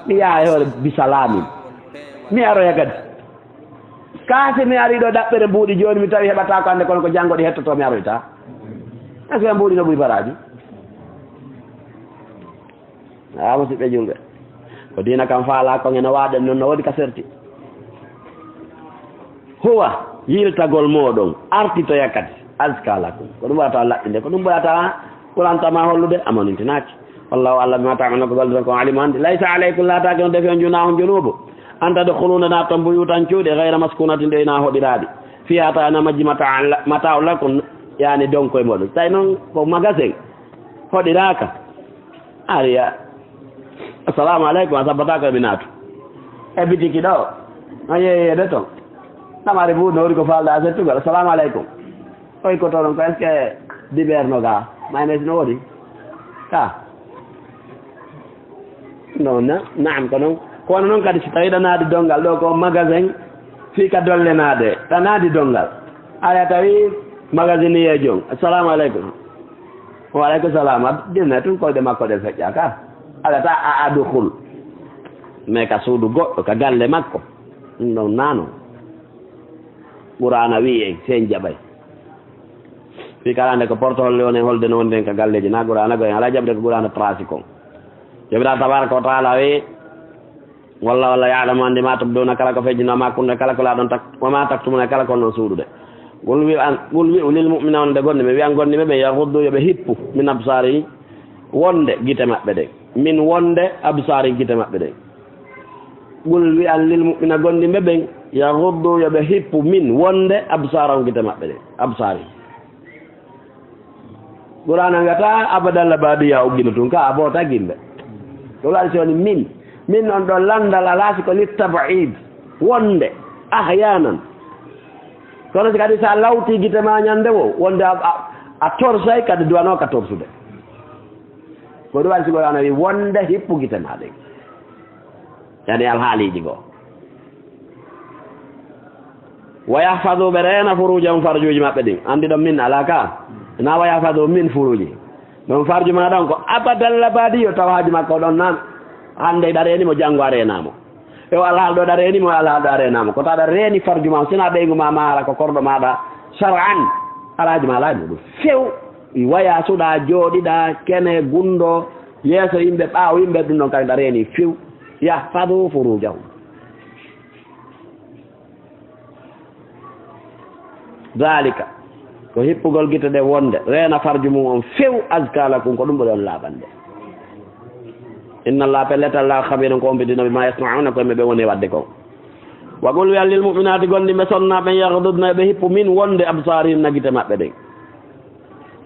Mi yaha e hoore bisalamin. Mi aroya kadi. Kaasi mi ari ɗo daɓɓere mbuuɗi jooni mi tawi heɓata ko annde kono ko janngo ɗi hettoto mi aroyta. Est-ce que mbuuɗi no ɓuri baraji? A musidɓe julɓe, ko diina kam faala kon ene waaɗen noon no woodi ka serti. Huwa, yiltagol mooɗon, artitoya kadi, azka lakum. Ko ɗum ɓurata laɓɓinde, ko ɗum ɓurata ɓurantama hollude, a mawnintinaaki. Wallahu Allah bima ta'maluna ko golliton kon alimu anndi. Laysa alaykum laataaki on defi on junahun junubu. An tadkhuluna naatton buyutan cuuɗi ghayra maskunatin ɗe ina hoɗiraaɗi. Fiha tawa ina majji mata'un la-, mata'un lakum yani donko e mooɗon. Tawi noon ko magasin hoɗiraaka. Ariya. Assalamu aleykum, a sabbata ko mi naatu. E bitiki ɗo. A yeeyede ton. Ɗam ari buuɗi no woni ko falɗa settugol. Assalamu aleykum. Oy ko toon ko est-ce que dibeer no ga? Mayonnaise no woni? Ka. Non, na, naam ko noon. Kono noon kadi so tawi ɗa naadi donngal ɗo ko magasin fii ka dolle naade. Ɗa naadi donngal. Ari a tawi magasinier jom. Assalamu aleykum. Wa aleykum salam. A dinna tun koyɗe makko ɗe feƴƴa ka. Alata a adukhul. Mais ka suudu goɗɗo, ka galle makko. Ɗum ɗon naano. Qur'aana wi'i en, sen jaɓay. Fii kala nde ko porte holle woni holde no wondi en ka galleeji. Na Qur'aana go en alaa jaɓde ko Qur'aana trasi kon. Joomiraaɗo tabaaraka wa taala wi'i, Walla, walla ya'lamu anndi ma tubduna kala ko fejjino ma kunna kala ko laaɗon tak, wa ma taktumuna kala ko non suuɗude. Qul wi an, qul wi'u lil mu'mina wonde gonni ɓe wi'an gonni ɓe ɓe yaghuddu yo ɓe hippu min absari wonde gite maɓɓe ɗen. Min wonde absari gite maɓɓe ɗen. Qul wi'an lil mu'mina gonni ɓe ɓen yaghuddu yo ɓe hippu min wonde absara on gite maɓɓe ɗen. Absari. Qur'aana wiyata abadal abadiya uggino tun ka a boota gimbe. Ɗum waɗi so woni min. Min on ɗo lanndal alaa si ko littab'id. Wonde. Ahyanan. Kono si kadi so a lawti gite ma ñande wo, wonde a, a, a torsay kadi duwanoo ka torsude. Ko ɗum waɗi si Qur'aana wi wonde hippu gite ma ɗen. Yani alhaaliiji goo. Wa yahfadu ɓe reena furujahum farjuuji maɓɓe ɗin. Anndi ɗon min alaa ka. Na wa yahfadu min furuji. Ɗon farju ma ɗon ko abadal abadi yo taw haaju makko ɗon nan. Hannde ɗa reeni mo janngo a reena mo. E o alhaal ɗo ɗa reeni mo, alhaal ɗo a reena mo. Ko taw ɗa reeni farju ma, sina ɓeygu ma maara ko korɗo maɗa shar'an. Alhaaju ma alaa e muɗum. Few. I waya suɗa jooɗiɗa kene gunndo yeeso yimɓe ɓaawo yimɓe ɗum ɗon kadi ɗa reeni few. Yahfadu furujahum. Daalika, ko hippugol gite ɗe wonde, reena farju mum on few, azka lakum, ko ɗum ɓuri on laaɓande. Inna Allah, pellet Allah, khabirun, ko on bidino, bima yasnauna, ko yimɓe ɓe woni waɗde kon. Wa qul wi'an lil mu'minati, gonɗinɓe sonna ɓen, yaghdudna, ɓe hippu min wonde absarihinna gite maɓɓe ɗen.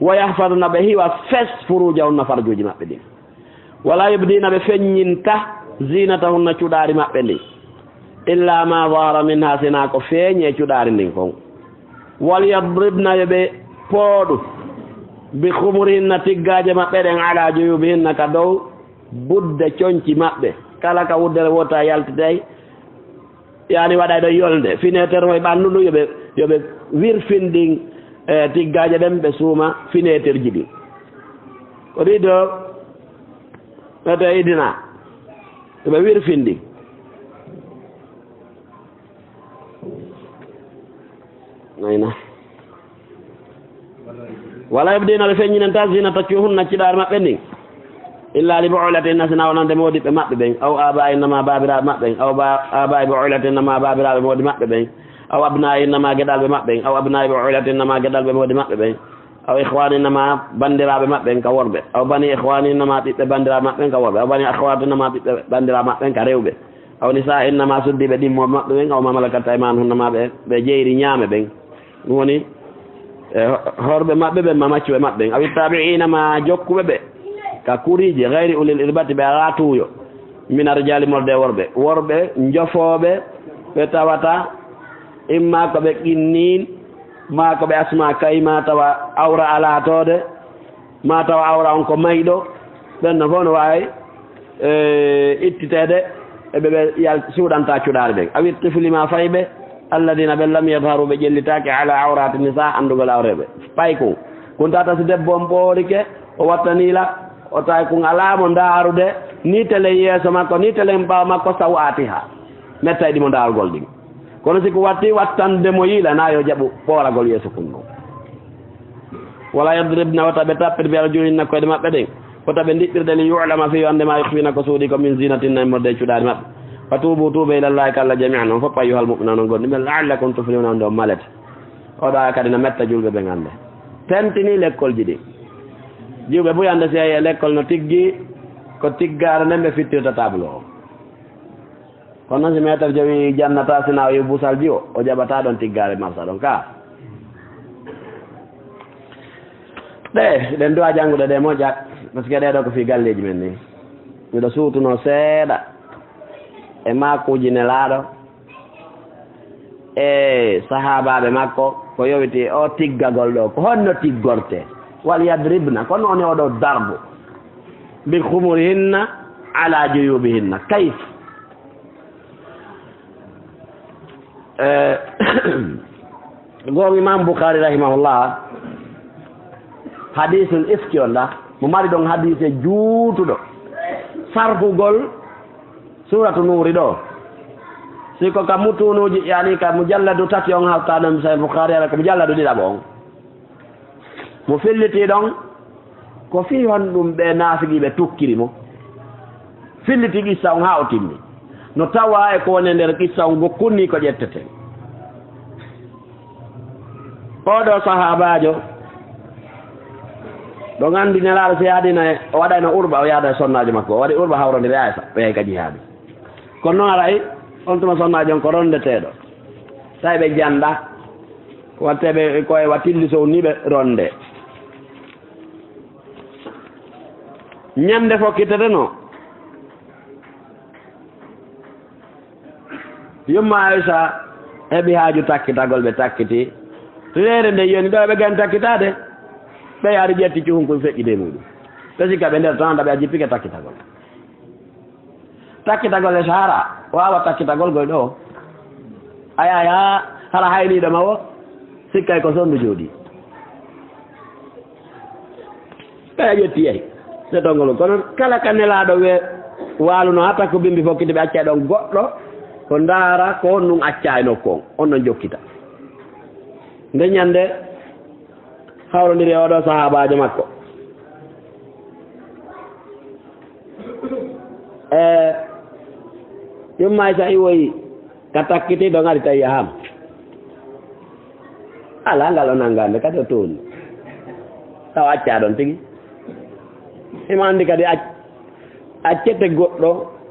Wa yahfadna, ɓe hiwa fes furujahunna farjuuji maɓɓe ɗin. Wala yubdina ɓe feññinta zinatahunna cuɗaari maɓɓe ndin. Illa ma zahara minha sina ko feeñi e cuɗaari ndin kon. Wal yadribna yo ɓe pooɗu bi khumurihinna tiggaaje maɓɓe ɗen ala juyubihinna ka dow budde conci maɓɓe. Kala ka wuddere wota yaltitay Yani waɗa ɗo yolnde, fineeter mo e ɓanndu ndu, yo ɓe, yo ɓe wirfin ɗin, e, tiggaaje ɗen, ɓe suuma fineeterji ɗin. Ko ɗi ɗo, ete idina, yo ɓe wirfin ɗin. Ayna. Wala yubdina ɓe feññinanta zinatahunna ciɗaari maɓɓe ndin. Illa li bu'ulatihinna sina wonande moodiɓɓe maɓɓe ɓen. Aw aba'inna ma baabiraaɓe maɓɓe ɓen. Aw ba-, aba'i bu'ulatihinna ma baabiraaɓe moodi maɓɓe ɓen. Aw abna'ihinna ma geɗalɓe maɓɓe ɓen. Aw abna'i bu'ulatihinna ma geɗalɓe moodi maɓɓe ɓen. Aw ikhwanihinna ma bandiraaɓe maɓɓe ɓen ka worɓe. Aw bani ikhwanihinna ma ɓiɓɓe bandiraaɓe maɓɓe ɓen ka worɓe. Aw bani akhawatihinna ma ɓiɓɓe bandiraaɓe maɓɓe ɓen ka rewɓe. Aw nisa'ihinna ma suddiiɓe ɗimmooɓe maɓɓe ɓen. Aw ma malakat aymanuhunna ma ɓe, ɓe jeyri ñaame ɓen. Ɗum woni, e, ho-, horɓe maɓɓe ɓe, ma maccuɓe maɓɓe ɓen, awi tabi'ina ma jokkuɓe ɓe, ka kuriiji, gayri ulil irbati, ɓe alaa tuuyo, mina rijaali, morde e worɓe, worɓe njofooɓe, ɓe tawata imma ko ɓe qinniin, ma ko ɓe asma kayma tawa awra alaa toode, ma tawa awra on ko mayɗo, ɓen no fof no waawi e ittiteede, e ɓe ɓe yal-, suuɗanta cuɗaari ɓen. Awi tifli ma fayɓe, alladina ɓe lam yadharu ɓe ƴellitaake ala awrati nisa, anndugol awreeɓe. Pay kun, kun tata si debbo on ɓoorike, o wattanii la, o tawi kun alaa mo ndaarude, ni telen yeeso makko, ni telen ɓaawo makko, saw atiha. Mettay ɗi mo ndaarugol ɗin. Kono si ko watti wattande mo yiila, na yo jaɓu ɓooragol yeeso kun ɗon. Wala yadribna, wota ɓe tappir bi arjulihinna koyɗe maɓɓe ɗen, wota ɓe ndiɓɓirde li yu'lama fi annde ma yukhfina ko suuɗi ko min zinatinna e morde e cuɗaari maɓɓe. Wa tuubu, tuube ila Allahi ka Allah jami'an, on fof ayyuhal mu'minuna on gonɗi ɓe, la'allakum tuflihuna on ɗon malete. Oɗo aya kadi na metta julɓe ɓen annde. Tentini lekkolji ɗi. Jiwɓe buy annde si yahi e lekkol no tiggi, ko tiggaare nden ɓe fittirta tableau o. Kono noon si meetar jowi jannata sina o yi busalji o, o jaɓata ɗon tiggaare marsa ɗon ka. Ɗe, ɗen duwa janngude ɗe moƴƴa, parce que ɗe ɗo ko fii galleeji men ni. Miɗo suutunoo seeɗa e maakuuji Nelaaɗo e sahaabaaɓe makko, ko yowiti o tiggagol ɗo, ko honno tiggorte? Wal yadribna, ko noon e oɗo darbu. Bi khumurihinna ala juyubihinna. Kayf? Eh, gom Imam Bukhari rahimahullah, hadisul ifki on ɗa, mo mari ɗon hadise juutuɗo, sarhugol suratu Nuuri ɗo. Si ko ka mutunuuji, yani ka mujalladu tati on hawta ɗon Sahih Bukhari, ala ko mujalladu ɗiɗaɓo on. Mo filliti ɗon, ko fii honɗum ɓe naafiqiiɓe tukkiri mo? Filliti qissa on haa o timmi. No tawa e ko woni e nder qissa on gokkunni ko ƴetteten. Oɗo sahaabaajo, ɗon anndi Nelaaɗo si yaadino e, o waɗayno urba, o yaada e sonnaajo makko, o waɗi urba hawrondiri Aysa, o yahi ka jihaadi. Kono noon aray, on tuma sonnaajo on ko rondeteeɗo. Tawi ɓe jannda, watte ɓe koye wa tilli sow ni ɓe ronde. Ñande fokkitete no. Yumma Aysa heɓi haaju takkitagol, ɓe takkiti. Reere nde yoni ɗo ɓe gani takkitaade. Ɓe yaari ƴetti cuhun kun feƴƴi be muɗum. Ɓe sikka ɓe nder tan, ɓe a jippike takkitagol. Takkitagol e sahara, waawa takkitagol goy ɗo. Aya, aya, hara hayniiɗo ma o, sikkay ko sondu jooɗi. Ɓe a ƴetti yay, se tongol. Kono kala ka Nelaaɗo we waaluno haa takko bimbi fokkiti, ɓe accay ɗon goɗɗo, ko ndaara ko honɗum accay nokku on, on ɗon jokkita. Nde ñande, hawrondiri e oɗo sahaabaajo makko. E, yumma Aysa iwoyi ka takkiti ɗo ngari tawi yahama. Ala ngal o nanngande kadi o tooni. Taw acca ɗon tigi. Himo anndi kadi ac-, accete goɗɗo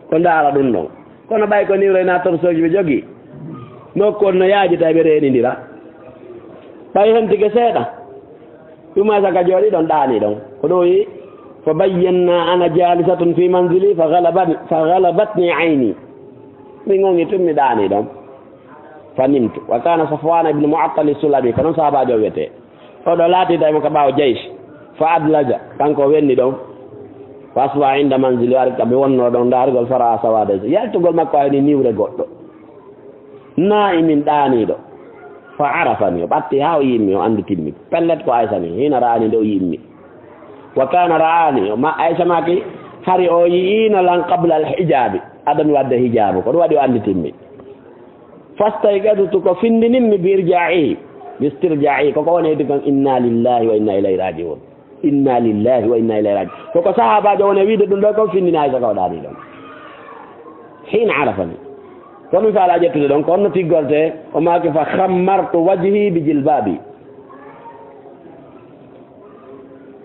ko ndaara ɗum ɗon. Kono ɓay ko niwre na torsooji ɓe jogii. Nokku on no yaaji tawi ɓe reenindira. Ɓay hen tigi seeɗa. Yumma Aysa ka jooɗi ɗon ɗaani ɗon. Ko ɗo yi, fa bayyana ana jalisatun fi manzili fa ghalabani, fa ghalabatni ayni. Mi ŋoŋi tun mi ɗaani ɗon. Fa nimtu. Wa kana Safwan ibn Mu'attal Sulami, ko non sahaabaajo wiyetee. Oɗo laati tawi mo ka ɓaawo jaysh. Fa adlaja, kanko wenni ɗon. Fa asbaha inda manzili, o ari ka mi wonno ɗon ndaarugol, fa ra'a sawada. Yaltugol makko ayni niwre goɗɗo. Naa'imin ɗaaniiɗo. Fa arafani, o ɓatti haa o yi'immi, o annditimmi. Pellet ko Aysa ni, hiina ra'ani nde o yi'immi. Wa kana ra'ani, o ma-, Aysa maaki, hari o yi'iino lan qabla al hijabi, adami wadde hijabu, ko ɗum waɗi o annditimmi. Fastayqadtu, ko finndinimmi bi irja'ihi, bi istirja'ihi, ko ko woni heddi kon, inna lillahi wa inna ilayhi raji'un. Inna lillahi wa inna ilayhi raji'un. Ko ko sahaabaajo woni wiide ɗum ɗo, ko finndini Aysa ka o ɗaani ɗon. Hiina arafani. Kono mi faala ƴettude ɗon, ko honno tiggorte, o maaki, fa khammartu wajhi bi jilbabi.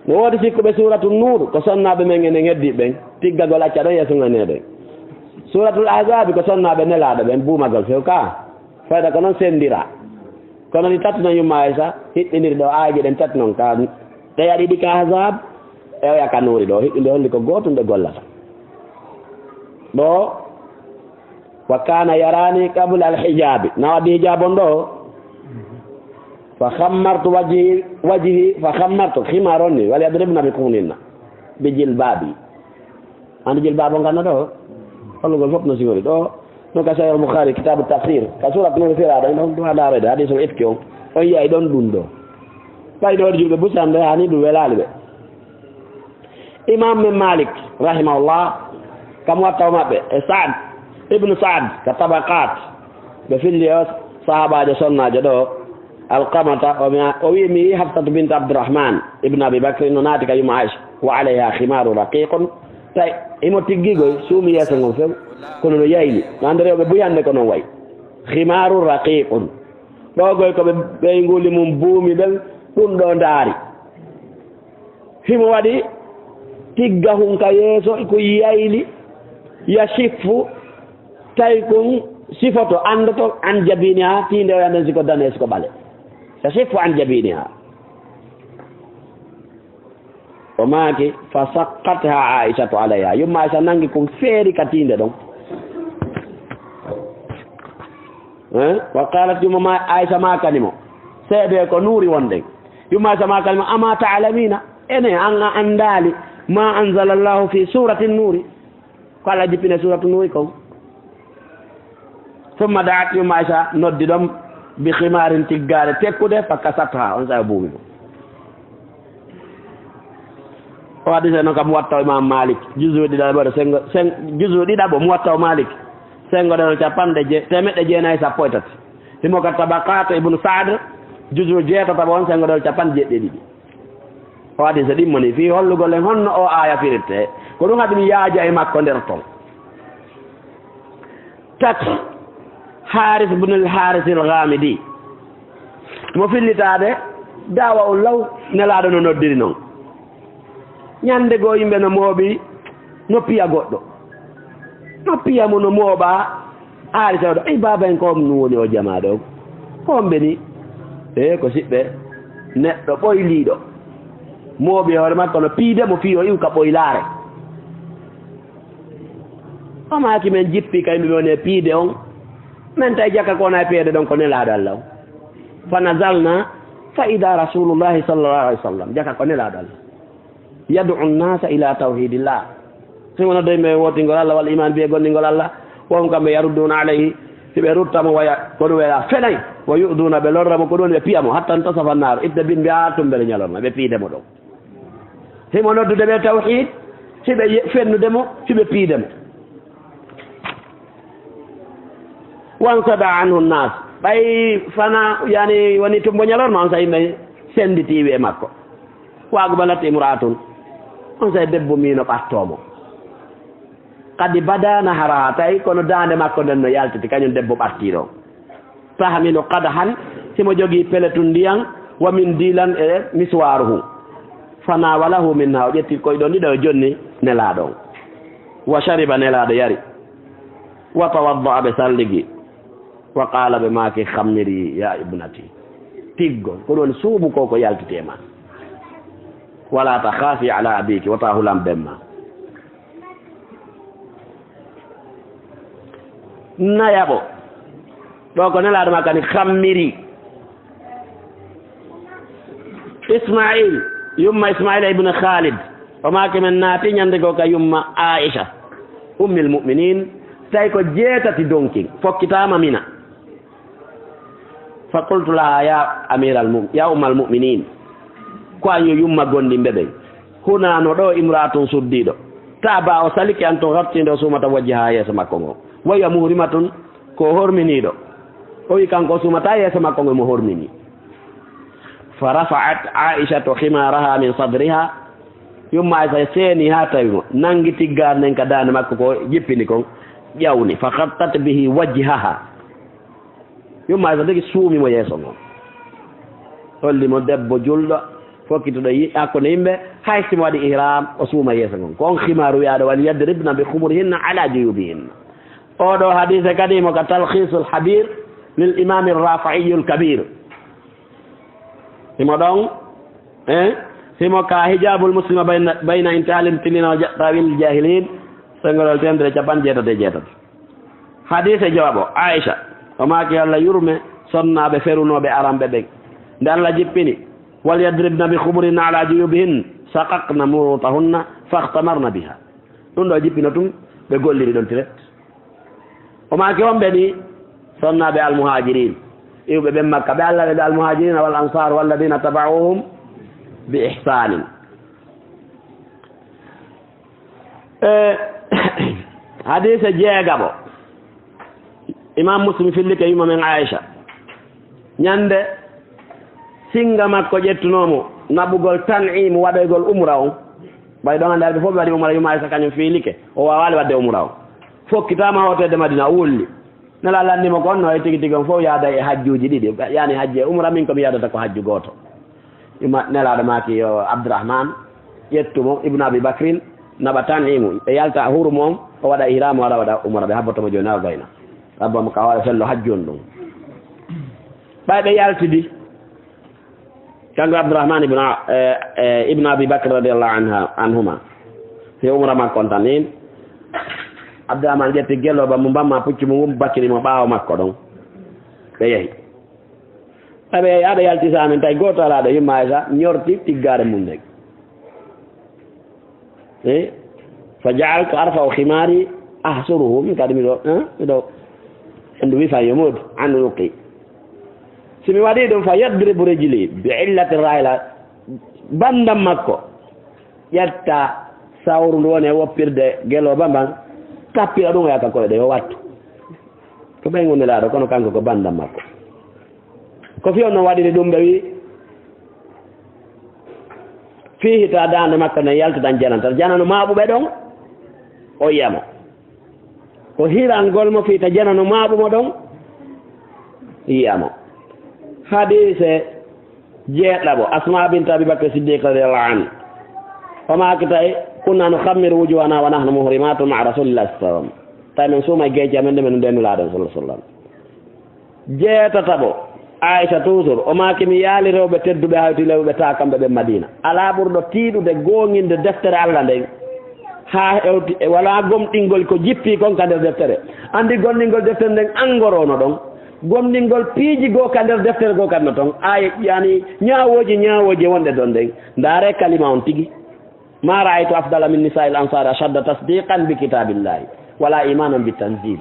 No woodi sikkuɓe Suuratu Nuur, ko sonnaaɓe men enen heddiiɓe ɓen, tiggagol acca ɗon yeeso ngeneeɗo en. Suuratul Ahzaabi, ko sonnaaɓe Nelaaɗo ɓen, buumagol few ka. Fayda ko non senndira. Kono ɗi tati non yumma Aysa, hiɓɓindiri ɗo aayeeje ɗen tati non ka. Ɗeya ɗiɗi ka Ahzaab, e oya ka Nuuri ɗo, hiɓɓinde holli ko gootum ɗe gollata. Ɗo, wa kana yarani qabla al hijabi. Na waddi hijab on ɗo. Fa khammartu wajhi, wajhi, fa khammartu, khimar on ni, wal yadribna bi khumurihinna, bi jilbabi. Andi jilbaaba ngan no ɗo. Hollugo fof no sigori ɗo. No ka Sahih Bukhari, kitabu tafsir. Ka surat no fira ɗon, ɗon ɗo ndaarede hadisul ifki on. On yi'ay ɗon ɗum ɗo. Ɓay ɗo waɗi julɓe busan ɓe, hani ɗum welaali ɓe. Imam men Malik, rahimahullah, ka Muwatta maɓɓe, e Sa'd, Ibn Sa'd, ka Tabaqat, ɓe filli o sahabaajo sonnaajo ɗo, Alqamata, o mi-, o wi'i, mi yi'i Hafsatu bint Abdurrahman ibn Abi Bakr no naati ka yumma Aisha, wa alayha khimaru raqiqun. Tawi himo tiggigoy, suumi yeeso ngon few, kono no yayli. No anndi rewɓe buy hannde ko non wayi. Khimaru raqiqun. Ɗo goy ko ɓe ɓeynguuli mum buumi ɓen, ɗum ɗo ndaari. Himo waɗi tigga hun ka yeeso, ko yayli, yashiffu, tawi kun sifoto, anndoto, an jabiniha, tiinde o yanden si ko dane, si ko ɓale. Yashiffu an jabiniha. O maaki, fa saqqatha Aishatu alayha. Yumma Aisha nangi kun feeri ka tiinde ɗon. Eh? Wa qalat, yumma ma-, Aisha maakani mo. Seede ko nuuri wonɗen. Yumma Aisha maakani mo, ama ta'lamina. Ene an a anndaali ma anzala Allahu fi surati nuuri. Ko Alla jippine suratu nuuri kon. Summa da'at, yumma Aisha noddi ɗon bi khimarin tiggaare tekkude, fa kasatha, on sa buumi mo. O hadise no kam Muwatta Imam Malik, juzu ɗiɗaɓo, sengo, sen-, juzu ɗiɗaɓo Muwatta Malik, sengo ɗon capanɗe je-, teemeɗɗe jeenayi sappo e tati. Himo ka Tabaqat Ibn Sa'd, juzu jeetataɓo on, sengo ɗon capanɗe jeeɗiɗi ɗiɗi. O hadise ɗimmo ni fii hollugol en honno o aaya firirte. Ko ɗum haɗi mi yaaja e makko nder ton. Tati, Haris ibn al-Haris al-Ghamidi. Mo fillitaade daawa on law, Nelaaɗo no noddiri non. Ñande goo yimɓe no mooɓi, no piya goɗɗo. No piya mo no mooɓa, Aali tawɗo, "Ey, baaba en, ko on woni o jamaa ɗo? Ko on ɓe ni?" E ko siɓɓe neɗɗo ɓoyliiɗo. Mooɓi hoore makko no piide mo fii o iw ka ɓoylaare. O maaki, "Men jippi kay, mi woni e piide on. Men tawi jaka ko wona e piyeede ɗon ko Nelaaɗo Alla on." Fa nazalna, fa ida Rasulullahi sallallahu alaihi wasallam, jaka ko Nelaaɗo Alla. Yad'u nnasa ila tawhidillah. Si wona doy ɓe wootingol Alla walla iman biye gonningol Alla, wa hum kamɓe yarudduna alayhi, si ɓe rutta mo waya, ko ɗum wela fenay, wa yu'duna ɓe lorra mo, ko ɗum ɓe piya mo, hatta ntasafa nnar, itta bin mbiya tumbere ñalorma, ɓe piide mo ɗon. Himo noddude ɓe tawhid, si ɓe ye-, fennude mo, si ɓe piide mo. Wansada anhu nnas. Ɓay fana, yani, woni tumbo ñalorma, on sa yimɓe senditi iwi e makko. Wa aqbalat imra'atun. On sa debbo miino ɓattoo mo. Qad bada nahraha, tawi kono daande makko nden no yaltiti, kañum debbo ɓattiiɗo. Tahmilu qadhan, himo jogii peletun ndiyan, wa mindilan e miswaruhu. Fanawalahu minha, o ƴetti koy ɗon ɗiɗo, o jonni Nelaaɗo on. Wa shariba, Nelaaɗo yari. Wa tawadda'a, ɓe salligi. Wa qala, ɓe maaki, "Khammiri ya ibnati." Tiggo, ko ɗon suuɓu ko, ko yaltiti e ma. Wala takhafi ala abiki, wota hulan bemma. Nayaɓo. Ɗo ko Nelaaɗo ma kadi, "Khammiri." Ismail, yumma Ismail ibn Khalid. O maaki men naati ñande goo ka yumma Aisha, ummil mu'minin, tawi ko jeetati donkin, fokkitaama Mina. Fa qultu laha, ya amiral mum-, ya ummal mu'minin, ko an yo yumma gomɗinɓe ɓen, huna no ɗo imra'atun suddiiɗo, taba o salike an tugatti nde o suumata wajhaha yeeso makko ngo, wa hiya muhrimatun, ko o horminiiɗo. O wi kanko o suumata yeeso makko ngo mo hormini. Fa rafa'at Aishatu khimaraha min sadriha, yumma Aisha seeni haa tawi mo, nangi tiggaare nden ka daande makko ko jippini kon, ƴawni, fa ghattat bihi wajhaha. Yumma Aisha tigi suumi mo yeeso ngon. Holli mo debbo julɗo, fokkituɗo yi-, hakkunde yimɓe, hay si mo waɗi ihram, o suuma yeeso ngon. Ko on khimaaru wi'aaɗo, "Wal yadribna bi khumurihinna ala juyubihinna." Oɗo hadise kadi mo ka Talkhisul Habir lil Imam Rafi'iyul Kabir. Himo ɗon, eh? Himo ka Hijabul Muslima bayna, bayna intihal imtilina wa ja-, tawil jahilin, sengorol tendre capan jeetati e jeetati. Hadise jooɓo, Aisha, o maaki, Alla yurme sonnaaɓe ferunooɓe aranɓe ɓen. Nde Alla jippini, "Wal yadribna bi khumurihinna ala juyubihin, saqaqna murutahunna, fakhtamarna biha." Ɗum ɗo jippino tun, ɓe golliri ɗon tiret. O maaki, "Homɓe ni?" Sonnaaɓe Almuhaajiriin, iwɓe ɓen Makka, ɓe Allah ɓe Almuhaajiriina wal Ansaar walladina tabauhum bi ihsaanin. E hadiise jeegaɓo, Imam Muslim fillike yumma men Aisha. Ñande singa makko ƴettunoo mo naɓugol Tan'iim waɗoygol umra on. Ɓay ɗon hannde arɓe fof ɓe waɗi umra, yumma Aisha kañum fiilike. O waawaali waɗde umra on. Fokkitaama hootede Madina, o wulli. Nela lanndi mo ko on no e tigi tigi on fof yaada e hajjuuji ɗiɗi. Yani hajji e umra, min ko mi yaadata ko hajju gooto. Ima Nelaaɗo maaki yo Abdurrahman ƴettu mo, Ibnu Abi Bakrin, naɓa Tan'iimu, ɓe yalta hurum on, o waɗa ihraam, o ara waɗa umra, ɓe habboto mo jooni, nawa gayna. Habba mo ka hoore fello hajju on ɗum. Ɓay ɓe yaltidi, kanko Abdurrahman ibn, A-, eh, eh, Ibnu Abi Bakr radiyallahu anha, anhuma, si umra makko on tan, in Abdurrahman ƴetti gelooba mo mbamma puccu mo, wum bakkiri mo ɓaawo makko ɗon. Ɓe yehi. Aɓe, aɗa yalti sa min tawi gooto alaa ɗo, yumma Aysa ñorti tiggaare mum nden. Eh? Fa ja'altu arfa'u khimari ahsuruhu, min kadi miɗo, eh, miɗo, endu wi fa yo moodi, an unuqi. Si mi waɗi ɗum, fa yadribu rijli bi illati rahila, bandam makko ƴetta sawru ndu woni e woppirde gelooba mban, tappira ɗum o yaka koyɗe, yo wattu. Ko ɓen woni laaɗo, kono kanko ko bandam makko. Ko fii on no waɗiri ɗum, ɓe wi, fii hita daande makko nden yaltitan jananta. Janano maaɓuɓe ɗon, o yi'a mo. Ko hirangol mo fii ta janano maaɓu mo ɗon, yi'a mo. Hadiise jeeɗaɓo, Asma bint Abi Bakr Siddiq radiyallahu anhu. O maaki tawi, "Kunna nukhammiru wujuhana wa nahnu muhrimatun ma'a Rasulillahi sallallahu alaihi wasallam." Tawi men suuma e geeci amen ɗe men ndenu laaɗo sallallahu alaihi wasallam. Jeetataɓo, Aisha toujours, o maaki, "Mi yaali rewɓe tedduɓe hawti rewɓe ta kamɓe ɓe Madina. Alaa ɓurɗo tiiɗude goonginde deftere Allah nden. Haa hewti, e walaa gomɗingol ko jippi kon ka nder deftere. Andi gomɗingol deftere nden angorono ɗon. Gomɗingol piiji goo ka nder deftere goo kan no ton. Aye, yani, ñaawooji, ñaawooji wonɗe ɗon ɗen. Ndaare kalima on tigi. Ma ra'aytu afdala min nisa'il ansari ashadda tasdiqan bi kitabillahi, wala imanan bi tanzil."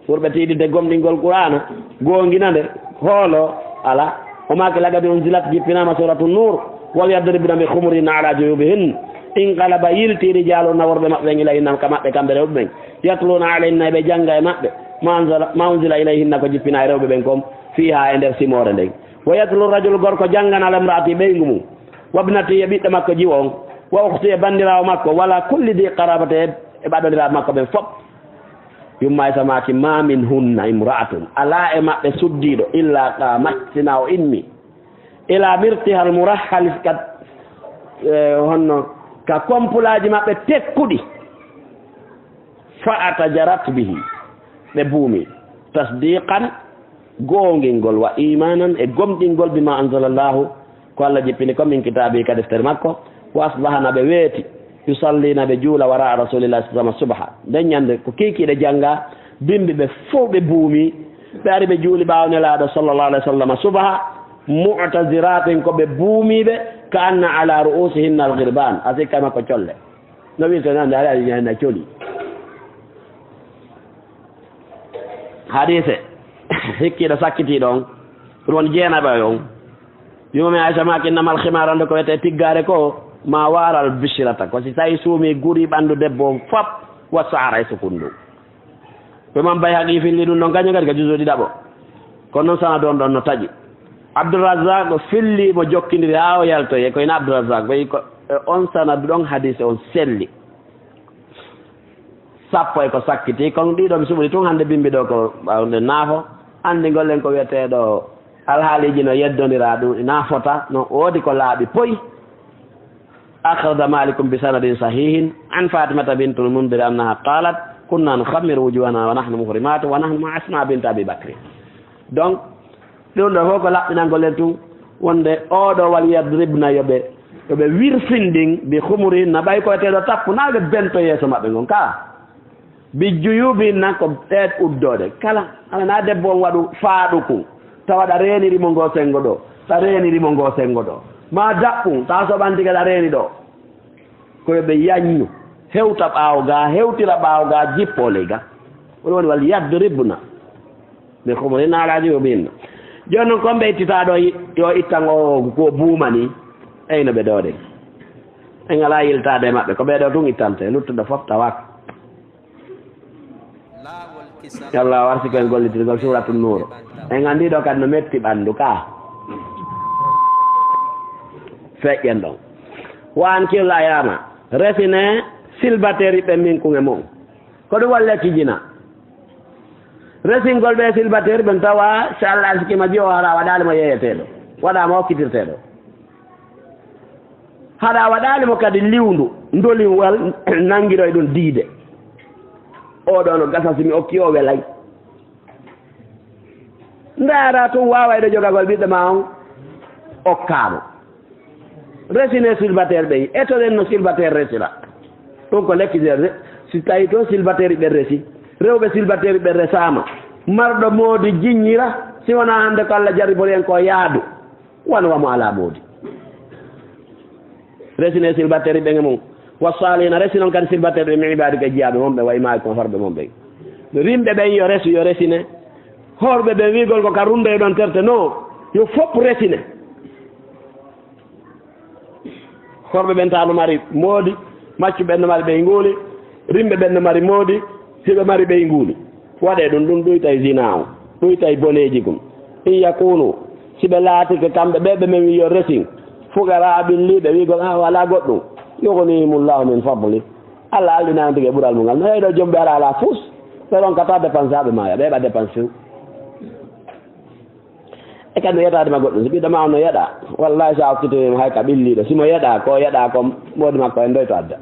Ɓurɓe tiiɗude gomɗingol Qur'aana, goonginande, hoolo, ala. O maaki, "Laqad unzilat", jippinaama Suratu Nuur, "Wal yadribna bi khumurihinna ala juyubihin." Inqalaba, yilti, rijalun, na worɓe maɓɓe ɓen, ilayhinna, ka maɓɓe kamɓe rewɓe ɓen. Yatluna alayhinna, ɓe jannga e maɓɓe, ma anzala, ma unzila ilayhinna, ko jippinaa e rewɓe ɓen kon, fiiha, e nder simoore nden. Wa yatlu rajul, gorko janngana, ala imraati, ɓeyngu mum. Wabnati, e ɓiɗɗo makko jiwo on. Wa ukhti, e banndiraawo makko. Wala kulli di qarabati, e ɓaɗondiraaɓe makko ɓen fof. Yumma Aysa maaki, "Ma min hunna imra'atun." Alaa e maɓɓe suddiiɗo, "illa qamat", sina o immi. "Ila mirtiha al murahhal", ka, eh, honno, ka kompulaaji maɓɓe tekkuɗi. "Fa atajarat bihi." Ɓe buumi. Tasdiqan, goongingol, wa imanan, e gomɗingol, bima anzalallahu, ko Allah jippini ko min kitaabi, ka deftere makko, wa asbahana, ɓe weeti, yusallina, ɓe juula, wara Rasulillahi sallallahu alaihi wasallam subha. Nden ñande ko kiikiiɗe jannga, bimbi ɓe fof ɓe buumi, ɓe ari ɓe juuli ɓaawo Nelaaɗo sallallahu alaihi wasallam subha, mu'taziratin, ko ɓe buumiiɓe, ka anna ala ru'usihinna al-ghirban, a sikka makko colle. No wiirte nan, ndaari ari ñande coli. Hadiise hikkiiɗo sakkitiiɗo on, ɗum woni jeenaɓe on. Yumma Aysa maaki, "Innamal khimaar, anndu ko wiyetee tiggaare ko, ma waaral bishrata, ko si tawi suumi guri ɓanndu debbo on fop, wa sahara, e sukundu." Ko Imam Bayhaqi filli ɗum ɗon kañum kadi ka juzu ɗiɗaɓo. Kono noon sanadu on ɗon no taƴi. Abdurrazzaq filli mo jokkindiri haa o yaltoyi, e ko ina Abdurrazzaq, ko, e on sanadu ɗon hadiise on selli. Sappo e ko sakkiti, kono ɗiɗo mi suɓori tun hannde bimbi ɗo ko ɓawnde naafo. Anndi ngollen ko wiyeteeɗo alhaaliiji no yeddondira ɗum, ina fota, no woodi ko laaɓi poy. Akhraja Malikun bi sanadin sahihin an Fatimata bintul Mundhir annaha qalat, "Kunna nukhammiru wujuhana wa nahnu muhrimat wa nahnu ma'a Asma bint Abi Bakr." Donc, ɗum ɗo fof ko laɓɓinangol en tun wonde oɗo wal yadribna, yo ɓe, yo ɓe wirfin ɗin bi khumurihinna, ɓay ko eteɗo tappu, na ɓe bento yeeso maɓɓe ngon ka. Bi juyubihinna, ko ɓeet uddoode. Kala, ala na debbo on waɗu faaɗuku, tawa ɗa reeniri mo ngo senngo ɗo, ɗa reeniri mo ngo senngo ɗo. Ma daɓɓu, tawa soɓanti kadi a reeni ɗo. Ko yo ɓe yaññu. Hewta ɓaawo ga, hewtira ɓaawo ga, jippo ley ga. Ɗum woni wal yadribna bi khumurihinna ala juyubihinna. Jooni noon, kon ɓe ittita ɗo, yo ittan o ko buuma ni. Eyno ɓe ɗo de. En alaa yiltaade e maɓɓe. Ko ɓee ɗo tun ittante. Luttuɗo fof tawaaka. Yo Allah warsi ko en gollitirgol Suuratu Nuur. En anndi ɗo kadi no metti ɓanndu ka. Feƴƴen ɗon. Wa ankihul ayama. Resine silbateeri ɓe minkum e mon. Ko ɗum wallaki jina. Resingol ɓe silbateeri ɓen tawa si Allah asikima jo hara waɗaali mo yeeyeteeɗo. Waɗaama okkitirteeɗo. Haɗa waɗaali mo kadi liwndu, ndoliwal nanngiɗo e ɗum diide. Oɗo no gasa si mi okki o welay. Ndaara tun waawayɗo jogagol ɓiɗɗo ma on okkaamo. Resine silbateer ɓen, etoɗen no silbateer resira. Ɗum ko lekki seere de. Si tawi to silbateeri ɓe resi, rewɓe silbateeri ɓe resaama, marɗo moodi jiññira, si wonaa hannde ko Allah jarribori en ko yaadu. Wano wamo alaa moodi. Resine silbateeri ɓen e mum. Wa saalihina, resi noon kadi silbateeri ɓe min ibaadika e jiyaaɓe mon ɓe, wa imaa'ikum, horɓe mon ɓen. Rimɓe ɓen yo resu, yo resine. Horɓe ɓen wi'gol ko ka runde e ɗon terte, no, yo fof resine. Horɓe ɓen taa no mari moodi, maccu ɓen no mari ɓeynguuli, rimɓe ɓen no mari moodi, hiɓe mari ɓeynguuli. Waɗee ɗum, ɗum ɗuytay zinaa on, ɗuytay boneeji kun. In yakunu, si ɓe laatike kamɓe ɓe, ɓe men wi yo resin, fuqaraa ɓilliiɓe wi'gol, "Ah, walaa goɗɗum." Yughnihimullahu min fadli. Allah alɗinaani tigi e ɓural mum ngal. No heyɗo jom ɓe alaa alaa fus, ɓe ronkata dépense haa ɓe maaya, ɓe heɓa dépense few. E kadi no yetaade ma goɗɗum, si ɓiɗɗo ma on no yeɗa, wallahi, so a okkitoyi mo hay ka ɓilliiɗo, si mo yeɗa, ko yeɗa ko moodi makko en doy to adda.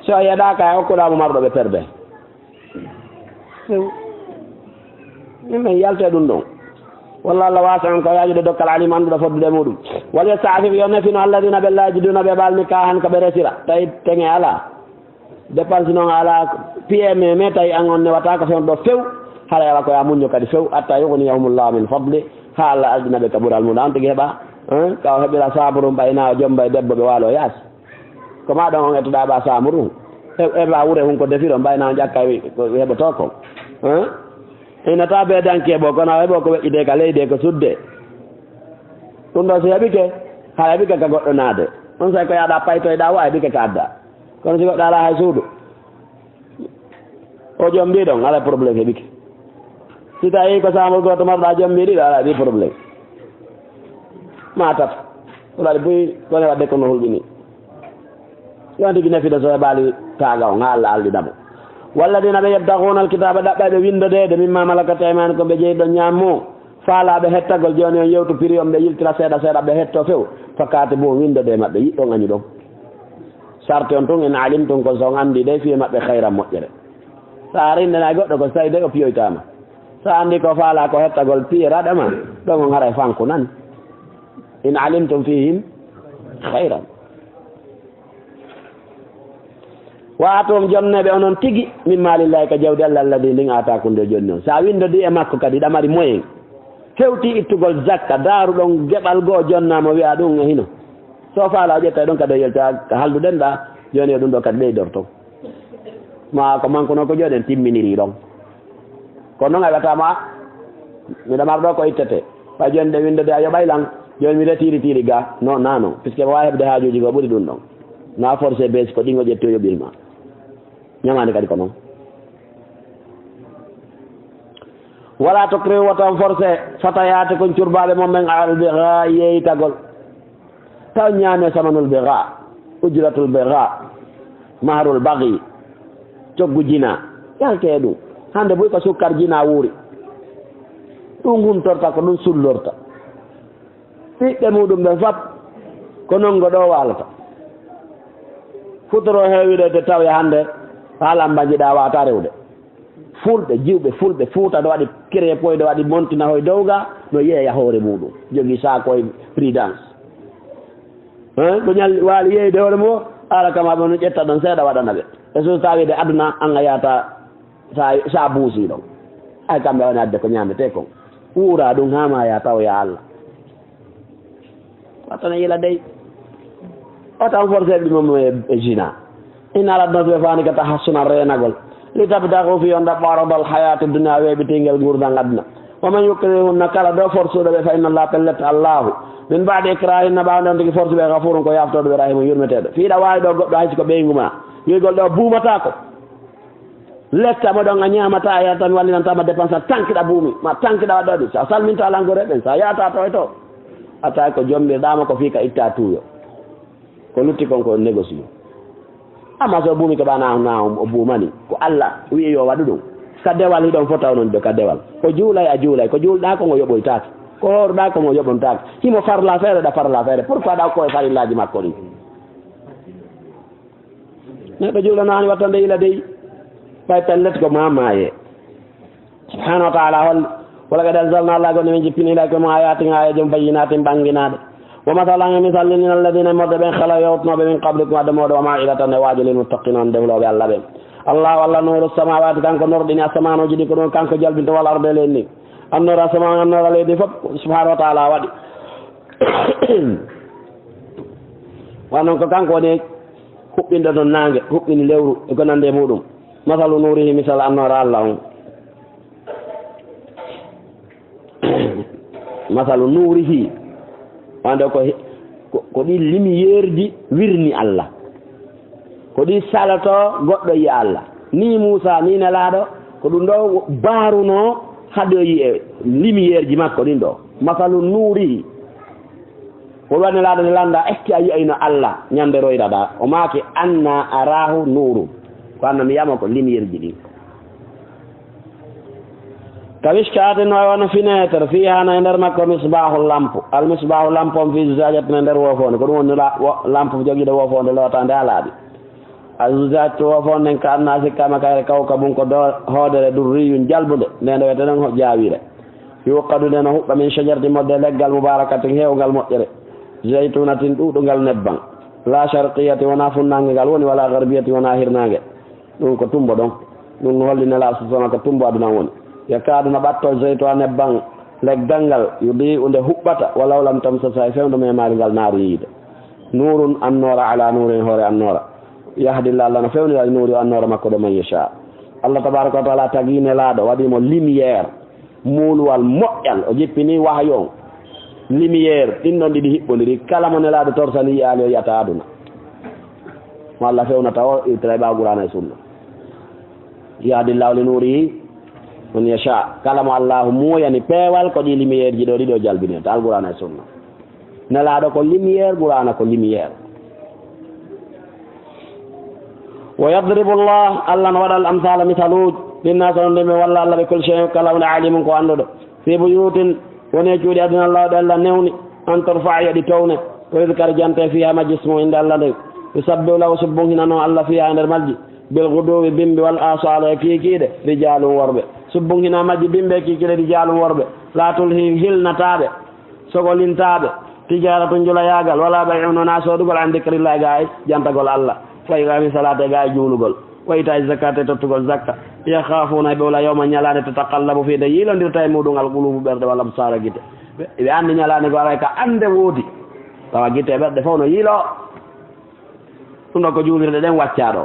So a yeɗaaka, a okkuɗa mo marɗo ɓe perbe. Min men yalte ɗum ɗon. Wallahu Allah wasi'un, ko yaajude dokkal, alim, annduɗo foddude e muɗum. Wal yasta'fif, yo nefino, alladhina, ɓe la yajiduna, ɓe ɓaalni nikahan, ko ɓe resira, tawi teŋe alaa. Dépense noon alaa, P M E, mais tawi an on newata ko fewndo few, haray awa ko ya muñño kadi few, hatta yughniyahumullahu min fadli, haa Allah alɗina ɓe ka ɓural mum, an tigi heɓa, hein, ka o heɓira saaburu ɓay na o jomba e debbo ɓe waalo yaasi. Ko ma ɗon on ettuɗa ɓa saaburu, he-, heɓa wure hun ko defiro, ɓay na on ƴakka wi-, ko heɓoto ko, hein? Ina ta be danke bo, kono heɓo ko weƴƴude ka leydi e ko sudde. Ɗum ɗo si heɓike, hay heɓike ka goɗɗo naade. On say ko yaɗa paytoyɗa wo a heɓike ka adda. Kono si goɗɗo alaa hay suudu, o joom mbiɗon, alaa problème heɓike. Si tawi ko saamol gooto marɗa joom mbiɗi ɗo, alaa ɗi problème. Ma tata. Ko ɗaɗi buy, kone wadde kono hulɓini. Ɗon tigi nafiɗo so e baali taaga on, haa Allah alɗi ɗamo. Walladina ɓe yabtaghuna alkitaba, ɗaɓɓay ɓe windodeede, mimma malakat aymanukum, ɓe jeyi ɗon ñaammo. Faalaaɓe hettagol, jooni on yewtu prix on, ɓe yiltira seeɗa seeɗa, ɓe hetto few. Fakati bo windode e maɓɓe, yiɗɗon añu ɗon. Sarte on tun, in alimtum, ko so on anndi de, fiye maɓɓe khayran, moƴƴere. Sa rindana goɗɗo ko so tawi de o piyoytama. Sa anndi ko faala ko hettagol piye raɗa ma, ɗon on haray fanku nan. In alimtum fihim khayran. Wa atum, jonneɓe onon tigi, min malillahi, ka jawdi Allah, alladi ndin atakum nde jonni on. Sa windodi e makko kadi, ɗa mari moyen. Hewti ittugol zakka, daaruɗon geɓal goo, jonnamo wi'a ɗum e hino. So faala o ƴetta ɗon kadi o yelta ka halduɗen ɗa, joni e ɗum ɗo kadi ɓeydorto. Ma ko mankuno ko joni en timminiri ɗon. Kono noon a wi'ataa ma, miɗo mar ɗo ko ittete. Ɓay jooni ɗe winndode a yoɓay lan, jooni mi retiri tiri ga. Non, non, non. Puisque mi waawi heɓde haajuuji ko ɓuri ɗum ɗon. Na forcé bee si ko ɗin o ƴetti o yoɓir ma. Ñamaande kadi ko noon. Wala tukrihu, wota on forcé, fatayaatikum, curbaaɓe mon ɓen, alal bigaa, yeeytagol. Taw ñaame samanul bigaa, ujratul bigaa, mahrul bagi, coggu jina, yalte e ɗum. Hannde buy ko sukkar jina wuuri. Ɗum humtorta, ko ɗum sullorta. Ɓiɓɓe muɗum ɓen fap, ko nongo ɗo waalata. Futoro heewi ɗo, te tawya hannde, haa lamba njiɗa waata rewde. Fulɓe, jiwɓe, fulɓe, Fuuta ɗo waɗi créé poy, ɗo waɗi montina hoy dow ga, no yeeya hoore muɗum. Jogii saakoy prudence. Hein? Ko ñalli waali yeeyde hoore mo, ala kama ɓe no ƴetta ɗon seeɗa waɗana ɓe. E so tawi de aduna an a yaata sa, sa buusi ɗon. Ay kamɓe woni adde ko ñaamete kon. Wuura ɗum haa ma ya taw ya Allah. Watana yila dey. O tan forcé ɓe mum e, e jina. In aradna, si ɓe faani ka tahassunan reenagol. Li tabtagu, fii on ɗaɓɓa, aradal hayaati dunya, weeɓitingel nguurndam aduna. Wa man yukrihuhunna, kala ɗo forsuɗo ɓe, fa inna Allah, pellet Allahu, min ba'di ikrahihinna, ɓaawo nden tigi forsuɓe, ghafurun, ko yaaftooɗo ɓe, rahimun, yurmeteeɗo. Fii ɗa waawi ɗo goɗɗo hay si ko ɓeyngu ma, wiigol ɗo buumataa ko. Letta mo ɗon a ñaamataa, a yarataa, mi wallinantaa ma dépense, a tankiɗa buumi, ma tankiɗa waɗɗo ɗi. Sa salminto alankoreɓen, sa yahata to e to. A tawi ko jommirɗa mo ko fii ka itta tuuyo. Ko lutti kon ko négocier. Amma so buumi keɓa na, na o buumani. Ko Allah wi'i yo waɗu ɗum. Ka dewal hiɗon fota onon ɗo ka dewal. Ko juulay a juulay. Ko juulɗa ko ngo yoɓoytaake. Ko hoorɗa ko ngo yoɓontaake. Himo farla feere ɗa farla feere. Pourquoi ɗa ko e farillaaji makko ɗin? Neɗɗo juulanaani wattande ila dey. Ɓay pellet ko ma maaye. Subhanahu wa ta'ala holli, "Wa laqad anzalna", Allah gonɗi min jippini, "ilaykum ayatin", aayaji bayyinatin ɓanginaaɗe. "Wa masalan", e misal, "min alladhina", e morde ɓen, "khalaw", yawtunooɓe, "min qablikum", adde mooɗon, "wa maw'izatan", e waajo, "lil muttaqina", on dewlooɓe Allah ɓen. "Allahu", Allah, "nuru samawati", kanko nordini asamaanooji ɗin, ko ɗum kanko jalbinta, "wal ardi", e leydi ndin. "An nuru asama", an nuru leydi fof, subhanahu wa ta'ala waɗi. Wa non ko kanko woni huɓɓinɗo ɗon naange, huɓɓini lewru, e ko nandi e muɗum. "Masalu nurihi", misal annoora Allah on. "Masalu nurihi", wande ko he-, ko, ko ɗi lumièreji wirni Allah. Ko ɗi saloto goɗɗo yi'a Allah. Ni Muusa, ni Nelaaɗo, ko ɗum ɗo baaruno hade o yi'e lumièreji makko ɗin ɗo. "Masalu nurihi". O wani laaɗo nde lannda, est-ce que a yi'ayno Allah ñande royraɗa? O maaki, "Anna arahu nuru." Ko anna mi yama ko lumièreji ɗin. "Ka mishkatin", no wano fenêtre, "fiha", no e nder makko, "misbahu", lampe. Al misbahu, lampe on, "fi zujajatin", e nder wofonde. Ko ɗum woni la-, wo-, lampe jogiiɗo wofonde lootande haa laaɓi. Al zujajatu, wofonde nden, "ka anna", sikkaama kayre, "kawkabun", ko do-, hoodere, "durriyun", jalbunde. Nde nde wiyete non ho-, jaawire. "Yuqadu", nde no huɓɓa, "min shajaratin", modde leggal, "mubarakatin", heewungal moƴƴere. "Zaytunatin", ɗuuɗungal nebbam. "La sharqiyatin", wonaa funnaange ngal woni, "wala gharbiyatin", wonaa hirnaange. Ɗum ko tumbo ɗon. Ɗum no holli Nelaaɗo sallallahu alaihi wasallam ko tumbo aduna on woni. "Yakadu", no ɓatto, "zaytuha", nebbam leggal ngal, "yudi'u", nde huɓɓata, "walaw lam tamsashu", hay fewndo memaali ngal naaru yiide. "Nurun", annoora, "ala nurin", hoore annoora. "Yahdi", Allah no fewnira, "li nuri", annoora makko ɗo, "man yasha". Allah tabaraka wa taala tagi Nelaaɗo, waɗi mo lumière. Muuluwal moƴƴal, o jippini wahayu on. Lumière, ɗin ɗon ɗiɗi hiɓɓondiri. Kala mo Nelaaɗo torsani yi'aali, o yi'ata aduna. Mo Allah fewnata o, iwtira e ɓaawo Qur'aana e Sunna. "Yahdi Allahu li nurihi man yasha." Kala mo Allahu muuyani peewal, ko ɗi lumièreji ɗo ɗiɗo jalbinirta, Al Qur'aana e Sunna. Nelaaɗo ko lumière, Qur'aana ko lumière. "Wa yadribu Allah", Allah no waɗa, "al amsala", misaluuji, "linnaasi", on ɗum ɓe walla Allah, "bi kulli shay'in", kala huunde, "alimun", ko annduɗo. "Fi buyutin", woni e cuuɗi aduna, Allah ɗo Allah newni, "an turfa", yo ɗi towne, "wa yuzkara", jante, "fiha", majji, "ismuhu", innde Allah nden. "Yusabbihu lahu", subbunhina non Allah, "fiha", e nder majji, "bil ghuduwi", bimbi, "wal asali", e kiikiiɗe, "rijalun", worɓe. Subbunhina majji, bimbi, e kiikiiɗe, "rijalun", worɓe. "La tulhihim", hilnataaɓe, sogolintaaɓe, "tijaratun", julayaagal, "wala bay'un", wonaa soodugol, "an dhikrillahi", ga e jantagol Allah, "wa iqami salati", ga e juulugol, "wa ita'i zakati", e tottugol zakka. "Yakhafuna", ɓe wula, "yawman", ñalaande, "tataqallabu", fii nde yiilondirta e muɗum, "al qulubu", ɓerɗe, "wal absara", gite. Ɓe, ɓe anndi ñalaande go aray ka annde woodi. Tawa gite e ɓerɗe fof no yiiloo. Ɗum ɗo ko juulirɗe ɗen waccaa ɗo.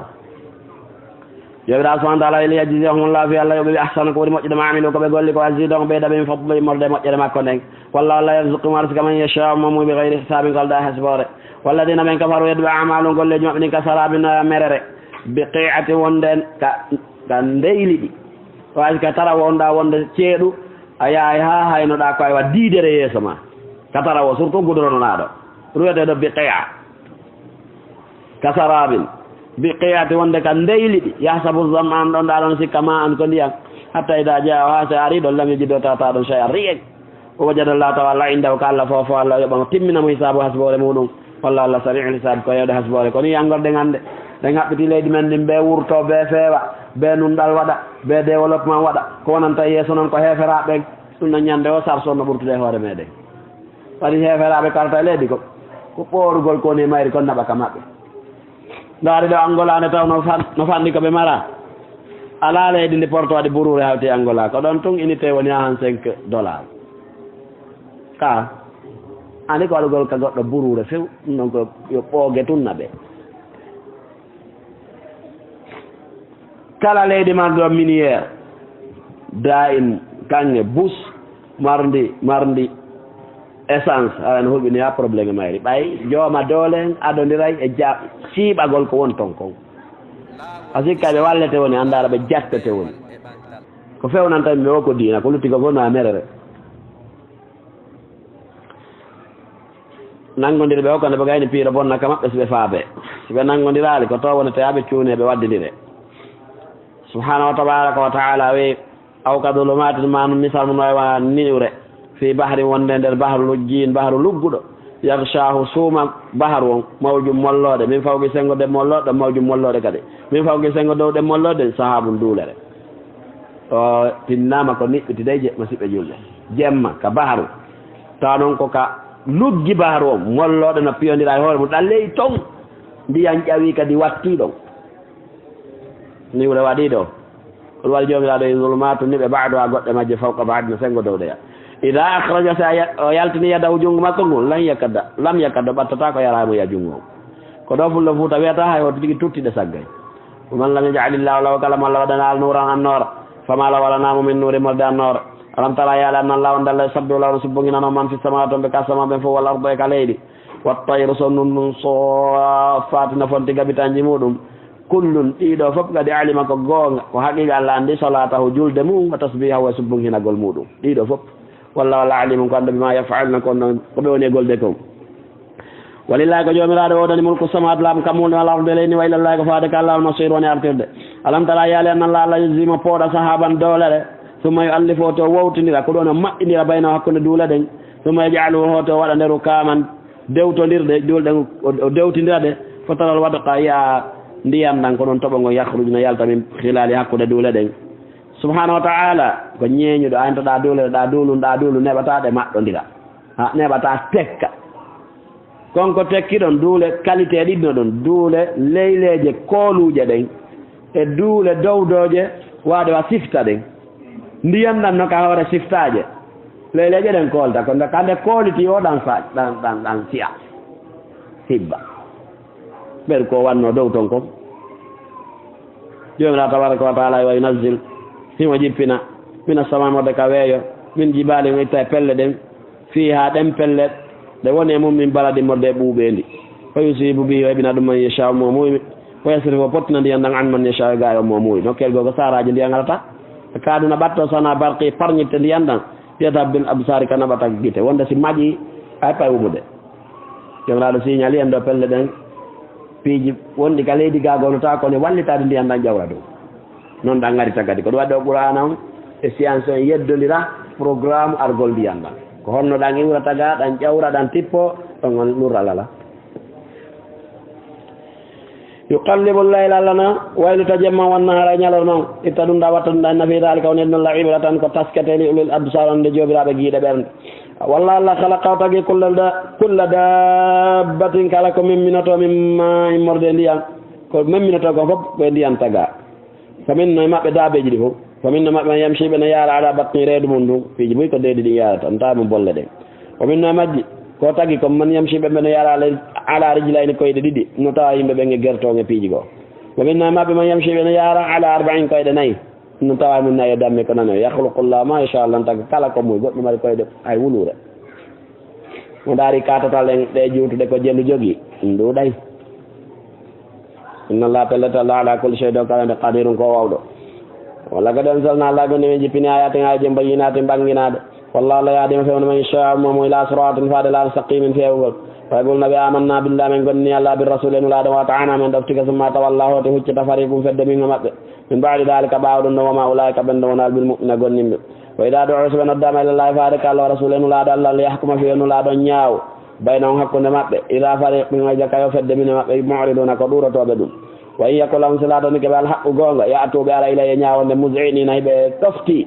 Joomiraaɗo subhanahu wa taala, "li yajziyahumullahu", fii Allah yoɓa ɓe, "ahsana", ko ɓuri moƴƴude, "ma amilu", ko ɓe golli, "wa yazidahum", ɓeyda ɓe, "min fadlihi", immorde e moƴƴere makko nden. "Wallahu", Allah, "yarzuqu", no arsika, "man yasha'u", mo muuyi, "bi ghayri hisabin", ko alaa hasboore. "Walladhina", ɓen, "kafaru", yeddii ɓe, "a'maluhum", golleeji maɓɓe ɗin, "kasarabin", no merere, "biqi'atin", wonde ka, ka ndeyli ɗi. Wa arsika, tara wonɗa wonde ceeɗu, a yahay haa haynoɗa ko aywa diidere yeeso ma. Ka tara wo, surtout goudron na ɗo. Ɗum wiyeteeɗo biqi'a. "Kasarabin biqi'atin", wonde ka ndeyli ɗi. "Yahsabuhu zam'anu", ɗon ɗa ɗon sikka, "ma'an", ko ndiyam. "Hatta idha ja'ahu", haa so ari ɗon, "lam yajid", o tawata ɗon, "shay'an", rien. "Wa wajada Allaha", tawa Allah, "indahu", ka Allah, fof fof Allah yoɓa mo, timmina mo hisaabu, hasboore muɗum. "Wallahu", Allah, "sari'ul hisaab", ko heewɗo hasboore. Ko ni anngorɗen hannde. Ɗen haɓɓiti leydi men ndin, ɓe wurto, ɓe feewa, ɓe nunɗal waɗa, ɓe développement waɗa. Ko wonanta yeeso non ko heeferaaɓe ɓen. Ɗum ɗon ñande o sarso no ɓurtude e hoore meɗen. Waɗi heeferaaɓe karta e leydi ko, ko ɓoorugol ko woni e mayri kon naɓa ka maɓɓe. Ndaari ɗo Angola nde taw no fan-, no fanɗi ko ɓe mara. Alaa leydi ndi porto waɗi buruure hawti e Angola. Ko ɗon tun unité woni quarante-cinq dollars. Ka, ani ko waɗugol ka goɗɗo buruure few, ɗum ɗon ko yo ɓooge tun naɓe. Kala leydi marndi ɗo minière, da in kaŋŋe, bus marndi, marndi essence, aɗa no hulɓini ha problème e mayri. Ɓay jooma doole en adondiray e ja-, siiɓagol ko woni ton kon. A sikka ɓe wallete woni, anndaara ɓe jattete woni. Ko fewnanta ɓe o ko diina, ko lutti ko fof no a merere. Nanngondir ɓe o, kono ɓe gayni piiro bonna ka maɓɓe si ɓe faabe. Si ɓe nanngondiraali, ko to wonete haa ɓe cuuni, ɓe waddindire. Subhaanahu wa tabaaraka wa ta'aala wi, "Aw ka dhulumatin," ma misal mun wayi wa niwre, "fi bahrin," wonde nder bahru lujjiin, bahru lugguɗo, "yaghshaahu," suuma bahru on, "mawjun," molloode, "min fawqi," senngo dow molloode, "mawjun," molloode kadi, "min fawqi," senngo dow ɗe molloode, "sahaabun," duulere. O tinnaama ko niɓɓiti dey je, musiɓɓe julɓe. Jemma ka baharu. Tawa noon ko ka luggi baharu on, mollooɗo no piyondira e hoore mum, ɗan ley ton. Ndiyan ƴawi kadi wattii ɗon. Niwre waɗii ɗo. Ɗum waɗi Joomiraaɗo e zulumaatu niɓe ba'duha goɗɗe majje fawqa ba'din no senngo dow ɗeya. Idaa akhraja, si a ya-, o yaltini yadahu junngo makko ngun, lan yakadda, lam yakadda, ɓattataa ko yaraama ya junngo. Ko ɗo fullo Fuuta wiyata hay hoto tigi tutti ɗe saggay. ومن لم يجعل الله له, kala mo Allah waɗanaali nuuran annoora, فما له, alaa mo min nuuri morde annoora. Alam tara, a yiyaali, أن الله, on Alla, يسبح له, no subbunginanoo, من في السماوات, wonɓe ka asama ɓen fof, والأرض, e ka leydi, والطير, sonnun ɗun, صافات, no fonti gabitanji muɗum. كل, ɗiɗo fof kadi, علم, ko goonga, ko haqiiqa Alla anndi, صلاته, julde muɗum, وتسبيحه, e subbunginagol muɗum. Ɗiɗo fof. والله, Alla, عليم, ko annduɗo, بما يفعلون, ko on ɗon, ko ɓe woni e golde kon. ولله, ko Joomiraaɗo woodani, ملك السماوات, laamu kammuuli, والأرض, e leydi, وإلى الله, ko faade ka Alla, المصير, woni artirde. ألم تر, a yiyaali, أن الله, Alla, يزجي, mo pooɗa, سحابا, doolere, ثم يؤلف, o to wowtindira, ko ɗum o maɓɓindira, بينه, hakkunde duule ɗen, ثم يجعله, o to waɗa nde, ركاما, dewtondirɗe, duule ɗen o, o dewtindira ɗe, فترى الودق, a yiya ndiyan ɗan, ko ɗum toɓo ngon, يخرج, no yalta, من خلاله, hakkunde duule ɗen. Subhaanahu wa ta'aala, ko ñeeñuɗo, a ento ɗa duule, ɗa duulun, ɗa duulu, neɓataa ɗe maɓɓondira. Ha, neɓataa tekka. Kon ko tekki ɗon, duule qualité ɗiɗi no ɗon, duule leyleeje kooluuje ɗen, e duule dowdooje, waɗe wa sifta ɗen. Ndiyan ɗan no ka hoore siftaaje. Leyleeje ɗen koolta, ko nde, ka nde kooliti o ɗan fa-, ɗan, ɗan, ɗan fiya. Hibba. Ɓen ko wanno dow ton kon. Joomiraaɗo tabaaraka wa ta'aala, وينزل, himo jippina, من السماء, morde ka weeyo, من جبال, o itta e pelle ɗen, فيها, ɗen pelle, ɗe woni e mum, من برد, morde e ɓuuɓeendi. فيصيب به, o heɓina ɗum, من يشاء, mo o muuyi, ويصرفه, o pottina ndiyan ɗan, عن من يشاء, e gaayo mo o muuyi. Nokkel goo ko saaraaji ndiyan arata, ka aduna ɓatto, صنع برقه, parñitte ndiyan ɗan, يذهب بالأبصار, ka naɓata gite. Wonde si maƴi, a heɓay wumude. Joomiraaɗo siñali en ɗo pelle ɗen, piiji wonɗi ka leydi gaa goo no tawa ko ne wallitaade ndiyan ɗan ƴawra dow. Non ɗan arita kadi. Ko ɗum waɗi ɗo Qur'aana on e science en yeddondira programme argol ndiyan ɗan. Ko honno ɗan iwrata gaa, ɗan ƴawra, ɗan tippo, ɗon on lurral alaa. يقلب الليل, Alla na waylita jemma, والنهار, e ñalorma on, itta ɗum ɗa, watta ɗum ɗa, إن في ذلك, woni e ɗum, لعبرة, ko taskete, لأولي الأبصار, wonde joomiraɓe giiɗe ɓernde. والله, Alla, خلق, o tagi, كل دا-, كل دابة, kala ko memminotoo, من ماء, immorde e ndiyan, ko memminotoo kon fof ko e ndiyan tagaa. فمنهم, e maɓɓe daabeeji ɗi fof, فمنهم, e maɓɓe, من يمشي, ɓe no yaara, على بطنه, reedu mum ndun, piiji buy ko deedi ɗi yaarata, on tawa mum bolle ɗen. ومنهم, e majji, ko tagi kon, من يمشي, ɓe, ɓe no yaara, على, على رجلين, koyɗe ɗiɗi, no tawa yimɓe ɓen e gertoŋe piiji goo. ومنهم, e maɓɓe, من يمشي, ɓe no yaara, على أربع, koyɗe nayi, no tawa mum nayi e damme ko nano. يخلق الله ما يشاء, Alla na taga kala ko muuyi, goɗɗum mari koyɗe hay wuluure. Mo ndaari katatal en ɗe juutuɗe ko jelu jogii, ɗum ɗuuɗay. إن الله, pellet Alla, على كل شيء, dow kala nde, قدير, ko waawɗo. ولقد أنزلنا, Alla gonni, min jippini, آيات, aayeeje, بينات, ɓannginaaɗe. والله, Alla, يهدي, himo fewna, من يشاء, mo o muuyi, إلى صراط, faade laabi, مستقيم, feewngol. ويقولون, ɓe, آمنا بالله, min gonni Alla, وبالرسول, e Nulaaɗo, وأطعنا, min ɗoftike, ثم تولى, hooti huccita, فريق, fedde, منهم, maɓɓe. من بعد ذلك, ɓaawo ɗum ɗon, وما أولئك, ɓen ɗon wonaa, بالمؤمنين, gonnimɓe. وإذا دعوا, si ɓe noddaama, إلى الله, faade ka Alla, ورسوله, e Nulaaɗo Alla, ليحكم, fii yo Nulaaɗo ñaawo, بينهم, hakkunde maɓɓe, إذا فريق, o yiya ka yo fedde, منهم, maɓɓe, معرضون, ko ɗuurotooɓe ɗum. وإن يك لهم, si laatanii ɓe, الحق, goonga, يأتوا, ɓe ara, إليه, ñaawo nden, مذعنين, hiɓe ɗoftii.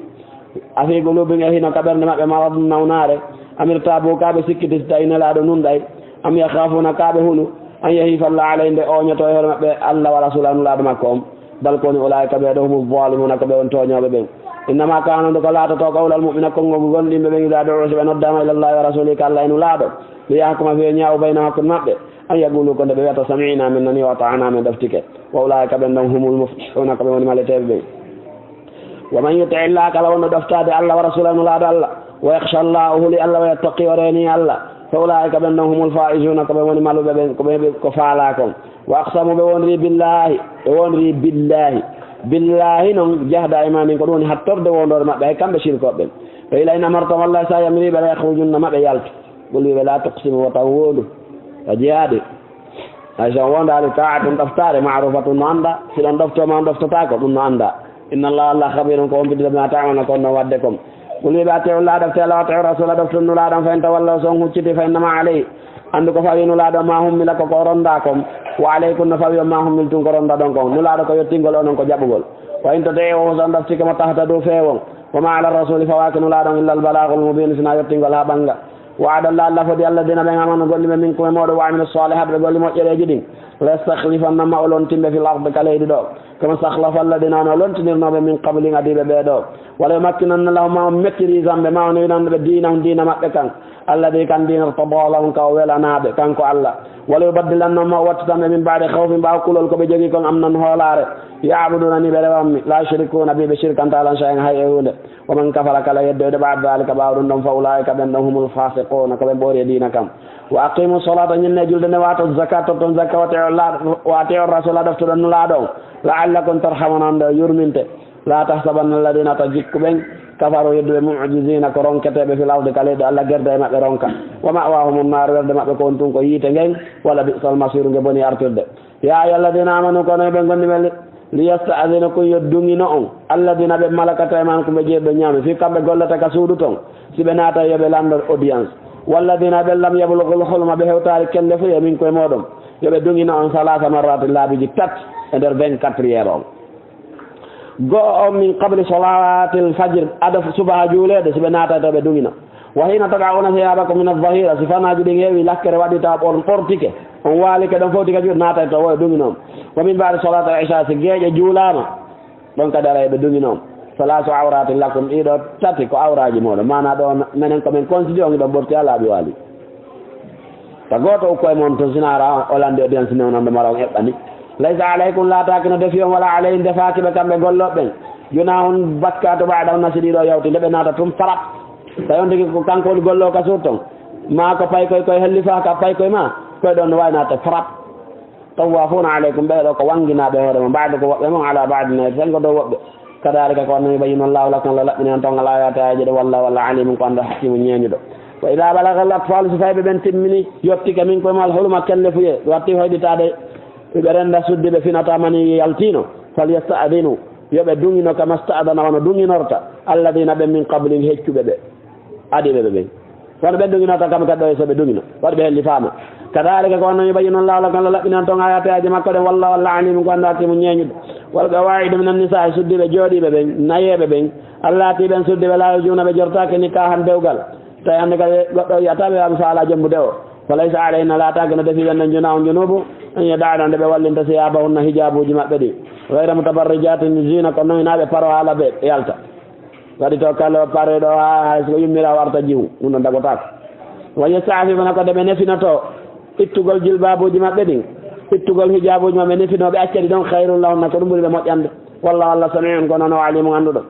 أفي قلوبهم, e hino ka ɓernde maɓɓe, مرض, nawnaare, أم ارتابوا, kaa ɓe sikkiti si tawii Nelaaɗo nunɗay, أم يخافون, kaa ɓe hulu, أن يحيف الله عليهم, nde ooñotoo e hoore maɓɓe Alla, ورسوله, Nulaaɗo makko on. بل, ko woni, أولئك, ɓee ɗoo, هم الظالمون, ko ɓe woni tooñooɓe ɓen. إنما كان, nde ko laatotoo, قول المؤمنين, konngol gonndiiɓe ɓen, إذا دعوا, si ɓe noddaama, إلى الله ورسوله, ka Alla e Nulaaɗo, ليحكم, fii yo ñaawo, بينهم, hakkunde maɓɓe, أن يقولوا, ko nde ɓe wiyata, سمعنا, min nanii, وأطعنا, min ɗoftike. Wa ulaa'ika ɓen ɗon humul muflihuuna ko ɓe woni maleteeɓe ɓen. Wa man yuti' Illaaha kala wonɗo ɗoftaade Allah wa rasuulahu nulaaɗo Allah, wa yakhsha Llaaha o huli Allah wa yattaqi o reeni Allah, fa ulaa'ika ɓen ɗon humul faa'izuuna ko ɓe woni maluɓe ɓen ko ɓe ko faalaa kon. Wa aqsamu ɓe wonri billaahi ɓe wonri billaahi billaahi non jahda aymaanihim ko ɗum woni hattorde wondoore maɓɓe hay kamɓe sirkooɓe ɓen. Fa ila in amartum Allah sa yamiri ɓe la yakhrujunna maɓɓe yaltu. Qul wiɓe la tuqsimu wota wondu a jeyaade. Hay so on wondaali taa'atun ɗoftaare ma'ruufatun no annda si ɗon ɗoftooma on ɗoftotaako ɗum no annda. Inna Allah Allah khabirun ko on bidda bima ta'maluna ko on ɗon waɗde kon. Qul wiɓe ati'u Allah ɗofte Allah wa ati'u rasula ɗofte nulaaɗo on fa in tawallaw so on hucciti fa innama alayhi anndu ko fawi nulaaɗo ma hummila ko ko ronda kon. Wa alaykum no fawi on ma hummiltum ko ronda ɗon kon nulaaɗo ko yottingol onon ko jaɓugol. Wa in tuti'uhu so on ɗoftike mo tahtadu feewon. Wa ma ala rasuli fawaaki nulaaɗo on illa al balagul mubin sina yottingol ha ɓanga. Wa'ada Allah Allah fodi alladina ɓen amanu golli ɓe minkum e mooɗon wa amilu salihat ɓe golli moƴƴereeji ɗin. La yastakhlifannahum o lontimɓe fil ardi ka leydi ɗo. Kama stakhlafa alladina no lontinirnoɓe min qablihim adiiɓe ɓe ɗo. Wala yumakkinanna lahum ma on mettirisan ɓe ma on winanɓe diinahum diina maɓɓe kan. Alladi kan diina irtada lahum ka o welanaɓe kanko Allah. Wala yubaddilannahum ma o wattitanɓe min ba'di khawfihim ɓaawo kulol ko ɓe jogi kon amnan hoolaare. Ya'budunani ɓe rewanmi la yushrikuna bi ɓe shirkanta lan shay'an hay e hunde. Wa man kafara kala yeddoyɗo ba'da dhalika ɓaawo ɗum ɗon fa ulaa'ika ɓen ɗon humul fasiquna ko ɓe ɓoori e diina kam. Wa aqimu salata ñinne julde nde wato zakat totton zakka wa ati'u Allah wa ati'u rasula ɗoftoɗon nulaaɗo on la'allakum turhamuna on ɗo yurminte. La tahsabanna alladina ta jikku ɓen kafaru yedduɓe mu'jizina ko ronketeɓe fil ardi ka leyɗe Allah gerda e maɓɓe ronka. Wa ma'wahumun nar werde maɓɓe ko on tun ko yiite ngen. Wala bi'sal masiru nge boni artirde. Ya ayyuha alladina amanu kono ɓe gondi men liyasta'dhinukum yo duŋino on alladina ɓe malakata e man ko ɓe jeeɗo ñaami fi kamɓe gollata ka suudu ton. Si ɓe naata yo ɓe lanndor audience. Walladina ɓe lam yablughul hulma ɓe hewtaari kelle fo yo min koye mooɗon. Yo ɓe duŋino on salasa marratin laabiji tati e nder vingt-quatre heures on. Go'o on min qabli salatil fajr ado subaha juuleede si ɓe naata to ɓe duŋino. Wa hina tad'una thiyabakum min adh-dhahira si fanaaji ɗin heewi lakkere waɗi taw ɓortike on waalike ɗon fowti ka juuɗe naatay to woyo duŋi noon. Wa min ba'di salati al-isha si geeƴe juulaama ɗon kadi ara eɓe duŋi noon. Salasu awratin lakum ɗiɗo tati ko awraaji mooɗon maana ɗo menen ko men considéré on ɗon ɓorti alaa ɓe waali. Ka gooto ukko e mon tun sina ara o landi audience newnan ɗo mara on eɓɓani. Laysa alaykum laataaki no defi on wala alayhim defaaki ɓe kamɓe gollooɓe ɓen. Junahun bakkaatu ba'dahunna si ɗiɗo yawti nde ɓe naata tun farat. Tawi on tigi ko kanko woni golloowo ka suudu ton maa ko paykoy koye hellifa ka paykoy ma koye ɗon no wawi naata farat. Tawafuna alaykum ɓeeɗo ko wanginaaɓe hoore mon ba'dukum woɓɓe mon ala ba'din nayi sengo dow woɓɓe. Kadalika ko wanno yubayyinu Allahu lakum Allah laɓɓini on ton al ayati ayaji ɗe wallahu Allah alimun ko annda hakimu ñeeñuɗo. Wa ida balaga al atfalu si fayɓe ɓen timmini yottike min koye ma al huluma kelle fuye watti hoyɗitaade. Ɓe renda suddi ɓe finata mani yaltino. Falyasta'dinu yo ɓe duŋino kama sta'dana wano duŋinorta alladina ɓen min qablihim heccuɓe ɓe adiɓe ɓe ɓen. Wano ɓen duŋinorta kamɓe kadi ɗo e so ɓe duŋino waɗi ɓe helli faama. Kadalika ko wanno yubayyinu Allahu lakum Allah laɓɓini on ton ayati aji makko ɗen wallahu Allah alimun ko annda hakimu ñeeñuɗo. Wal qawaidu min annisa suddiɓe jooɗiɓe ɓen nayeɓe ɓen allati ɓen suddiɓe la yurjuna ɓe jortaki nikahan dewgal. Tawi hannde kadi goɗɗo yiyata ɓe waɓe faala jombude o. Fa laysa alayhinna laataaki no defi ɓen ɗon junahun junubu an yada'na nde ɓe wallinta siyabahunna hijaabuuji maɓɓe ɗi. Gayra mutabarrijatin zina ko noynaaɓe paro haala ɓe yalta. Waɗi to kala pare ɗo ha hay so yummira warta jiwu ɗum ɗon dagotaako. Wa yasta'fifna ko de ɓe nefinoto ittugol jilbaabuuji maɓɓe ɗin ittugol hijaabuuji maɓɓe nefinooɓe accadi ɗon khayrun lahunna ko ɗum ɓuri ɓe moƴƴande. Wallahu Allah sami'un ko noon o alimun annduɗo.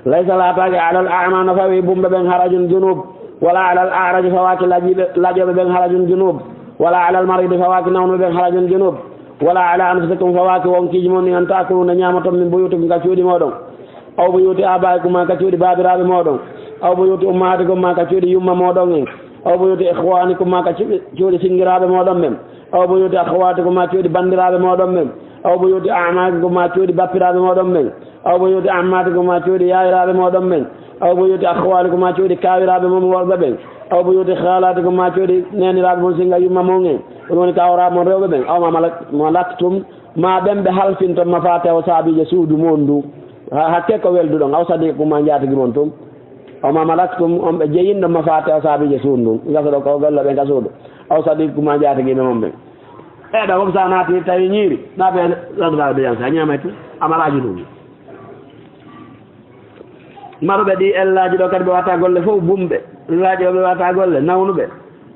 Laysa laataaki alal a'ma no fawi bumɓe ɓen harajun junub wala alal a'raji fawaaki laƴiɓe laƴoɓe ɓen harajun junub wala alal maridi fawaaki nawnuɓe ɓen harajun junub wala ala anfusikum fawaaki wonkiiji mon ɗin an ta'kuluna ñaamoton min buyutikum ka cuuɗi mooɗon aw buyuti abaikum ma ka cuuɗi baabiraaɓe mooɗon aw buyuti ummahatikum ma ka cuuɗi yumma mooɗon en aw buyuti ikhwanikum ma ka cuuɗi singiraaɓe mooɗon ɓen aw buyuti akhawatikum ma cuuɗi banndiraaɓe mooɗon ɓen aw buyuti amakikum ma cuuɗi bappiraaɓe mooɗon ɓen aw buyuti ammatikum ma cuuɗi yaayiraaɓe mooɗon ɓen aw buyuti akhwalikum ma cuuɗi kaawiraaɓe mon worɓe ɓen aw buyuti khalatikum ma cuuɗi neeniraaɓe mon singa yumma mon en ɗum woni kaawraaɓe mon rewɓe ɓen aw ma malak- malaktum ma ɓen ɓe halfinton mafatiha o saabiije suudu mon ndu. Ha- hakke ko welduɗon aw sadiqukum ma njaatigi mon tun. O ma malaktum on ɓe jeyinɗo mafatiha o saabiije suudu ndun gasa ɗo ko gollo ɓen ka suudu. Aw sadiqukum ma njaatigiɓe mon ɓen. Ɓeeɗo fof so a naati tawi ñiiri na ɓe lanndata ɓe yansa a ñaamay tun a malaaji ɗum. Maruɓe ɗi ellaaji ɗo kadi ɓe wata golle fof bumɓe. Laaƴooɓe wata golle nawnuɓe.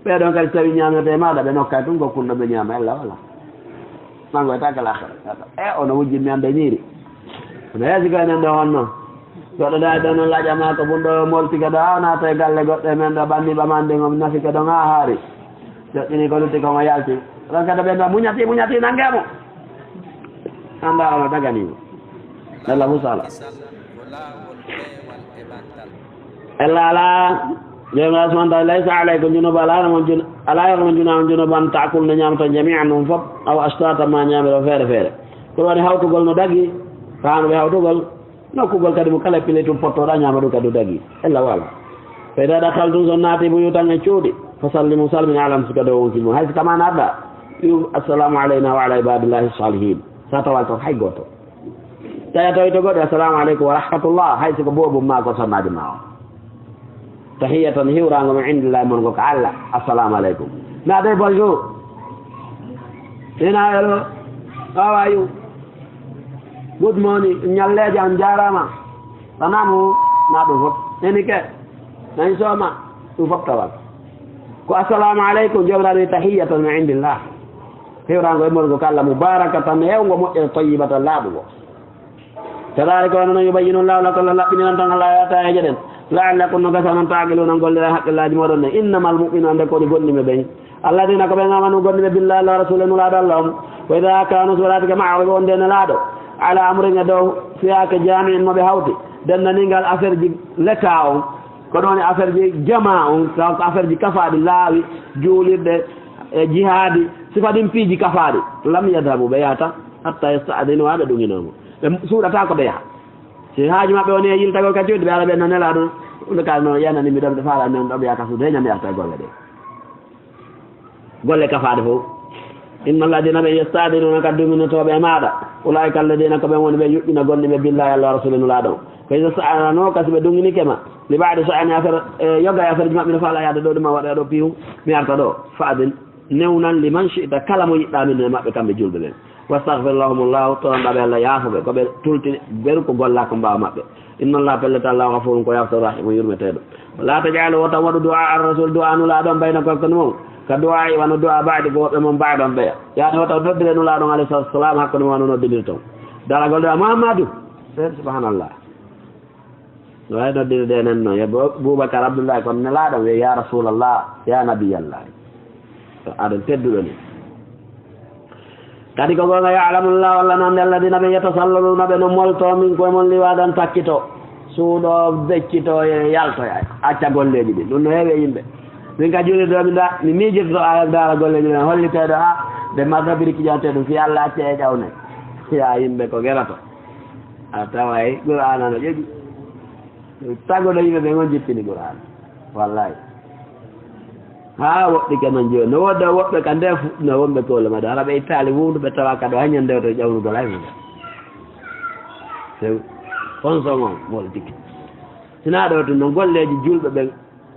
Ɓeeɗon kadi so tawi ñaamete maaɗa ɓe nokka tun gokkunɗo ɓe ñaama ella wala. Mango e takal akhira. E, ono wujji mi ande ñiiri. Ono yeesi ko enen ɗo honno. Goɗɗo da ɗo noon laaƴa maa ko bunɗo molti ka ɗo, a naata e galle goɗɗo e men ɗo, ɓanni ɓamande ngo nafi ka ɗo ŋaa haari. Joɗɗini ko lutti ko ngo yalti. Ɗon kadi ɓen ɗo muñati, muñati nangemo. Anda ono daganimo. Alla musala. Ella ala, Joomi Asman tawi laysa alaykum junub, ala on jun-, ala on juna on junub an ta'kul ne ñamta jami'an on fop, aw ashtata ma ñamiro feere feere. Ko woni hawtugol no dagi, ko hano ɓe hawtugol, nokkugol kadi mo kala pile tum pottoɗa ñama ɗum kadi dagi. Ella wala. Fa idha dakhaltum son naati buyutan e cuuɗi, fa sallimu salmin ala anfusikum ka dow on kimo. Hay so kamana adda, yu assalamu alayna wa ala ibadillahi salihin. Sa tawal ton hay goto. Tawi a tawi to goɗɗo, "Assalamu aleykum wa rahmatullah," hay siko boobum ma ko sonnaajo ma o. Tahiyatan hiwraango min indillahi mon ko ka Allah, "Assalamu aleykum." Na dey bonjour. Ina hello. How are you? Good morning. Ñalleeje on jaaraama. Sanamu na ɗum fof. Eni ke. Nayi sooma. Ɗum fof tawal. Ko assalamu aleykum, Joomiraaɗo wi tahiyatan min indillah. Hiwraango e morgo kala mubarakatan hewngo moƴƴere tayyibatan laaɓugo. Kadhalika wano non yubayyinu Allahu lakum Allah laɓɓiniran tan Allah ayata heeje ɗen. La'allakum no gasa non ta'qiluna gollira haqqillaaji moɗon ɗen. Innamal mu'minu ande ko woni gomɗinɓe ɓen. Alladina ko ɓen amanu gomɗinɓe billahi Allah wa rasuli nulaaɗo Allah on. Wa idha kanu so waɗaati ka ma'a ɓe wonde nelaaɗo. Ala amrin e dow fiyake jami'in mo ɓe hawti. Dendaningal affaire ji leta on. Ko ɗon e affaire ji jama on, taw ko affaire ji kafaaɗi laawi, juulirɗe, e jihaadi, sifa ɗin piiji kafaaɗi. Lam yadhabu, ɓe yahata, hatta yasta'dinu, haa ɓe ɗuminoo mo. Ɓe suuɗata ko ɓe yaha. Si haaju maɓɓe woni e yiltagol ka cuuɗi, ɓe ara ɓe no nelaa ɗum. Ɗum ka no yanani mi ɗon, ɓe faala non ɗo ɓe yaha ka suudu, he ñami arta e golle ɗe. Golle kafaaɗe fof. Inna alladina ɓe yasta'dinuna ka duminotooɓe e maaɗa. Ulaika alladina ko ɓen woni ɓe yuɓɓina gomɗinɓe billahi Allah wa rasuli nulaaɗo. Fa iza sta'danu ka si ɓe duŋinike ma, li ba'di sha'ni affaire, e, yoga e affaire ji maɓɓe no faala yaade ɗo, ɗum ma waɗa ɗo piyu, mi arta ɗo. Fa'din, newnan liman shi'ta, kala mo yiɗɗa min e maɓɓe kamɓe julɓe ɓen. Wastaghfir lahumullahu, toronɗa ɓe Allah yaafo ɓe, ko ɓe tultini, beru ko golla ko mbaawa maɓɓe. Inna Allah, pellet Allah, ghafurun ko yaafto, rahimun yurmeteeɗo. Wala taj'alu, wota waɗu du'a ar rasul, du'a nulaaɗo on, baynakum hakkunde mon, ka du'a wano du'a ba'dikum, woɓɓe mon ba'dan ɓeya. Yani wota noddire nulaaɗo on alayhi salatu wassalam hakkunde mon wano noddirton. Daragol ɗo, "Muhammadu." Eh, subhanallah. No wawi noddirde enen noon. Yo Bo-, Boubacar Abdoulaye, kono nelaaɗo wiye, "Ya Rasulallah, ya Nabiyallah." To aɗon tedduɗo ni. Kadi ko goonga, "Ya'lamu Allahu, Allah no anndi, alladina ɓe yatasalluluuna ɓe no molto min koye mon liwadan takkito. Suuɗo beccito e yaltoya, acca golleeji ɗin." Ɗum no heewi e yimɓe. Min ka juulirɗo mi da, mi miijirto aya daara golleeji ɗin, holliteeɗo ha, ɓe marɗo biriki ƴante ɗum, fi Allah acce e ƴawne. Ya yimɓe ko gerato. A taway Qur'aana no ƴoƴi. Tagoɗo yimɓe ɓen on jippini Qur'aana. Wallahi. Haa woɗɗi ka non jooni. No woodda woɓɓe ka nde fuɗɗino wonɓe kowle maɗa. Hara ɓe ittaali wuundu ɓe tawa ka ɗo hay ñande to ƴawnugol hay huunde. Sew. On son on, wol tigi. Sinaa ɗo tun non golleeji julɓe ɓen.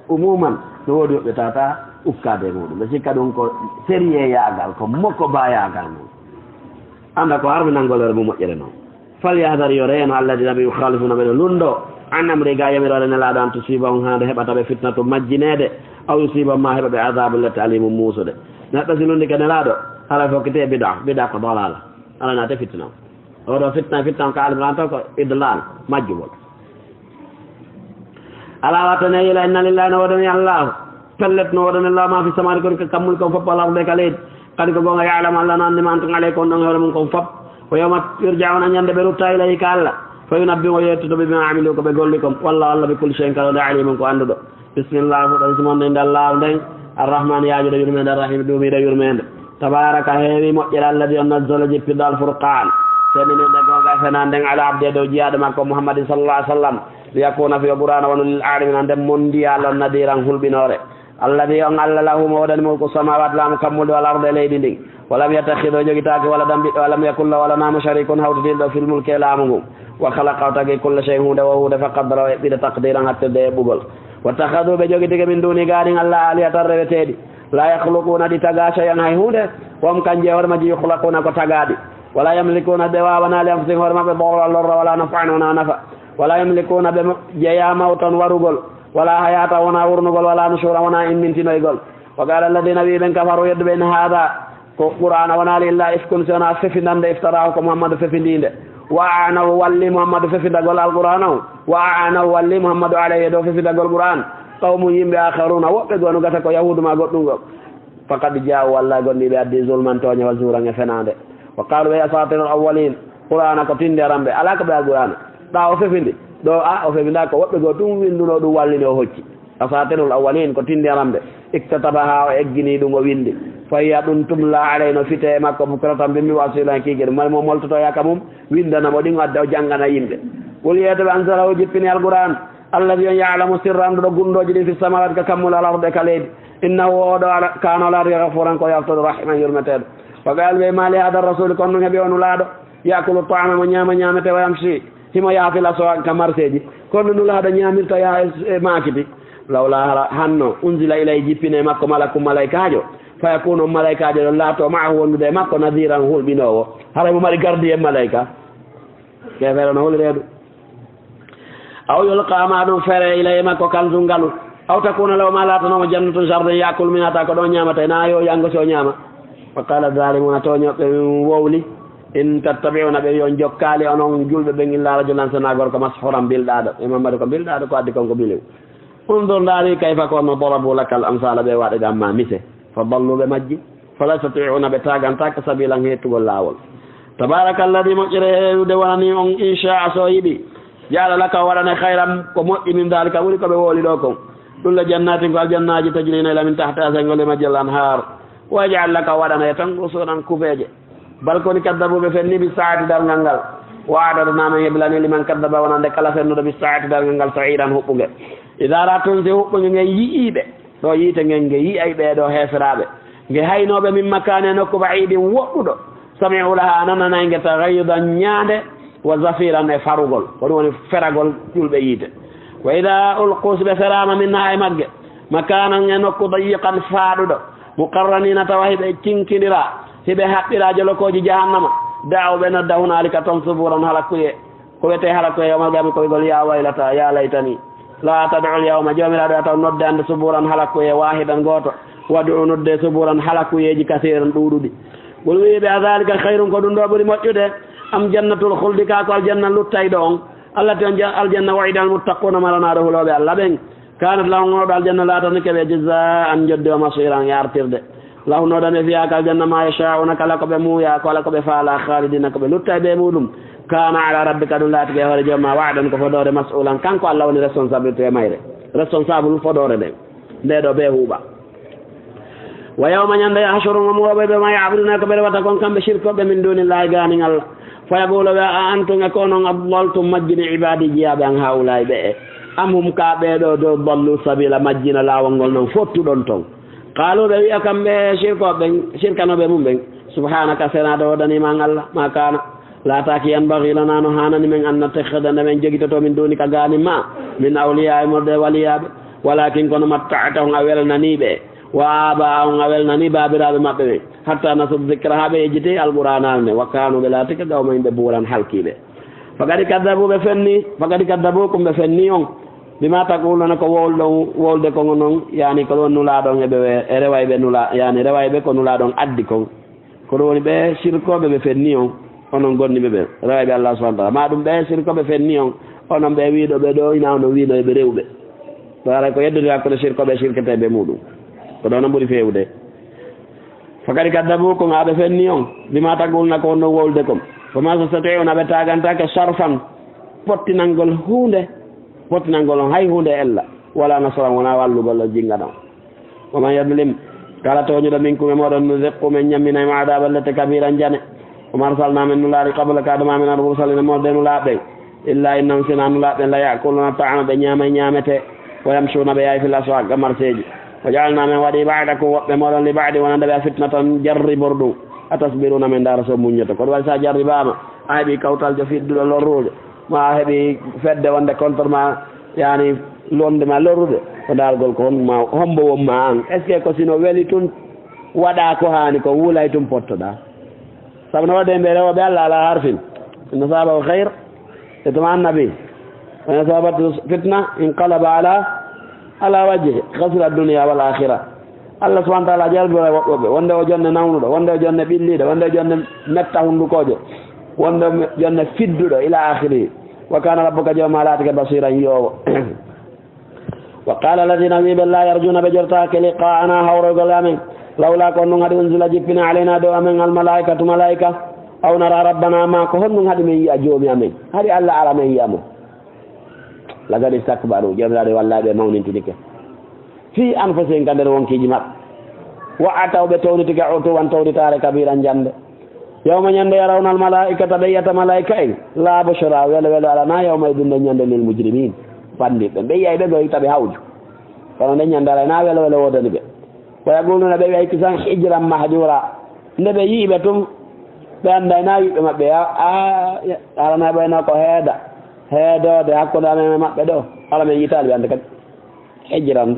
Umuman, no woodi woɓɓe tawata ukkaade e muɗum. Ɓe sikka ɗum ko sérieux yaagal, ko moko ba yaagal mum. Annda ko harminangol hoore mum moƴƴere noon. Falyahdar, yo reeno, alladina ɓe yukhalifuna ɓe no lunndo, an amri ga yamiroore nelaaɗo, an tusibahum, haa nde heɓata ɓe fitnatu majjineede, aw yusibahum, ma heɓa ɓe adabun lette alimun muusude. Neɗɗo si lunndike nelaaɗo, hara fokkite bida, bida ko dalala. Ala naate fitna. Oɗo fitna, fitna on ka Al Imran taw ko idlal, majjugol. Alaa wattane yila, inna lillahi, no woodani Allah, pellet no woodani Allah, ma fi samawati, kon ko kammuuli kon fof, wal ardi, ka leydi. Kadi ko goonga, ya'lamu, Allah no anndi ma antum alayhi, kon ɗon hoore mum kon fof. Wa yawma yurja'una, ñande ɓe rutta ilayhi ka Allah, fa yunabbi'uhum, o yettoto ɓe, bima amilu, ko ɓe golli kon. Wallahu, Allah, bi kulli shay'in, kala nde, alimun, ko annduɗo. Bismillah, fuɗɗo bismillah, nde Allah nden, Arrahman, yaajuɗo yurmeende, Arrahim, ɗuumiiɗo yurmeende. Tabaraka, heewi moƴƴere, alladi on nazzala, jippirɗo, Alfurqaan, seninirde goonga e fenaande nden, ala abdi, e dow jiyaaɗo makko Muhammadin sallallahu alaihi wasallam, liyakuna, fii o Qur'aana wonu, lil aalamiina, nden mondial on, nadiran, hulɓinoore. Alladi on Allah, lahu mo woodani mulku samaawaati, laamu kammuuli, wal ardi, e leydi ndin. Walam yattakhid, o jogitaaki walada ɓiɗɗo, walam yakun lahu, o alanaa mo, sharikun, hawtidiiɗo, fil mulki, e laamu ngun. Wa khalaqa, o tagi, kulla shay'in, huunde woo huunde, fa qaddarahu, o eɓɓi nde, taqdiiran, hattirde eɓɓugol. Wattakhaduu, ɓe jogitike, min duuni, gaanin Allah, aalihatan, reweteeɗi. Laa yakhluquuna, ɗi tagaa, shay'an, hay huunde. Wa hum, kanji e hoore majji, yukhlaquna, ko tagaaɗi. Walaa yamlikuuna, ɓe waawanaa, li anfusihim, hoore maɓɓe, darran, lorra, walaa naf'an, wonaa nafa. Walaa yamlikuuna, ɓe mo-, jeyaa mawtan, warugol. Walaa hayaatan, wonaa wurnugol. Walaa nushuuran, wonaa immintinoygol. Wa qaala alladina, wii ɓen, kafaruu, yedduɓe, in haada, Ko Qur'aana wonaali illaa ifkun, si wonaa fefindannde, iftaraahu, ko Muhammadu fefindii nde. Wa a'aanahu, walli Muhammadu fefindagol Alqur'aana on. Wa a'aanahu, walli Muhammadu alayhi, e dow fefindagol Qur'aan. Qawmun, yimɓe, aakharuuna, woɓɓe goo no gasa ko Yahuudu maa goɗɗun goo. Faqad jaa'u, wallaahi gonɗii ɓe addii zulman, tooñe, wa zuuran, e fenaande. Wa qaaluu, ɓe, asaatirul awwaliin, Qur'aana ko tindi aramɓe, alaa ko ɓe Alqur'aana. Ɗaa o fefindi, ɗoo a o fefindaa, ko woɓɓe goo tun winndunoo ɗun, wallini o hocci. Asaatirul awwaliin, ko tindi aramɓe. Iktatabahaa, o egginii ɗun, o winndi. Fa hiya, ɗun tumlaa alayhi, no fitee e makko, bukratan, bimbi, wa asiilan, kiikiiɗe. Mo, mo moltotoyaa ka mun, winndana mo ɗin, o adda o janngana yimɓe. Qul, yeeto ɓe, anzalahu, jippini Alqur'aan. Alladhi, on ya'lamu sirra, annduɗo gunndooji ɗin, fi samaawaati, ka kammuuli, wal ardi, e ka leydi. Innahu, o ɗoo Alla, kaana, o laati, ghafuuran, ko yaftuɗo, rahiiman, yurmeteeɗo. Wa qaaluu, ɓe, maa li haadha rassuuli, ko honɗun heɓi oo Nulaaɗo, ya'kulu ta'aama, mo ñaama ñaamete, wa yamshi, himo yaha, fil aswaaq, ka marseeji. Ko honno Nulaaɗo ñaamirta, yaha e, e maakiti? Lawlaa, hara hanno, unzila ilayhi, jippinee e makko, malakun, malaykaajo. Fa yakuuna, on malaykaajo ɗon laatoo, ma'ahu, wondude e makko, nadhiiran, hulɓinoowo. Hara himo mari gardiyen malayka. Keefeero no holi reedu. Aw yulqaa, maa ɗun feree, ilayhi, makko, kanzun, ngalu. Aw takuuna lahu, maa laatanoo mo, jannatun, jardin, ya'kulu minhaa, tawa ko ɗon ñaamata, hinaa yo yango si o ñaama. Wa qaala zzaalimuuna, tooñooɓe ɓen wowli, in tattabi'uuna, ɓe wi'i on jokkaali, onon julɓe ɓen, illaa rajulan, sinaa gorko, mashuuran, bilɗaaɗo. E Muhammadu ko bilɗaaɗo, ko addi kon ko bilew. Unzur, ndaari, kayfa, ko honno, darabuu lakal amsaala, ɓe waɗani ma mise. Fa dalluu, ɓe majji. Falaa yastati'uuna, ɓe taagantake, sabiilan, hettugol laawol. Tabaaraka alladhii, moƴƴere heewude wonanii on, in shaa'a, si o yiɗi, ja'ala laka, o waɗane, khayran, ko moƴƴi, min dhaalika, ɓuri ko ɓe wowli ɗoo kon. Ɗun le, jannaatin, ko aljannaaji, tajrii, no ila, min tahtihaa, sera ngol e majji, al anhaar. Wa yaj'al laka, o waɗane tan, qusuuran, kuubeeje. Bal, ko woni, kaddabuu, ɓe fenni, bis saa'ati, darngal ngal. Wa a'tadnaa, men heblanii, liman kaddaba, wonande kala fennuɗo, bis saa'ati, darngal ngal, sa'iiran, huɓɓunge. Idhaa ra'athum, si huɓɓunge ngen yi'ii ɓe. Ɗoo yiite ngen nge yi'ay ɓee ɗoo heeferaaɓe, nge haynoo ɓe, min makaanin, e nokku, ba'iidin, woɗɗuɗo. Sami'uu lahaa, a nananay nge, taghayzan, ñaande, wa zafiiran, e farugol. Ko ɗun woni feragol ƴulɓe yiite. Wa idhaa ulquu, si ɓe feraama, minhaa, e magge, makaanan, e nokku, dayyiqan, faaɗuɗo, muqarraniina, tawa hiɓe cinkindiraa, hiɓe haɓɓiraa jolokooji jahannama, da'aw, ɓe nodda, hunaalika, ton, subuuran, halakuyee. Ko wiyetee halakuyee yawmal qiyaama ko wi'ugol, yaa waylataa, yaa laytanii, laa tad'ul yawma, Joomiraaɗo, a taw nodde hannde subuuran, halakuyee, waahidan, gooto. Wad'u, nodde subuuran, halakuyeeji, kasiiran, ɗuuɗuɗi. Qul, wi'e ɓe, adhaalika khayrun, ko ɗun ɗoo ɓuri moƴƴude, am jannatul khuldi, kaa ko aljanna luttayɗo on, allatii, on ja-, aljanna, wu'idal muttaquuna, maranaaɗo hulooɓe Alla ɓen? Kaanat lahum, on ɗoo aljanna laatanike ɓe, jazaa'an, njoddi, wa masiiran, e artirde. Lahum, no woodani ɓe, fiihaa, ka aljanna, maa yashaa'uuna, kala ko ɓe muuya, kala ko ɓe faalaa, khaalidiina, ko ɓe lutta e ɓe muuɗum. Kaana alaa rabbika, ɗum laatike e hoore Joom maa, wa'dan, ko fodoore, mas'uulan, kanko Alla woni responsabilité e mayre, responsable fodoore nden, nde ɗoo bee huuɓa. Wa yawma, ñande, yahshuruhum, o muuwa ɓe, bimaa ya'buduuna, ko ɓe rewata kon, kamɓe shirkooɓe, min duunillaahi, gaanin Alla. Fa yaquulu, ɓe, a antum, e ko onon, adlaltum, majjini, ibaadii, jiyaaɓe an, haa'ulaa'i, ɓe'e, am hum, kaa ɓee ɗoo, dalluu sabiila, majjina laawol ngol non fottuɗon ton? Qaaluu, ɓe wi'a kamɓe shirkooɓe ɓen, shirkanooɓe mum ɓen, subhaanaka, senaade woodanii ma an Alla, maa kaana, laataaki, yanbaghii lanaa, no haanani men, an nattakhidha, nde men jogitotoo, min duunika, gaanin maa, min awliyaa, immorde e waliyaaɓe, walaakin, kono, matta'tahum, a welnanii ɓe, wa aabaa'ahum, a welnanii baabiraaɓe maɓɓe ɓen, hattaa nasuu dhikra, haa ɓe yejjiti Alqur'aanaare nden, wa kaanuu, ɓe laatike, qawman, yimɓe, buuran, halkiiɓe. Faqad kaddabuu, ɓe fenni, faqad kaddabuukum, ɓe fenni on, bimaa taquluuna, ko wowluɗon, wowlude kon onon, yaani ko ɗon Nulaaɗo on e ɓe, e rewayɓe Nula-, yaani rewayɓe ko Nulaaɗo on addi kon. Ko ɗum woni ɓe sirkooɓe, ɓe fenni on, onon gomɗinɓe ɓen, rewayɓe Allah subhanahu wa ta'ala. Maa ɗum ɓe sirkooɓe fenni on, onon ɓe wiiɗo ɓe ɗo, ina onon wiino eɓe rewɓe. Ɗo haray ko yeddondiral hakkunde sirkooɓe e sirketeeɓe muuɗum. Ko ɗo no ɓuri feewude. Faqad kaddabuukum, haa ɓe fenni on, bimaa taquluuna, ko wonno wowlude kon. Wa maa yastati'uuna, ɓe taagantake sarfan, pottinangol huunde, pottinangol on hay huunde e ella, wala nasran, wona wallugol on, jinngana on. Wa man yadlim, kala tooñuɗo, minkum, e mooɗon, nuziqhu, men ñamminay mo, adaaban, lette, kabiiran, jane. Wa maa arsalnaa, men nulaali, qablaka, adama amen, al mursaliina, moolde nulaaɓe ɓen. Illaa innahum, sinaa nulaaɓe ɓen, la ya'kuluuna ta'aama, ɓe ñaamay ñaametee, wa yamshuuna, ɓe yahay, fil aswaaq, ka marseeji. Wa ja'alnaa, men waɗi, ba'dakum, woɓɓe mooɗon, li ba'din, wonande ɓe, a fitnatan, jarribordum, a tasbiruuna, men ndaara so muññoto. Ko ɗum waɗi, so a jarribaama, a heɓi kawtaljo fidduɗo lorrude, maa a heɓi fedde wonde contre ma, yaani, londe ma lorrude, ko ndaargol ko hon ma, hombo won ma an. Est-ce que ko sino weli tun, waɗa ko haani ko, wulay tun pottoɗaa? Sabu no waɗde ɓe rewooɓe Allah alaa harfin. In asaabahu khayr, itma'anna bihi. Wa in asaabathu fitna, inqalaba ala, ala wajhihi. Khasira dunya wal akhirah. Allah subhanahu wa taala jarbiray woɓɓe woɓɓe, wonde o jonne nawnuɗo, wonde o jonne ɓilliiɗo, wonde o jonne metta hunndukoojo, wonde o jonne fidduɗo, ila akhiri. Wa kana rabbuka, jooma laatike basiran yi'oowo. Wa qala alladhina, wiiɓe la yarjuna, ɓe jortaake liqa'ana, hawroygol amen. Lawla, ko honɗum haɗi, unzila, jippina, alayna, dow amen, almalaikatu, malaika, aw nara rabbana, ma ko honɗum haɗi men yi'a joomi amen? Haɗi Allah ara men yi'a mo. Laqad istakbaru, joomiraaɗo wallaahi ɓe mawnintinike. Fi anfusihim, ka nder wonkiiji maɓɓe. Wa ataw, ɓe townitike, utuwan, townitaare, kabiran, jannde. Yawma, ñande, yarawna al malaikata, ɓe yi'ata malaika en. La bushra, welo welo alana, yawma idin, nden ñande, lil mujrimin, banndiiɓe. Ɓe yi'ay ɓe goo, itta ɓe hawju. Kono nden ñande alay, na welo welo woodani ɓe. Wa yaquluna, ɓe wi'ay kisan, hijran mahjura. Nde ɓe yi'i ɓe tun, ɓe annday na yiɓɓe maɓɓe. A, a, alana ɓayno ko heeda, heedoode hakkunde amen e maɓɓe ɗo. Ala men yi'itaali ɓe annde kadi. Hijran,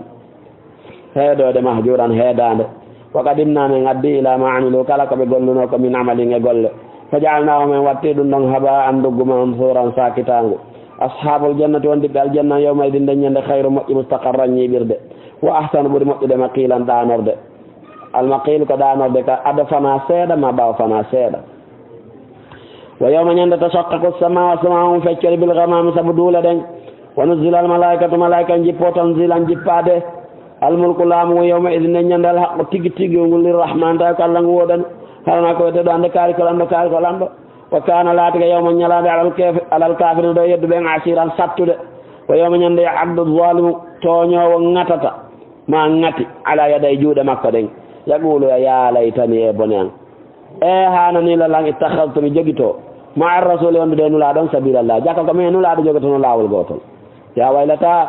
heedoode, mahjuran, heedaande. Wa qadimna, men addi, ila ma amilu, kala ko ɓe golluno ko, min amalin, e golle. Fa ja'alnahu, men watti ɗum ɗon, haba'an, nduggu, mansuran, saakitaangu. Ashabul jannati, wondiɓɓe aljanna, yawma idin, nden ñande, khayru, moƴƴi, mustaqarran, ñiiɓirde. Wa ahsanu, ɓuri moƴƴude, maqilan, ɗaanorde. Al maqil ko ɗaanorde ka ado fana seeɗa ma ɓaawo fana seeɗa. Wa yawma, ñande, tashaqqaqu as-sama'u, asama on feccori, bil ghamami, sabu duule ɗen. Wa nuzzila al malaikatu, malaika en jippo tanzilan, jippaade. Al mulku, laamu, yawma idin, nden ñande, al haqqu, tigi tigi ngol, lirrahman, tawi ko Allah ngu woodani. Harana ko wiyete ɗo hannde kaari ko lanɗo, kaari ko lanɗo. Wa kana, laatike, yawman, ñalaande, alal kafi-, alal kafirina, ɗo yedduɓe en, asiran, sattude. Wa yawma, ñande, ya'addu zalimu, tooñoowo ŋatata, ma ŋati, ala yaday, juuɗe makko ɗen. Yaqulu, ya laytani, e bone an. E haananiino lan, ittakhadtu, mi jogito, ma'a rasuli, wondude e Nulaaɗo on, sabiila, Allah, jaka ko min e Nulaaɗo jogotono laawol gootol. Ya waylata,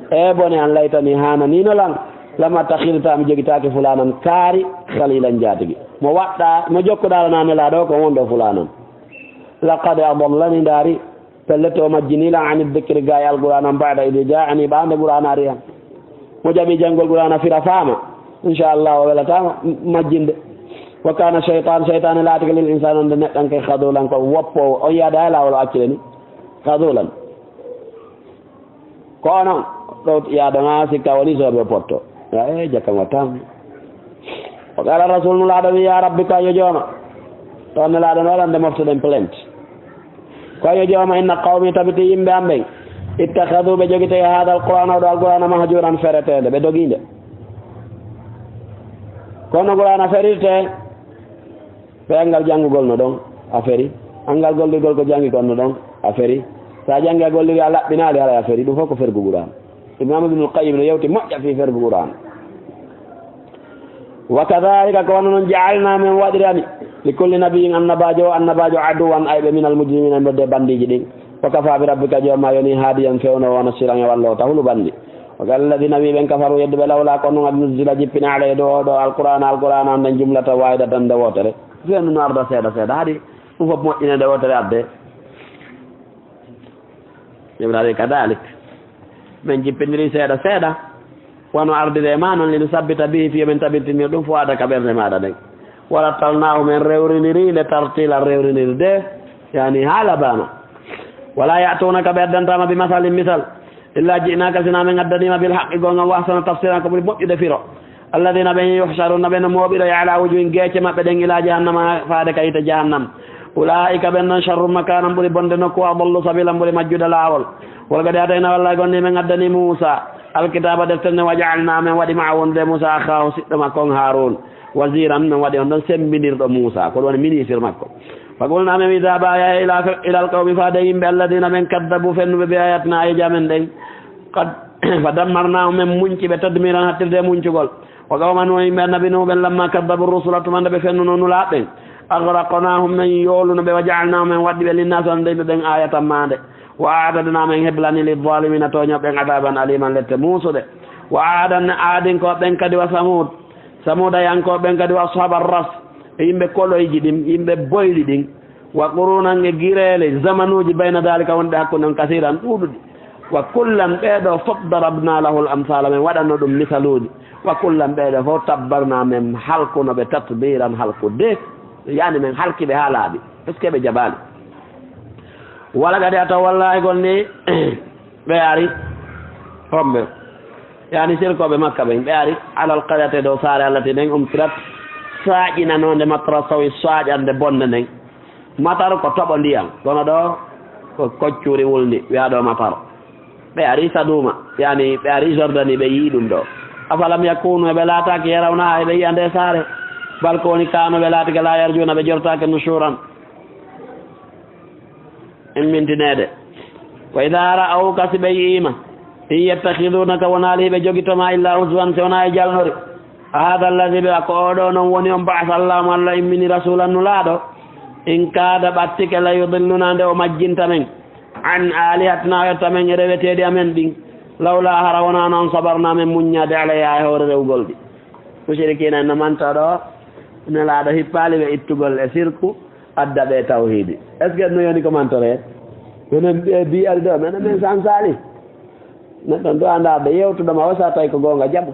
e bone an, laytani, haananiino lan, lam attakhid, ta mi jogitaake, fulanan, kaari, khalilan, jaatigi. Mo waɗɗa, mo jokkuɗaa lan, Nelaaɗo, ko wonɗo fulanan. Laqad adallani, ndaari, pellet o majjinii lan, ani dhikri, gaay Alqur'aana, ba'da idh ja'anii, ɓaade Qur'aana ari han. Mo jaɓi janngol Qur'aana fira faama, inchallah, o welataama majjinde. Wa kana shaytan, shaytaane laatike, lil insaani, wonde neɗɗanke, khadulan, ko woppoowo, on yaade hay laawol o accire ni. Khadulan. Ko onon ɗo yaadama sikka woni soɓe potto. Ya, e, jakka mo tan. O qala rasul, Nulaaɗo wi, ya rabbi, ko yo jooma. Ɗon Nelaaɗo no waɗande moftuɗen plainte. Ko yo jooma, inna qawmi, tabiti yimɓe am ɓen, ittakhadu, ɓe jogiti, hada alqur'ana, oɗo alqur'ana, mahjuran, fereteende, ɓe dogiinde. Kono qur'ana ferirte, ɓe anngal janngugol no ɗon, a feri. Anngal gollirgol ko janngi kon no ɗon, a feri. So a janngi a golliri a laɓɓinaali, haray a feri. Ɗum fof ko fergu qur'ana. Imam Ibnul Qayyim no yewti moƴƴa fii fergu qur'ana. Wa kadhalika, ko wano non, ja'alna, men waɗirani, li kulli nabiyyin, annabaajo o annabaajo, aduwan, ayɓe, minal mujrimina, ɓe nder bandiiji ɗin. Wa kafa bi rabbika, jooma yoni, hadiyan, fewnoowo, wa nasiran, e walloowo, ta hulu bandi. Wa qala alladhina, wi ɓen, kafaru, yedduɓe, lawla, ko non, ad nuzzila, jippina, alayhi, ɗo, ɗo, alqur'ana, alqur'ana on, ɗen, jumlatan wahidatan, nde wootere. Fewndu no arda seeɗa seeɗa, haɗi ɗum fof moƴƴine nde wootere adde. Ibrahima kadalik. Men jippindiri seeɗa seeɗa. Wano ardire ma non, li nusabbita bihi, fiyo men tabintinir ɗum, fu'aadaka, ɓernde maaɗa nden. Wa rattalnaahu, men rewriniri nde tartiila, rewrinirde, yani haala bano. Wala ya'tuunaka, ɓe addantama, bi masalin, misal, illa ji'naaka, sina men addanima, bil haqqi, goonga, wa ahsana tafsiran, ko ɓuri moƴƴude firo. Alladhina, ɓen, yuhsharuna, ɓen no mooɓiroy, ala wujuhin, geece maɓɓe ɗen, ila jahannama, faade ka yiite jahannam. Ulaa'ika, ɓen non, sharrun makanan, ɓuri bonde nokku, wa adallu sabilan, ɓuri majjude laawol. Wa laqad aatayna, wallahi, gonni men addani Muusa alkitaaba, deftere nden, wa ja'alna, men waɗi, ma'a, wondude Muusa, akhaahu, siɗɗo makko on, Haaruun, waziran, men waɗi on ɗon sembindirɗo Muusa, ko ɗum woni ministre makko. Fa qulna, men wi, idhaba, yahe ila, ila alqawmi, faade yimɓe, alladhina, ɓen, kaddabu, fennuɓe, bi ayatina, ayeeje amen ɗen. Qad, fa dammarnahum, men muñci ɓe, tadmiran, hattirde e muñcugol. Wa qawma Nuuh, yimɓe annabi Nuuh ɓen, lamma kaddabu rusula, tuma nde ɓe fennuno nulaaɓe ɓen, aghraqnahum, men yooluno ɓe, wa ja'alnahum, men waɗɗi ɓe, linnaasi, wonande yimɓe ɓen, ayatan, maande. Wa a'tadna, men heblani, lizzalimina, tooñooɓe ɓen, adaban aliman, lette muusuɗe. Wa aadan, aadinkooɓe ɓen kadi, wa samuud, samuudayankooɓe ɓen kadi, wa ashaba ras, e yimɓe koloyji ɗin, yimɓe boyɗi ɗin. Wa qurunan, e gireele, zamanuuji, bayna daalika, wonɓe hakkunde on, kasiiran, ɗuuɗuɗi. Wa kullan, ɓee ɗoo fof, darabna lahul amsaala, men waɗanno ɗum misaluuji. Wa kullan, ɓee ɗoo fof, tabbarna, men halkuno ɓe, tatbiiran, halkude. Yani men halki ɓe haa laaɓi. Est-ce que ɓe jaɓaali? Wala kadi a taw, wallaahi, gonni ɓe ari. Homɓe? Yani sirkooɓe Makka ɓen, ɓe ari alal qaryati, dow saare Allah te nden, umtirat, saaƴinanoonde, matra sawi, saaƴande bonde nden. Matar ko toɓo ndiyam, kono ɗo ko koccuri wulndi, wiya ɗo matar. Ɓe ari Saduma, yani ɓe ari Jordani, ɓe yii ɗum ɗo. Afalam yakunu, ɓe laataaki, yarawnaha, ɓe yiya nde saare. Bal ko woni, kanu, ɓe laatike, la yarjuna, ɓe jortaake, nushuran, immintineede. Wa idha ra'awka, si ɓe yi'ima, in yattakhiduunaka, wonaali hiɓe jogitoma, illa huzwan, si wona e jalnori. Ahadha alladhi, ɓe ko oɗo non woni on, ba'atha Allahu, mo Allah immini, rasulan, nulaaɗo. In kaada, ɓattike, la yudilluna, nde o majjinta men, an alihatina, o etta men e reweteeɗi amen ɗin. Lawla, hara wonano on, sabarna, men muññaade, alayha, e hoore rewgol ɗi. Mushrikina en no manto ɗo, nulaaɗo hippaali ɓe ittugol e sirku, adda ɓe tawhiidi. Est-ce que no yoni ko mantore? Minen ɓe bi ari ɗo, minen min sansaali. Neɗɗo ɗo annda ɓe yewtuɗo ma, o sa tawi ko goonga jaɓu.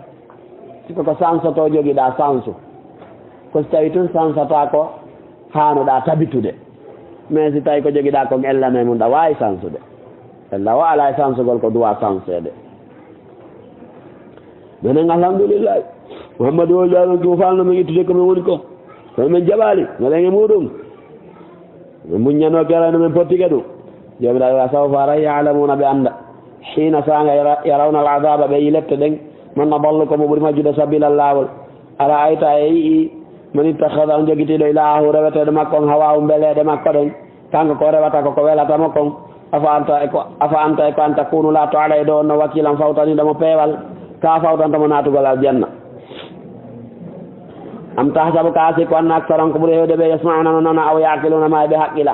Si ko, ko sansoto jogiɗa sansu. Ko si tawi tun sansata ko haanoɗa tabitude. Mais si tawi ko jogiɗa kon ella men mum, ɗa waawi sansude. Ella o alaa e sansugol ko duwa sanseede. Menen, alhamdulillahi. Muhammadu o jaano ko falno men ittude ko men woni ko. Kono men jaɓaali, menen e muɗum. Men muññano kala no men pottike ɗum. Joomiraaɗo wa sawfa ara ya'lamuna, ɓe annda. Hiina, saanga, yara-, yarawna al-adaba, ɓe yi lette ɗen. Man adallu, ko mo ɓuri majjude, sabila, laawol. Ara'ayta, a yi'i, man ittakhadha, on jogitiiɗo, ilahahu, reweteeɗo makko on, hawahu, mbeleeɗe makko ɗen. Kanko ko rewata ko ko welata mo kon. Afa anta e ko, afa anta e ko an takunu laatto alayhi dow on no wakiilan fawtaniiɗo mo peewal. Ka fawtanta mo naatugol aljanna. Am tahsabu, ka sikku, anna aksarahum, ko ɓuri heewde ɓe, yasma'una no nana, aw ya'qiluna ma e ɓe haqqila.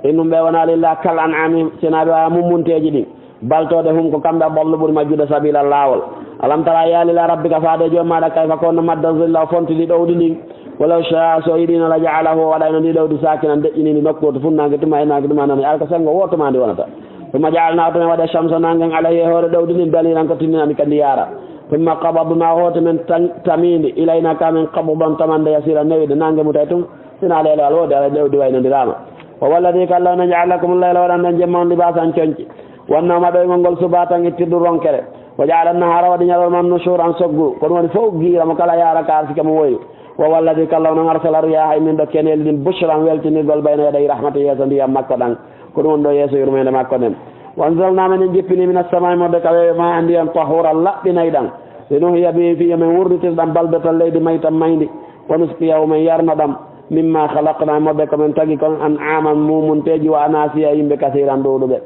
In ɗum ɓe wona illa kal an'ami, sina ɓe waya mummunteeji ɗin. Bal, tawde, hum, ko kamɓe, adallu, ɓuri majjude, sabila, laawol. Alam tara, a yiyaali, ila rabbika, faade e joom maaɗa, kayfa, ko honno, madda zilla, o fontidi ɗowdi ndin. Walaw shaa, so o yiɗino, la ja'alahu, o waɗayno ndi ɗowdi, saakinan, deƴƴiniindi, nokku wooto, funnaange tuma e naange tuma nani, ala ko senngo wooto ma ndi wonata. Summa ja'alnaahu, to men waɗi shamsa, naange ngen, alayhi, e hoore ɗowdi ndin, dalilan, ko tinndinani ka ndi yaara. Summa qabadnaahu, hooti men tan-, tamiindi, ilayna, ka men, qabdan, tamande, yasiran, newiiɗo, naange mum tawi tun. Sina leelewal woodi, Alla ɗowdi waynondiraama. Wa huwa alladhi, ko Alla on, ja'ala lakumul layla, waɗani on jemma on, libaasan, conci, wan nawma, ɗoyngol ngol, subaatan, ittirdu ronkere. Wa ja'ala an-nahaara, waɗi ñalorma, nushuuran, soggu. Ko ɗum woni fof giira mo kala yaara ka arsike mo woyru. Wa huwa alladhi, ko Alla on, arsala riyaaha, immin ɗo keneeli ɗin, bushran, weltinirgol, bayna yaday rahmati, yeeso ndiyam makko ɗan. Ko ɗum woni ɗo yeeso yurmeende makko nden. Wa anzalna, men en jippini, minas samaa'i, modde ka weeyo, maa'an, ndiyam, tahuuran, laɓɓinayɗam. Linuhyiya bihi, fii yo men wurnitir ɗam, baldatan, leydi, maytan, mayndi. Wa nusqiyahu, men yarna ɗam, mimma khalaqna, modde ko men tagi kon, an'aman, mumunteeji, wa anasiya, yimɓe, kasiran, ɗuuɗuɓe.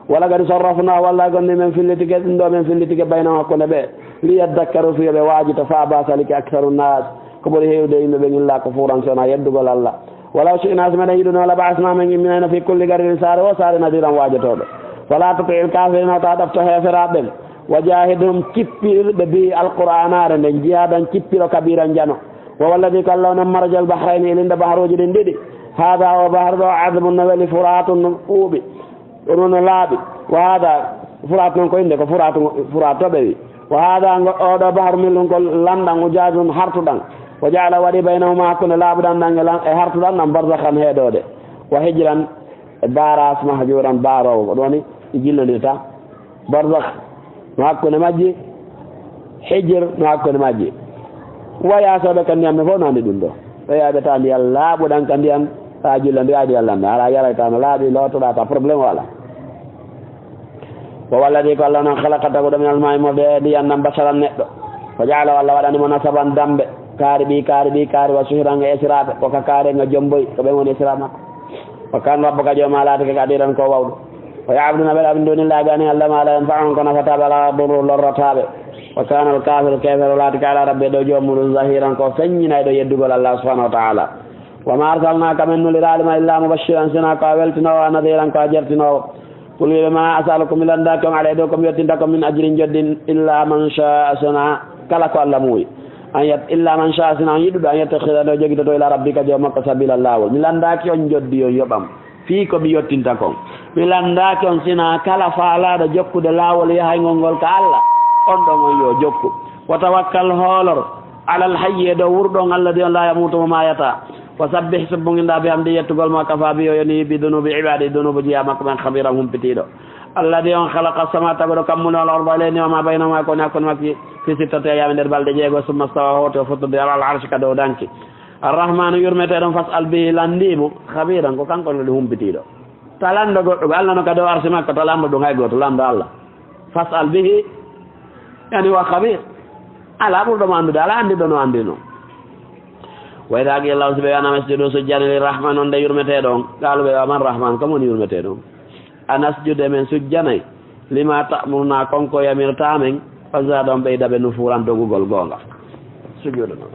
Wa laqad sarrafna, wallay gonni men fillitike ɗum ɗo, men fillitike, baynahum, hakkunde ɓe, liyaddakkaru, fii yo ɓe waajito, fa aba, salike, aktharu nnas, ko ɓuri heewde yimɓe ɓen, illa kufuran, sona yeddugol Alla. Walaw shi'na, si meɗen yiɗuno, la ba'asna, men imminayno, fi kulli qaryatin, saare wo saare, nadiran, waajotooɗo. Fala tuti'il kafirina, ta ɗofto heeferaaɓe ɓen. Wa jahidhum, cippir ɓe, bi alqur'anaare nden, jihadan, cippiro, kabiran, jano. Wa huwa alladhi, ko Alla on, marajal bahrayni, ilinda bahruuji ɗin ɗiɗi. Hada, o bahru ɗo, adbun, no weli, furatun, no ɓuuɓi, ɗum no laaɓi. Wa hada, furat non ko innde, ko furatu, furat to ɓe wi. Wa hada, ngo, oɗo bahru, milhun, ko lanɗan, ujajun, hartuɗan. Wa ja'ala, waɗi, baynahuma, hakkunde laaɓuɗan ɗan e lan-, e hartuɗan ɗan, barzakhan, heedoode. Wa hijran, e baras, mahjuran, baaroowo, ko ɗum woni ɗi jillondirta. Barzakh no hakkunde majji, hijr no hakkunde majji. Wa yaasooɓe ka ndiyam ɓe fof no anndi ɗum ɗo. Ɓe yaha ɓe tawa ndiyam laaɓuɗam ka ndiyam, taa jillondira e ndiyam lanɗam. Alaa yarayta no laaɓi, lootoɗaa, taa problème o alaa. Wa huwa alladhi, ko Alla on, khalaqa, taguɗo, minal maa'i, morde e ndiyam ɗam, basharan, neɗɗo. Fa ja'alahu, Alla waɗani mo nasaban, dambe, kaari ɓii kaari ɓii kaari, wa suhran, e esiraaɓe, ko ka kaari nga jomboyi, ko ɓen woni esiraaɓe makko. Wa kana rabbuka, jooma laatike, qadiran, ko wawɗo. Wa ya'buduna, ɓe ɗaɓɓi, min dunillahi, gani Alla, ma la yanfa'uhum, ko nafataa ɓe, wala yadurruhum, lorrataa ɓe. Wa kana al-kafiru, keefeero laatike, ala rabbihi, dow joomum ɗum, zahiran, ko feññinayɗo yeddugol Alla subhanahu wa ta'ala. Wa ma arsalnaka, men nuliraali ma, illa mubashiran, sina ko a weltinoowo, wa nadhiran, ko a jertinoowo. Qul, wi'e ɓe, ma as'alukum, mi lanndaaki on, alayhi, dow ko mi yottinta kon, min ajrin, njoɓdi, illa man sha'a, sina kala ko Alla muuyi. An yat-, illa man sha'a, sina on yiɗuɗo, an yattakhidha, nde o jogitoto, ila rabbika, joom makko, sabila, laawol. Mi lanndaaki on njoɓdi yo yoɓam fii ko mi yottinta kon. Mi lanndaaki on, sina kala faalaaɗo jokkude laawol yahayngol ngol ka Alla, on ɗon on yo jokku. Wa tawakkal, hoolor, alal hayyi, e dow wurɗo on, alladhi, on, la yamuutu, mo maayataa. Wa sabbih, subbuŋinda, bihamdi, yettugol mo, kafa, bi, o yoni, bi dunubi ibadi, dunubu jeyaa makko ɓen, khabiran, humpitiiɗo. Alladi on khalaqa sama tagoɗo kammuɗo al arda leydi wa ma baynahuma ko woni hakkunde makki fi sittati ayami nder balɗe jeego summa stawa hoti o fottodi alal arshi ka dow danki. Arrahmanu yurmete ɗon fas'al bihi landimo khabiran ko kanko woni humpitiɗo. Ta lando goɗɗo ko Allah no ka dow arshi makko ta lando ɗum hay goto lando Allah. Fas'al bihi yani wa khabir. Ala ɓurɗo mo andude ala andiɗo no andino. Wa idha qila lahum si ɓe wiyanama isjudu sujjane li rahman on de yurmeteɗo on qalu ɓe wa man rahman kam woni yurmeteɗo on. Anasjudu emen sujjanay lima ta'muruna kon ko yamirta men. Fazadahum ɓeyda ɓe nufuran dogugol goonga. Sujudu no.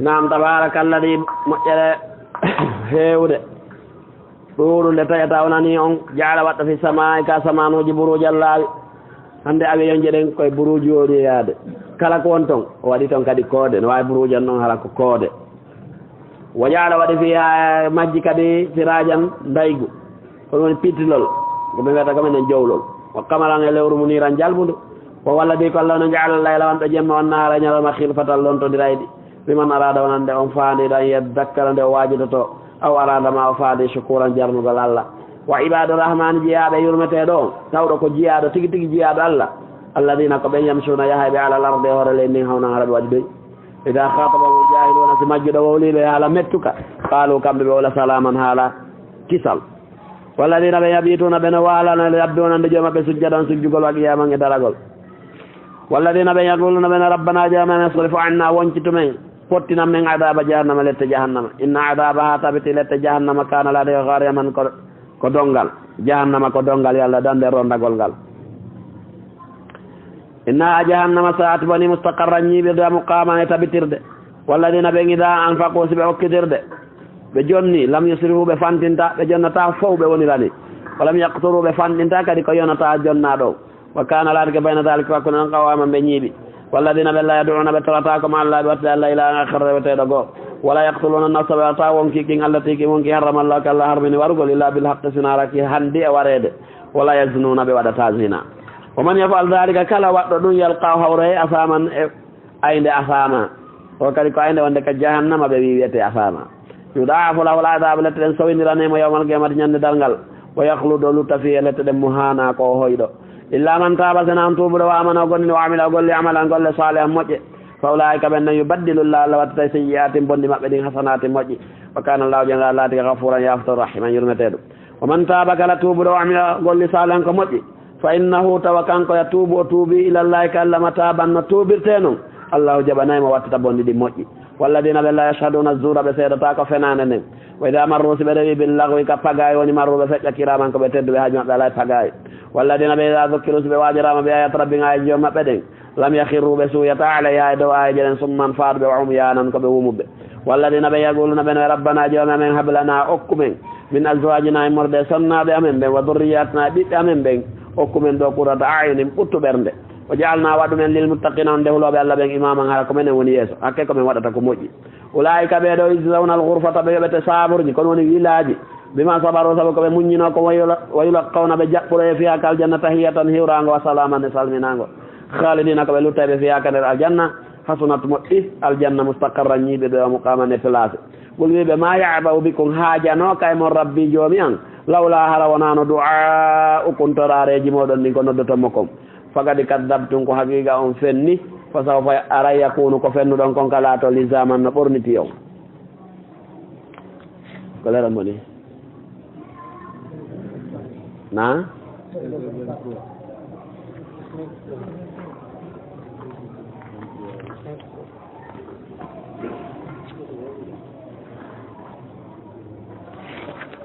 Naam, tabarakalladi moƴƴere heewde ɗuuɗunde taƴata wonani on jaala waɗɗo fi samaa'i ka samaanuuji buruujan laawi. Hannde avion jeɗen koye buruuji woni yaade kala ko won ton o waɗi ton kadi koode no waawi buruujan noon hala ko koode. Wa jaala waɗi fi ha majji kadi sirajan ndaygu. Ko ɗum woni pitilol ko ɓe mbiyata kam enen jowlol. Wa kamaran e lewru mu niran jalbundu. Wa walladi ko Allah no jaala layla wanɗo jemma on naara e ñalawma khilfatan lontodirayɗi. Liman arada wonande on faandiɗo an yaddakkara nde o waajidoto. Aw arada ma o faandi shukuran jarnugol Allah. Wa ibadu rahmani jiyaaɓe yurmeteɗo on tawɗo ko jiyaaɗo tigi tigi jiyaaɗo Allah. Alladina ko ɓen yamsuna yahay ɓe alal ardi e hoore leydi ndin hawnan hara ɓe waɗi doy. Ida khatabahum aljahiluna si majjuɗo wowliɓe haala mettuka qalu kamɓe ɓe wola salaman haala kisal. Walladina ɓe yabituna ɓe no walana yabbewonande jooma ɓe sujjadan sujjugol wa qiyaman e daragol. Walladina ɓe yaquluna ɓe no rabbana jooma men srif anna woncitumen pottinan men adaba jahannama lette jahannama inna adabaha tabiti lette jahannama kana ladega gariyaman ko ko donngal. Jahannama ko donngal yo Allah dande e ronndagol ngal. Innaha jahannama sa'at boni mustaqarran ñiiɓirde wa muqaman e tabitirde. Walladina ɓen ida anfaqu si ɓe okkitirde ɓe jonni lam yusrifu ɓe fantinta ɓe jonnata fow ɓe wonirani. Walam yaqturu ɓe fanɗinta kadi ko yonata jonna ɗo. Wa kana laatike bayna dalika hakkunde on qawaman ɓe ñiiɓi. Walladina ɓe la yad'una ɓe torata ko ma Allah ɓe wattida Allah ila an akhara reweteɗo goo. Wala yaqtuluna nafsa ɓe wata wonki kin allati kin wonki harrama Allah ka Allah harmini warugol illa bil haqqi sinaraki handi e warede. Wala yaznuna ɓe waɗata zina. Wa man yafal dalika kala waɗɗo ɗum yalqa hawre asaman e aynde asama. O kadi ko aynde wonde ka jahannama ɓe wi wiyete asama. Yudaafu lahu l-adaabu lette ɗen sowindiranee mo yawmal qiyamati ñande darngal. Wa yakhludu o lutta fii e lette ɗen muhaana ko o hoyɗo. Illa man taaba sena on tuubuɗo wa amana o gonnini wa amila o golli amalan golle saalihan moƴƴe. Fa ulaa'ika ɓen ɗon yubaddilu llahu Allah wattata e seyyi'aatin bonɗi maɓɓe ɗin hasanaatin moƴƴi. Wa kana llahu jalla laati ka ghafuuran yaafotoo rahiman yurmeteeɗo. Wa man taaba kala tuubuɗo o amila golli saalihan ko moƴƴi. Fa innahu tawa kanko yatuubu o tuubi ilallahi ka Allah mataban no tuubirtee non. Allahu jaɓanay mo wattata bonɗi ɗin moƴƴi. Walladina ɓe la yashhaduna zura ɓe seedata ko fenaande nden. Wa ida marru si ɓe rewi bil lagwi ka pagaay woni marru ɓe feƴƴa kiraman ko ɓe tedduɓe haaju maɓɓe alay pagaay. Walladina ɓe ida zukkiru si ɓe waajorama ɓe ayat rabbi ŋaaji joom maɓɓe ɗen. Lam yakhirru ɓe suuyata alayha e dow aayeje ɗen summan faaduɓe wa umyanan ko ɓe wumuɓe. Walladina ɓe yaquluna ɓen e rabbana joomi amen hab lana okku men min azwajina immorde e sonnaaɓe amen ɓen wa durriyatina e ɓiɓɓe amen ɓen okku men ɗo qurrata ayunin ɓuttu ɓernde. O jaalna waɗu men lil muttaqina on nde hulooɓe Allah ɓen imaman hara ko menen woni yeeso hakke ko men waɗata ko moƴƴi. Ulaa'ika ɓee ɗo yujzawna al ghurfata ɓe yoɓete saaburji kono woni wilaaji bima sabaru sabu ko ɓe muññinoo ko wayulaqqawna ɓe jaɓɓuroye fiha ka aljanna tahiyatan hiwraango wa salaaman e salminaango. Khalidina ko ɓe luttayɓe fiha ka nder aljanna. Hasunat moƴƴi aljanna mustaqarran ñiiɓe ɓe wa muqaman e place. Qul wiiɓe ma ya'ba'u bikum haajanooka e mon rabbi joomi an lawla hara wonaano du'a'ukum toraareeji mooɗon ɗin ko noddoton mo kon. Faqad kaddabtum ko haqiiqa on fenni. Fa sawfa aray yakunu ko fennuɗon kon ka laato lizaman no ɓorniti on. Ko lera moni na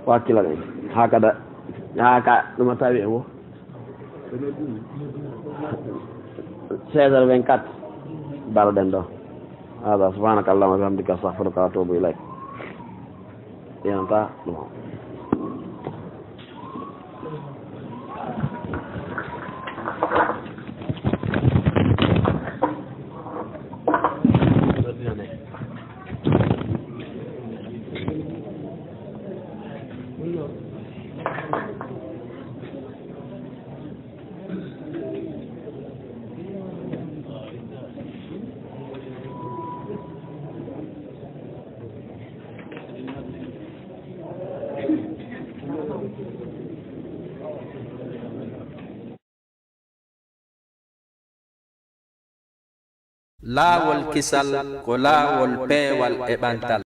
wakkila ɗen hakada haka ɗuma tawi e wo seize heures vingt-quatre baroɗen ɗo. Hada subhanaka allahumma wa bihamdika astaghfiruka wa atubu ilayk. Yanta ɗum. Laawol kisal ko laawol peewal e ɓantal.